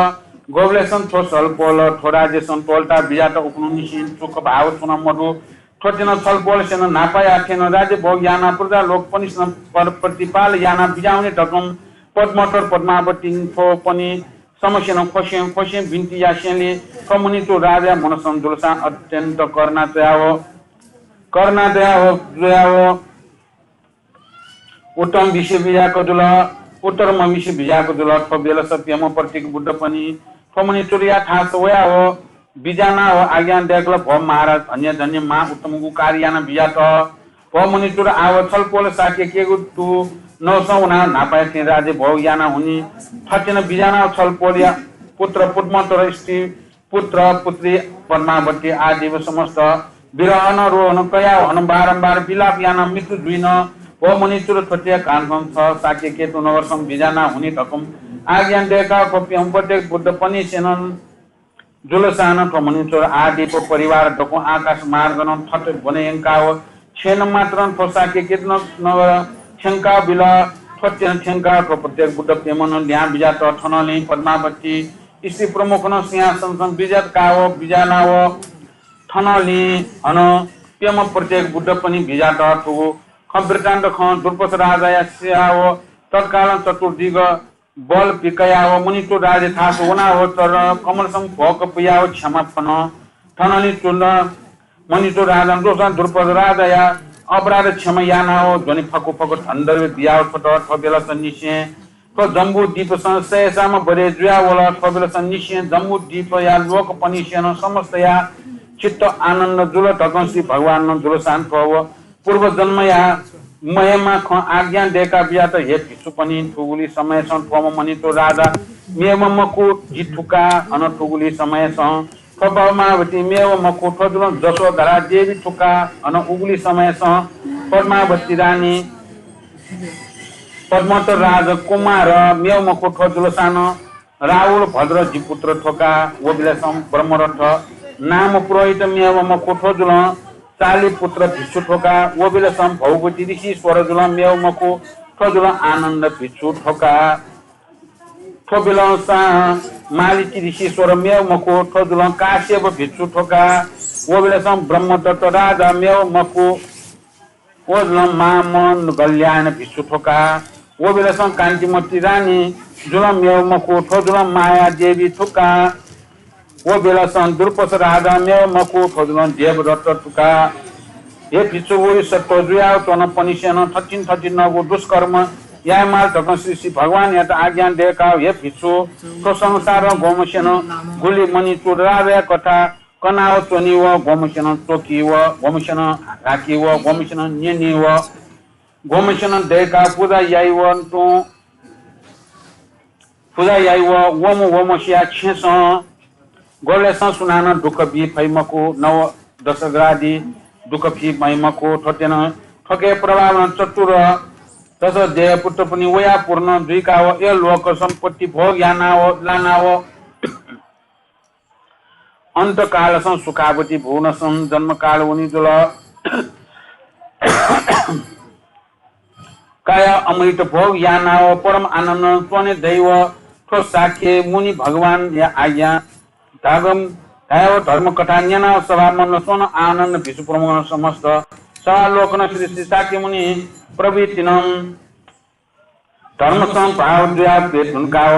गोबलेसं थ्व छलपोल थ्व राज्यसं त्वलता बिजात उखुन्हु निसिं सुख भाव छुनं मदु। थ्वतेनं छलपोलसेनं न्हापाया थेनं राज्य भोग यानाव प्रजा लोकपनिसेनं पर प्रतिपाल यानाव बिजावनी धकं पद्मोत्तर पद्मावती थ्वपनि समसेनं ख्वसें ख्वसें बिन्ति यासेंलि थ्व मणिचूड राजाया मनसं जुलसां अत्यन्त करुणा तयाव करुणा तयाव जुयाव उत्तम विषय बिजाक जुल। उत्तरम विषय बिजाक जुल। थ्व बेलस प्यम्ह प्रत्येक बुद्धपनि थ्व मणिचूडया थास वयाव बिजानाव आज्ञा दयकल, भो महाराज धन्य धन्य महा उत्तमगु कार्य याना बिजात। भो मणिचूड आव छलपोल साक्य केगु तु नौसं वनाव न्हापाया थें राज्य भोग याना हुनि। थथिन बिजानाव छलपोलया पुत्र पद्मोत्तर स्त्री पुत्र पुत्री पद्मावती आदि समस्त विरहन रोहन कयाव हनं बारम्बार विलाप यानाव मृत्यु जुइन। भो मणिचूड थ्वतेया कारणसं छ साक्य केतु नगरसं बिजाना हुनि धकं आज्ञा दयकाव थ्व प्यम्ह प्रत्येक बुद्धपनिसेनं जुलसानं थ्व मणिचूड आदि परिवार दक्वं आकाश मार्गनं थत ब्वने यंकाव क्षण मात्रं थ्व साक्य केतु नगर थ्यंकाव बिल। थ्वतेनं थ्यंकाव थ्व प्रत्येक बुद्ध प्यम्हनं ल्याहां बिजात। थनंलि पद्मावती स्त्री प्रमुखनं सिंहासनसं बिजात काव बिजानाव थनंलि हनं प्यम्ह प्रत्येक बुद्धपनि बिजात। थुगु खँ वृत्तान्त खँ दुर्पस राजाया सियाव तत्कालं चतुर्दिग बल पिकयाव मणिचूड राज्य थास वनाव चरण कमलसं भोक पुयाव क्षमा फ्वन। थनंलि चूड मणिचूड राजां दोषा दुर्पस राजाया अपराध क्षमा यानाव ज्वने फक्व फक्व धन द्रव्य बियाव छ्वत। थ्व बेलस निसें थ्व जम्बू दीपसं सय्‌साम्ह बदे जुयावल। थ्व बेलस निसें जम्बू दीपया लोकपनिसेनं समस्तया चित्त आनन्द जुल धकं श्री भगवानं जुलसां थ्व व पूर्व जन्मया महिमा खँ आज्ञा दयका बियात। हे भिक्षुपनि, थुगुलि समयसं थ्वम्ह मणिचूड राजा मेम्ह मखु जि थुका। अन थुगुलि समयसं थ्व पद्मावती मेम्ह मखु, थ्व जुलं जसोधरा देवी थुका। अन उगुलि समयसं पद्मावती रानी पद्मोत्तर राजकुमार मेम्ह मखु, थ्व जुलसां राहुल भद्र जि पुत्र थुका। व बेलसं ब्रह्मरथ नाम पुरोहित मेम्ह मखु, थ्व जुलं सालिपुत्र भिक्षु थुका। व बेलसं भवभूति ऋषीश्वर जुलं मेम्ह मखु, थ्व जुलं आनन्द भिक्षु थुका। थ्व बेलसं मालिति ऋषीश्वर मेम्ह मखु, थ्व जुलं काश्यप भिक्षु थुका। व बेलसं ब्रह्मदत्त राजा मेम्ह मखु, व जुलं मामन गल्यायन भिक्षु थुका। व बेलसं कान्तिमती रानी जुलं मेम्ह मखु, थ्व जुलं माया देवी थुका। व बेलसं दुर्पस राजा मेम्ह मखु, थ्व जुलं देवदत्त थुका। हे भिक्षु, वयु सत्व जुयाव च्वनपनिसेनं थथिं थथिं नगु दुष्कर्म यायेमाल धकं श्री श्री भगवानयात आज्ञा दयेकाव, हे भिक्षु, थ्व संसारं ग्वम्हस्यानं गुलि मणिचूड राजाया कथा कनाव च्वनीव, ग्वम्हस्यानं च्वकीव, ग्वम्हस्यानं ल्हाकीव, ग्वम्हस्यानं न्यनीव, ग्वम्हस्यानं दयेकाव पुजा याइव तुं पुजा याइव वम्ह वम्हसिया छेँसं गबलेसं सुनानं दुःख बी फइ मखु, नव दशग्रादी दुःख फी मइ मखु। थ्वतेनं थ्वके प्रभावनं चतुर दश देह पुत्रपुनि वया पूर्ण जुइकाव ए लोक सम्पत्ति भोग यानाव लानाव अन्तकालसं सुखावती भुवनसं जन्मकाल वनी जुल। काय अमृत भोग यानाव परम आनन्दं च्वने दइव थ्व शाक्य मुनि भगवानया आज्ञा धागम धायव धर्म कथा न्यनाव सभा मण्डल स्वनं आनन्द भिक्षु प्रमुखनं समस्त सभा लोकनं श्री श्री शाक्य मुनि प्रभृतिनं धर्मसं भाव जुयाव भेट धुंकाव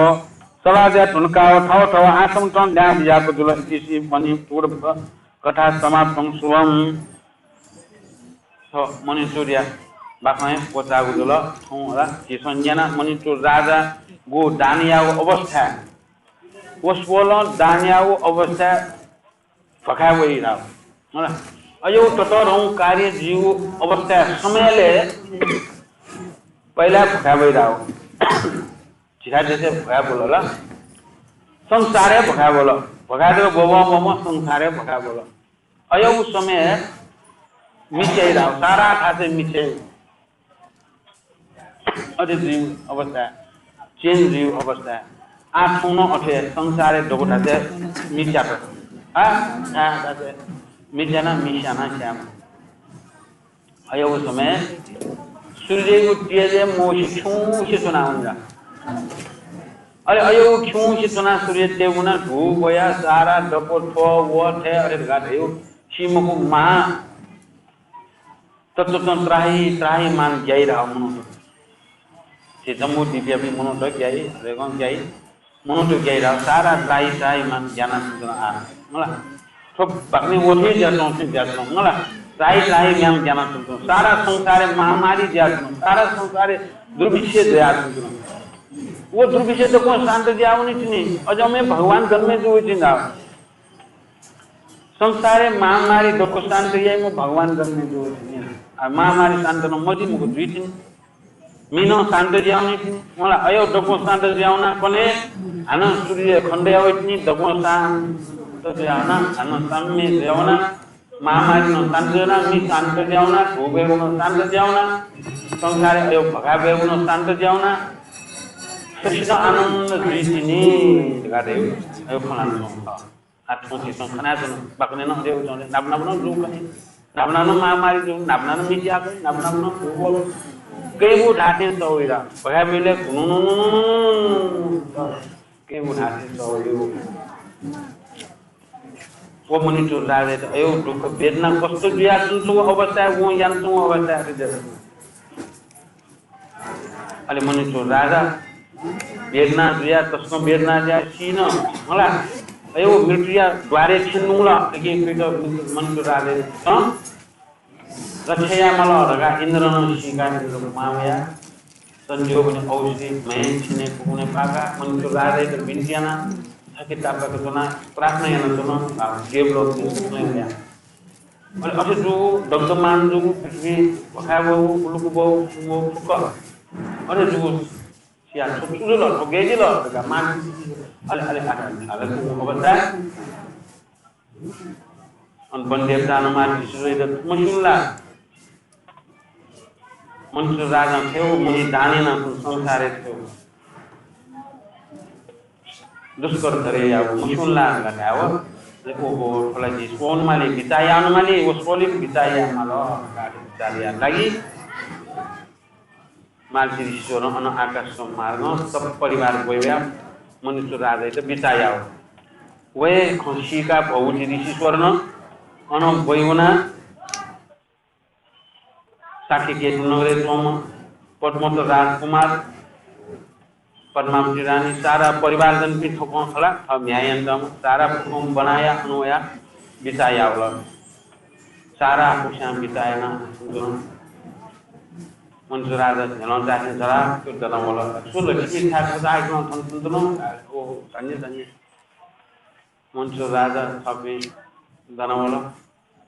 सभा जुया धुंकाव थव थव आश्रमतं ल्याहां बिज्याःगु जुल। इति श्री मणिचूड कथा समाप्तं। शुभम्। थ्व मणिचूडया बाखं हे क्वचाःगु जुल। थौं ला झीसं न्यना मणिचूड राजागु दानयागु अवस्था। व स्वलं दानयागु अवस्था भखाय् वइ धाः। अय् ततःधंगु कार्य जुइगु अवस्था समयले पहिला भखाय् वइ धाः। झिथाय् देशय् भखाय् ब्वल ला। संसारय् भखाय् ब्वल। भखाय् दक ब्वबं ब्वबं संसारय् भखाय् ब्वल। अय् उ समय मिछ्याइ धाः। सारा थासय् मिछ्याइ। अथे जुइगु अवस्था, change जुइगु अवस्था। आः थौं नं अथे संसारय् दक्व थासय् मिछ्यात। आ, आ, थासय् मिछ्याना, मिस्याना स्यायेमा। अय् उ समय सूर्ययागु तेजय् मवसे खिउँसे च्वना वनी ला। अले अय् उ खिउँसे च्वना सूर्य तेज वना धू वया सारा दक्व थ्व व थय् अथे धकाः धयागु सी मखु मा तत्वतं त्राहि त्राहि मान ग्याइ धाः मनूत। झी जम्बूद्वीपयापिं मनूत ग्याइ, हरेकं ग्याइ, मनूत ग्याइ धाः। सारा त्राहि त्राहि मान ग्यानाच्वंगु आः। मला, थ्व बाकने वथे ज्याच्वं, ज्याच्वं, मला, त्राहि त्राहि मान ग्यानाच्वंगु। सारा संसारय् महामारी ज्याच्वं, सारा संसारय् दुर्भिक्ष जुयाच्वंगु। व दुर्भिक्ष दक्वं शान्त जुयावनी तिनि, अजम्मे भगवान जन्मे जुइ तिनि धाः। संसारय् महामारी दक्व शान्त याइम्ह भगवान जन्मे जुइ तिनि। आ, महामारी शान्त नं मजुइम्ह जुइ तिनि। मि नं शान्त जुयावनी तिनि। मला, अय् दक्व शान्त जुयावना कन्हय् हानं सूर्य खण्डया वइ तिनि, दक्व शान्त जुयावना, हानं साम्य जुयावना। महामारी नं शान्त जुयावना, मि शान्त जुयावना, धू ब्वयेगु नं शान्त जुयावना। संसारय् अय् भखाय् ब्वयेगु नं शान्त जुयावना। सकसितं आनन्द जुइ तिनि धकाः धयागु अय् खँ ल्हानाच्वंगु खः। आः थौं झीसं खनाच्वना, बाकने नं अथे हे च्वंगु, नाप नाप नं जूगु खनी, नाप नाप नं महामारी जूगु, नाप नाप नं मिछ्याः खनी, नाप नाप नं भूगोल। कय्‌गू धाःथें सः वइ ला, भखाय् ब्वइबलय् घुनुनुनुनुनु कय्‌गू धाःथें सः वइ। व मणिचूड राजायात अय् दुःख वेदना कष्ट जुयाच्वंगु अवस्थाय् वं यानाच्वंगु अवस्थाय् अथे जुल। अले मणिचूड राजा वेदना जुया, तसकं वेदना जुया सी नं, मला, अय् मृत्युया द्वारय् थ्यंगु ला। अकिं मणिचूड राजां रक्षा यायेमाल धकाः इन्द्रं सीकाः इन्द्रकुमार वया संजीवनी औषधि म्हय् छिने कुकुने पाकाः मणिचूड राजायात बिन्ति यानाः थके तापाक च्वनाः प्रार्थना यानाच्वन, देवलोकय् वया। अले अथे जूगु दग्धमान जूगु पृथ्वी भखाय् वःगु उलुकू वःगु फुक्क अथे जूगु सिया थ्व छु जुल, थ्व गय् जुल धकाः मां अले, अले, अले, अवस्था। अन वनदेवतां मां ऋषिश्वरयात मस्यूनि ला। मणिचूड राजां थ्यंगु मुनि दान यानाः संसारय् थ्यंगु दुष्कर धरेयागु मस्यूनि ला धकाः धायेवं, अले ओहो, थ्व ला जिं स्वयेवनेमाली, बिचाः यायेवनेमाली, व स्वलिं बिचाः यायेमाल धकाः बिचाः यायेगु लागि मां ऋषिश्वरं अन आकाश मार्गं सपरिवार ब्वय्‌वया मणिचूड राजायात बिचाः याः। व हे खँ सीकाः भवभूति ऋषिश्वरं अन ब्वय्‌वनाः साकेत नगरय् च्वंम्ह पद्मोत्तर राजकुमार, पद्मावती रानी, सारा परिवारजनपिं थ्व खँ खला, थः म्ह्याय्‌यात सारा फुक्कं ब्वनाया अन वया बिचाः याः वल। सारा फुक्कस्यां बिचाः यानाः मणिचूड राजा न्ह्यलं चाःथें झरा, त्यो दनावल। छु लक्ष्मी थाय् थ्व चाःहिकं थन थन थन, ओ धन्य धन्य। मणिचूड राजा थःपिं दनावल,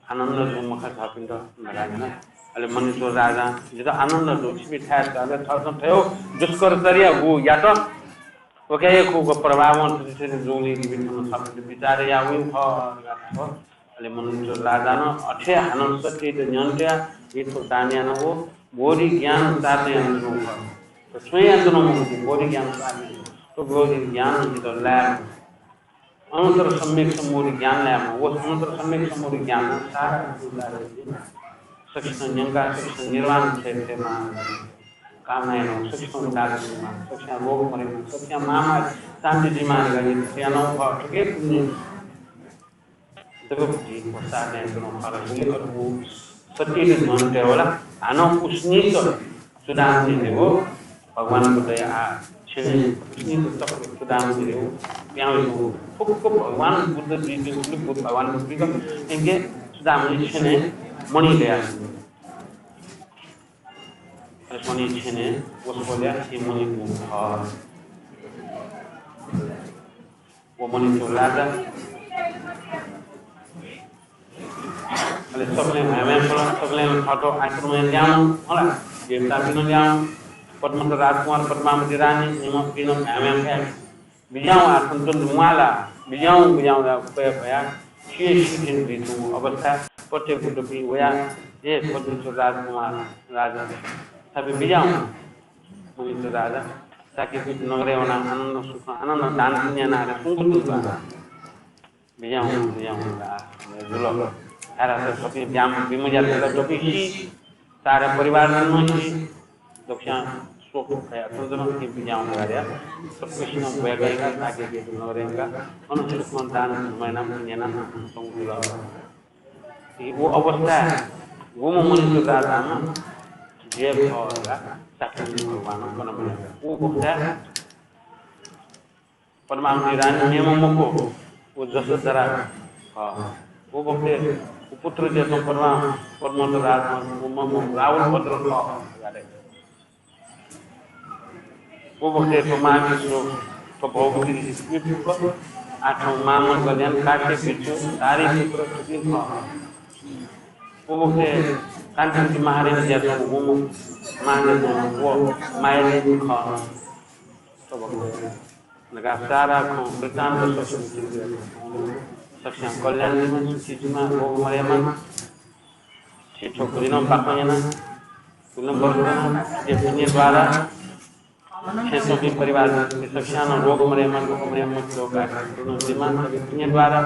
आनन्द जू मखा थःपिन्त धकाः न्यन। अले मणिचूड राजां जितः आनन्द जू, छिपिं थाय् चाःथें थःपिन्सं थज्याःगु दुष्कर चर्या गु यात, उकिया यक्व प्रभावं थथे थथे जूगुलिं जिपिं थन थःपिन्त बिचाः याः वयागु खः धकाः धाल। अले मणिचूड राजां नं अथे हानं सत्ययात न्ह्यःने तयाः जिं थ्व दान यानागु बोधि ज्ञान साधना यानाच्वनागु खः। थ्व छुं यानाच्वनागु मखु, बोधि ज्ञान साधना यानाच्वनागु। थ्व बोधि ज्ञान जितः लायेमा। अनन्तर सम्यक सम्बोधि ज्ञान लायेमा। व अनन्तर सम्यक सम्बोधि ज्ञान सारा संसारय् सकसितं न्यंकाः सकसितं निर्वाण फयेमा कामना यानागु, सकसितं उद्धार जुइमा, सकसियां रोग मरेमा, सकसियां महामारी शान्ति जुइमा धकाः यानागु खः। थुकिया पुण्य जक बुद्धि व साधना यानाच्वनागु खः। उकिं व सत्ययात न्ह्यःने तयावल। हानं उसनित चूडामणि धयागु भगवान बुद्धया आ छेनय् उसनित चक्र चूडामणि धयागु पिहां वइगु फुक्क भगवान बुद्ध जुइपिं, बुद्ध भगवान बुद्धपिं थें चूडामणि छेनय् मणि दयाच्वंगु। अले मणि छेनय् वसपोलया थीमणि खः। व मणिचूड राजा। अले सकलें म्हाय् म्हाय् स्वल, सकलें थःथःगु आश्रमय् ल्याहां वल। देवतापिं नं ल्याहां वल। पद्मन्त राजकुमार, पद्मावती रानी, निम्हपिं नं म्हाय् म्हाय् स्वयाः बिज्याहुँ, आः थन च्वने म्वाः ला, बिज्याहुँ, बिज्याहुँ धकाः ख्वया ख्वया सी हे सी थें जुइच्वंगु अवस्थाय् प्रत्येक बुद्धपिं वयाः, हे पद्मन्त राजकुमार राजा, थःपिं बिज्याहुँ। मणिचूड राजा साकेत नगरय् वनाः आनन्द सुख, आनन्द दान पुण्य यानाः अले सुंक तुं तुं बिज्याहुँ, बिज्याहुँ धकाः जुल। धाःसा थःपिं ब्याम बिमज्यात ला, थःपिं सी, सारा परिवार नं सी, दक्वस्यां शोक कयाः थन च्वनाः थीथी बिज्याहुँ धकाः सकसिनं ब्वय् कयाः साकेत नगरय् वनाः अन सुखं दान धर्म यानाः पुण्य यानाः तुं तुं जुल। व अवस्थाय् गुम्ह मणिचूड राजां जय खः धकाः साक्षात् भगवानं कनाबिल। व अवस्थाय् पद्मावती रानी मेम्ह मखु, व जसोधरा खः। व बखतय् व पुत्र जूसां पद्मा, पद्मन्त राजकुमार, व मम्ह राहुल भद्र खः। व बखतय् थ्व महाविष्णु, थ्व भवभूति ऋषि, आः थौं महामंगलयान, काश्यप भिक्षु, सारिपुत्र थुपिं खः। व बखतय् कान्तिमती महारानी जूसां व महारानी व मायादेवी खः। थ्व बखतय् धकाः सारा खँ वृत्तान्त सकसिनं, सकसियां कल्याण जुइमा, सुखी जुइमा, रोग मरेमा। झी थ्व गुलिं नं पाकं याना, गुलिं नं व्रत याना, थ्व पुण्य द्वारा थें च्वंपिं परिवार सकसियां नं रोग मरेमा, दुःख मरेमा, रोग आदि दूर जुइमा, थ्व पुण्य द्वारा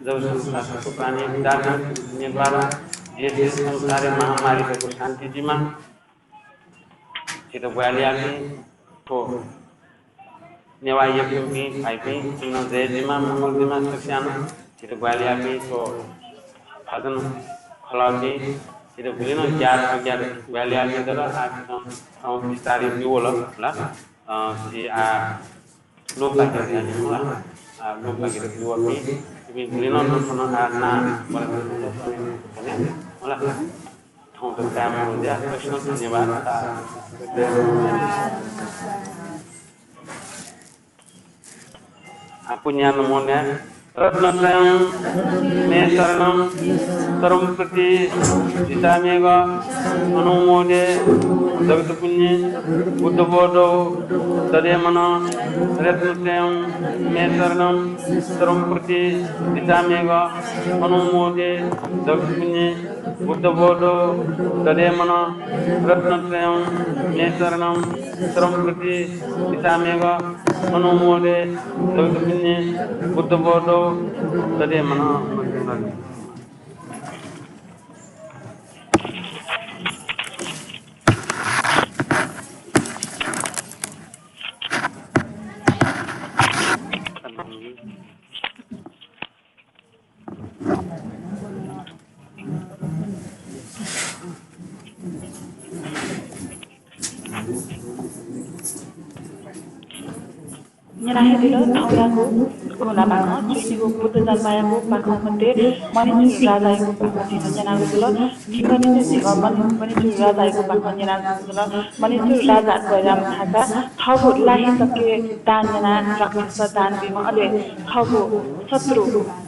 जगत संसार सकल प्राणी उद्धार जुइमा, थ्व पुण्य द्वारा देश संसारय् महामारी जक शान्ति जुइमा। झीत ब्वालय् याःपिं थ्व नेवाः यक्वपिं भाइपिं, इपिं नं जय जुइमा, मंगल जुइमा, सकसियां नं। झीत ब्वालय् याःपिं थ्व भजन खलःपिं, झीत गुलिं नं ज्ञात अज्ञात ब्वालय् याःपिं दत, आः थौं बिस्तारं ब्यूवल ला। अ, झी आः लोकभाग्य धयागु ला, आः लोकभाग्य ब्यूवःपिं, इपिं गुलिं नं थन आः नां वल। थौं त काय् मदु जुया, सकसिनं धन्यवाद। आः पुण्य नमूना। रत्नत्रयं मे शरणं सर्वं प्रतिष्ठितामेव। अनुमोदे जगत्पुण्ये बुद्धबोधौ दधे मनः। रत्नत्रयं मे शरणं सर्वं प्रतिष्ठितामेव। अनुमोदे जगत्पुण्ये बुद्धबोधौ दधे मनः। रत्नत्रयं मे शरणं सर्वं प्रतिष्ठितामेव। अनुमोदे जगत्पुण्ये बुद्धबोधौ दधे मनः। न्यना हे जुल। थौंयागु गुँला बाखं, झीगु बुद्ध जन्मयागु बाखं मध्ये मणिचूड राजायागु बाखं झीसं न्यनागु जुल। भिंगनिनि झीसं मणि-, मणिचूड राजायागु बाखं न्यनागु जुल। मणिचूड राजा गय् याःम्ह धाःसा थःगु लाहि तकं दान यानाः राक्षस दान बीम्ह, अले थःगु शत्रु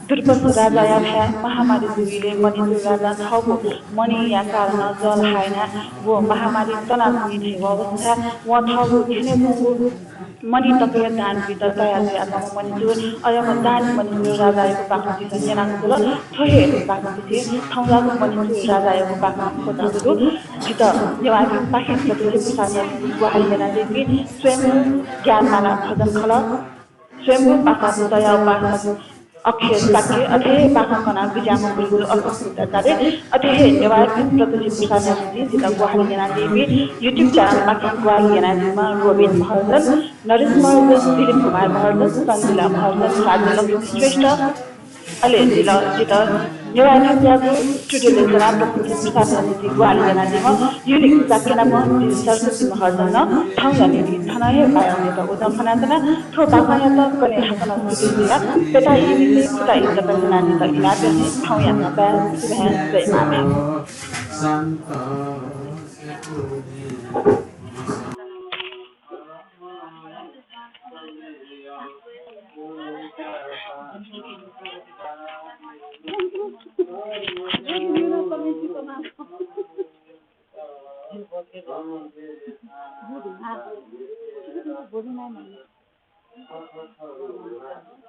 दुर्वस राजायाथाय् महामारी जूबलय् मणिचूड राजां थःगु मणिया कारणं जःलाखः यानाः व महामारी तनावनी धइगु अवस्थाय् वं थःगु थ्यनेधुंगु मणि तकं दान बीत तयार जुयाच्वंम्ह मणिचूड, अय्‌म्ह दानी मणिचूड राजायागु बाखं झीसं न्यनागु जुल। थ्व हे बाखंपिं झी थौंयागु मणिचूड राजायागु बाखं क्वचाःगु दु। जितः नेवाःपिन्त पाखें प्रदीप प्रसाद यानादीपिं स्वयम्भू ज्ञानमाला भजन खलः। स्वयम्भू पासापिं तया उपासक अक्षय शाक्य अथे हे बाखं कनाः बिज्याःम्ह गुरुजु अशोक सिद्धाचार्य, अथे हे नेवाःपिन्त प्रदीप प्रसाद यानादीपिं, जितः ग्वाहालि यानादीपिं, YouTube च्यानलपाखें ग्वाहालि यानादीम्ह रोबिन महर्जन, नरेश महर्जन, दिलीप कुमार महर्जन, सन्जिला महर्जन, राजलक्ष्मी श्रेष्ठ, अले जितः, जितः नेवाःपिन्त याःगु studio-लय् च्वनाः प्रस्तुति प्रसारणया निंतिं ग्वाहालि यानादीम्ह युनिक शाक्य नाप दिदी सरस्वती महर्जन नं थौंया निंतिं थन हे बाय् वनेत उजं खनाच्वना। थ्व बाखंयात कन्हय् हाकनं स्तुति जुयाः प्यता ई निंतिं पुता ई तक ज्वनादीत इनाप यासें थौंयात बाय्, सुभाय्, जय मांभाय्।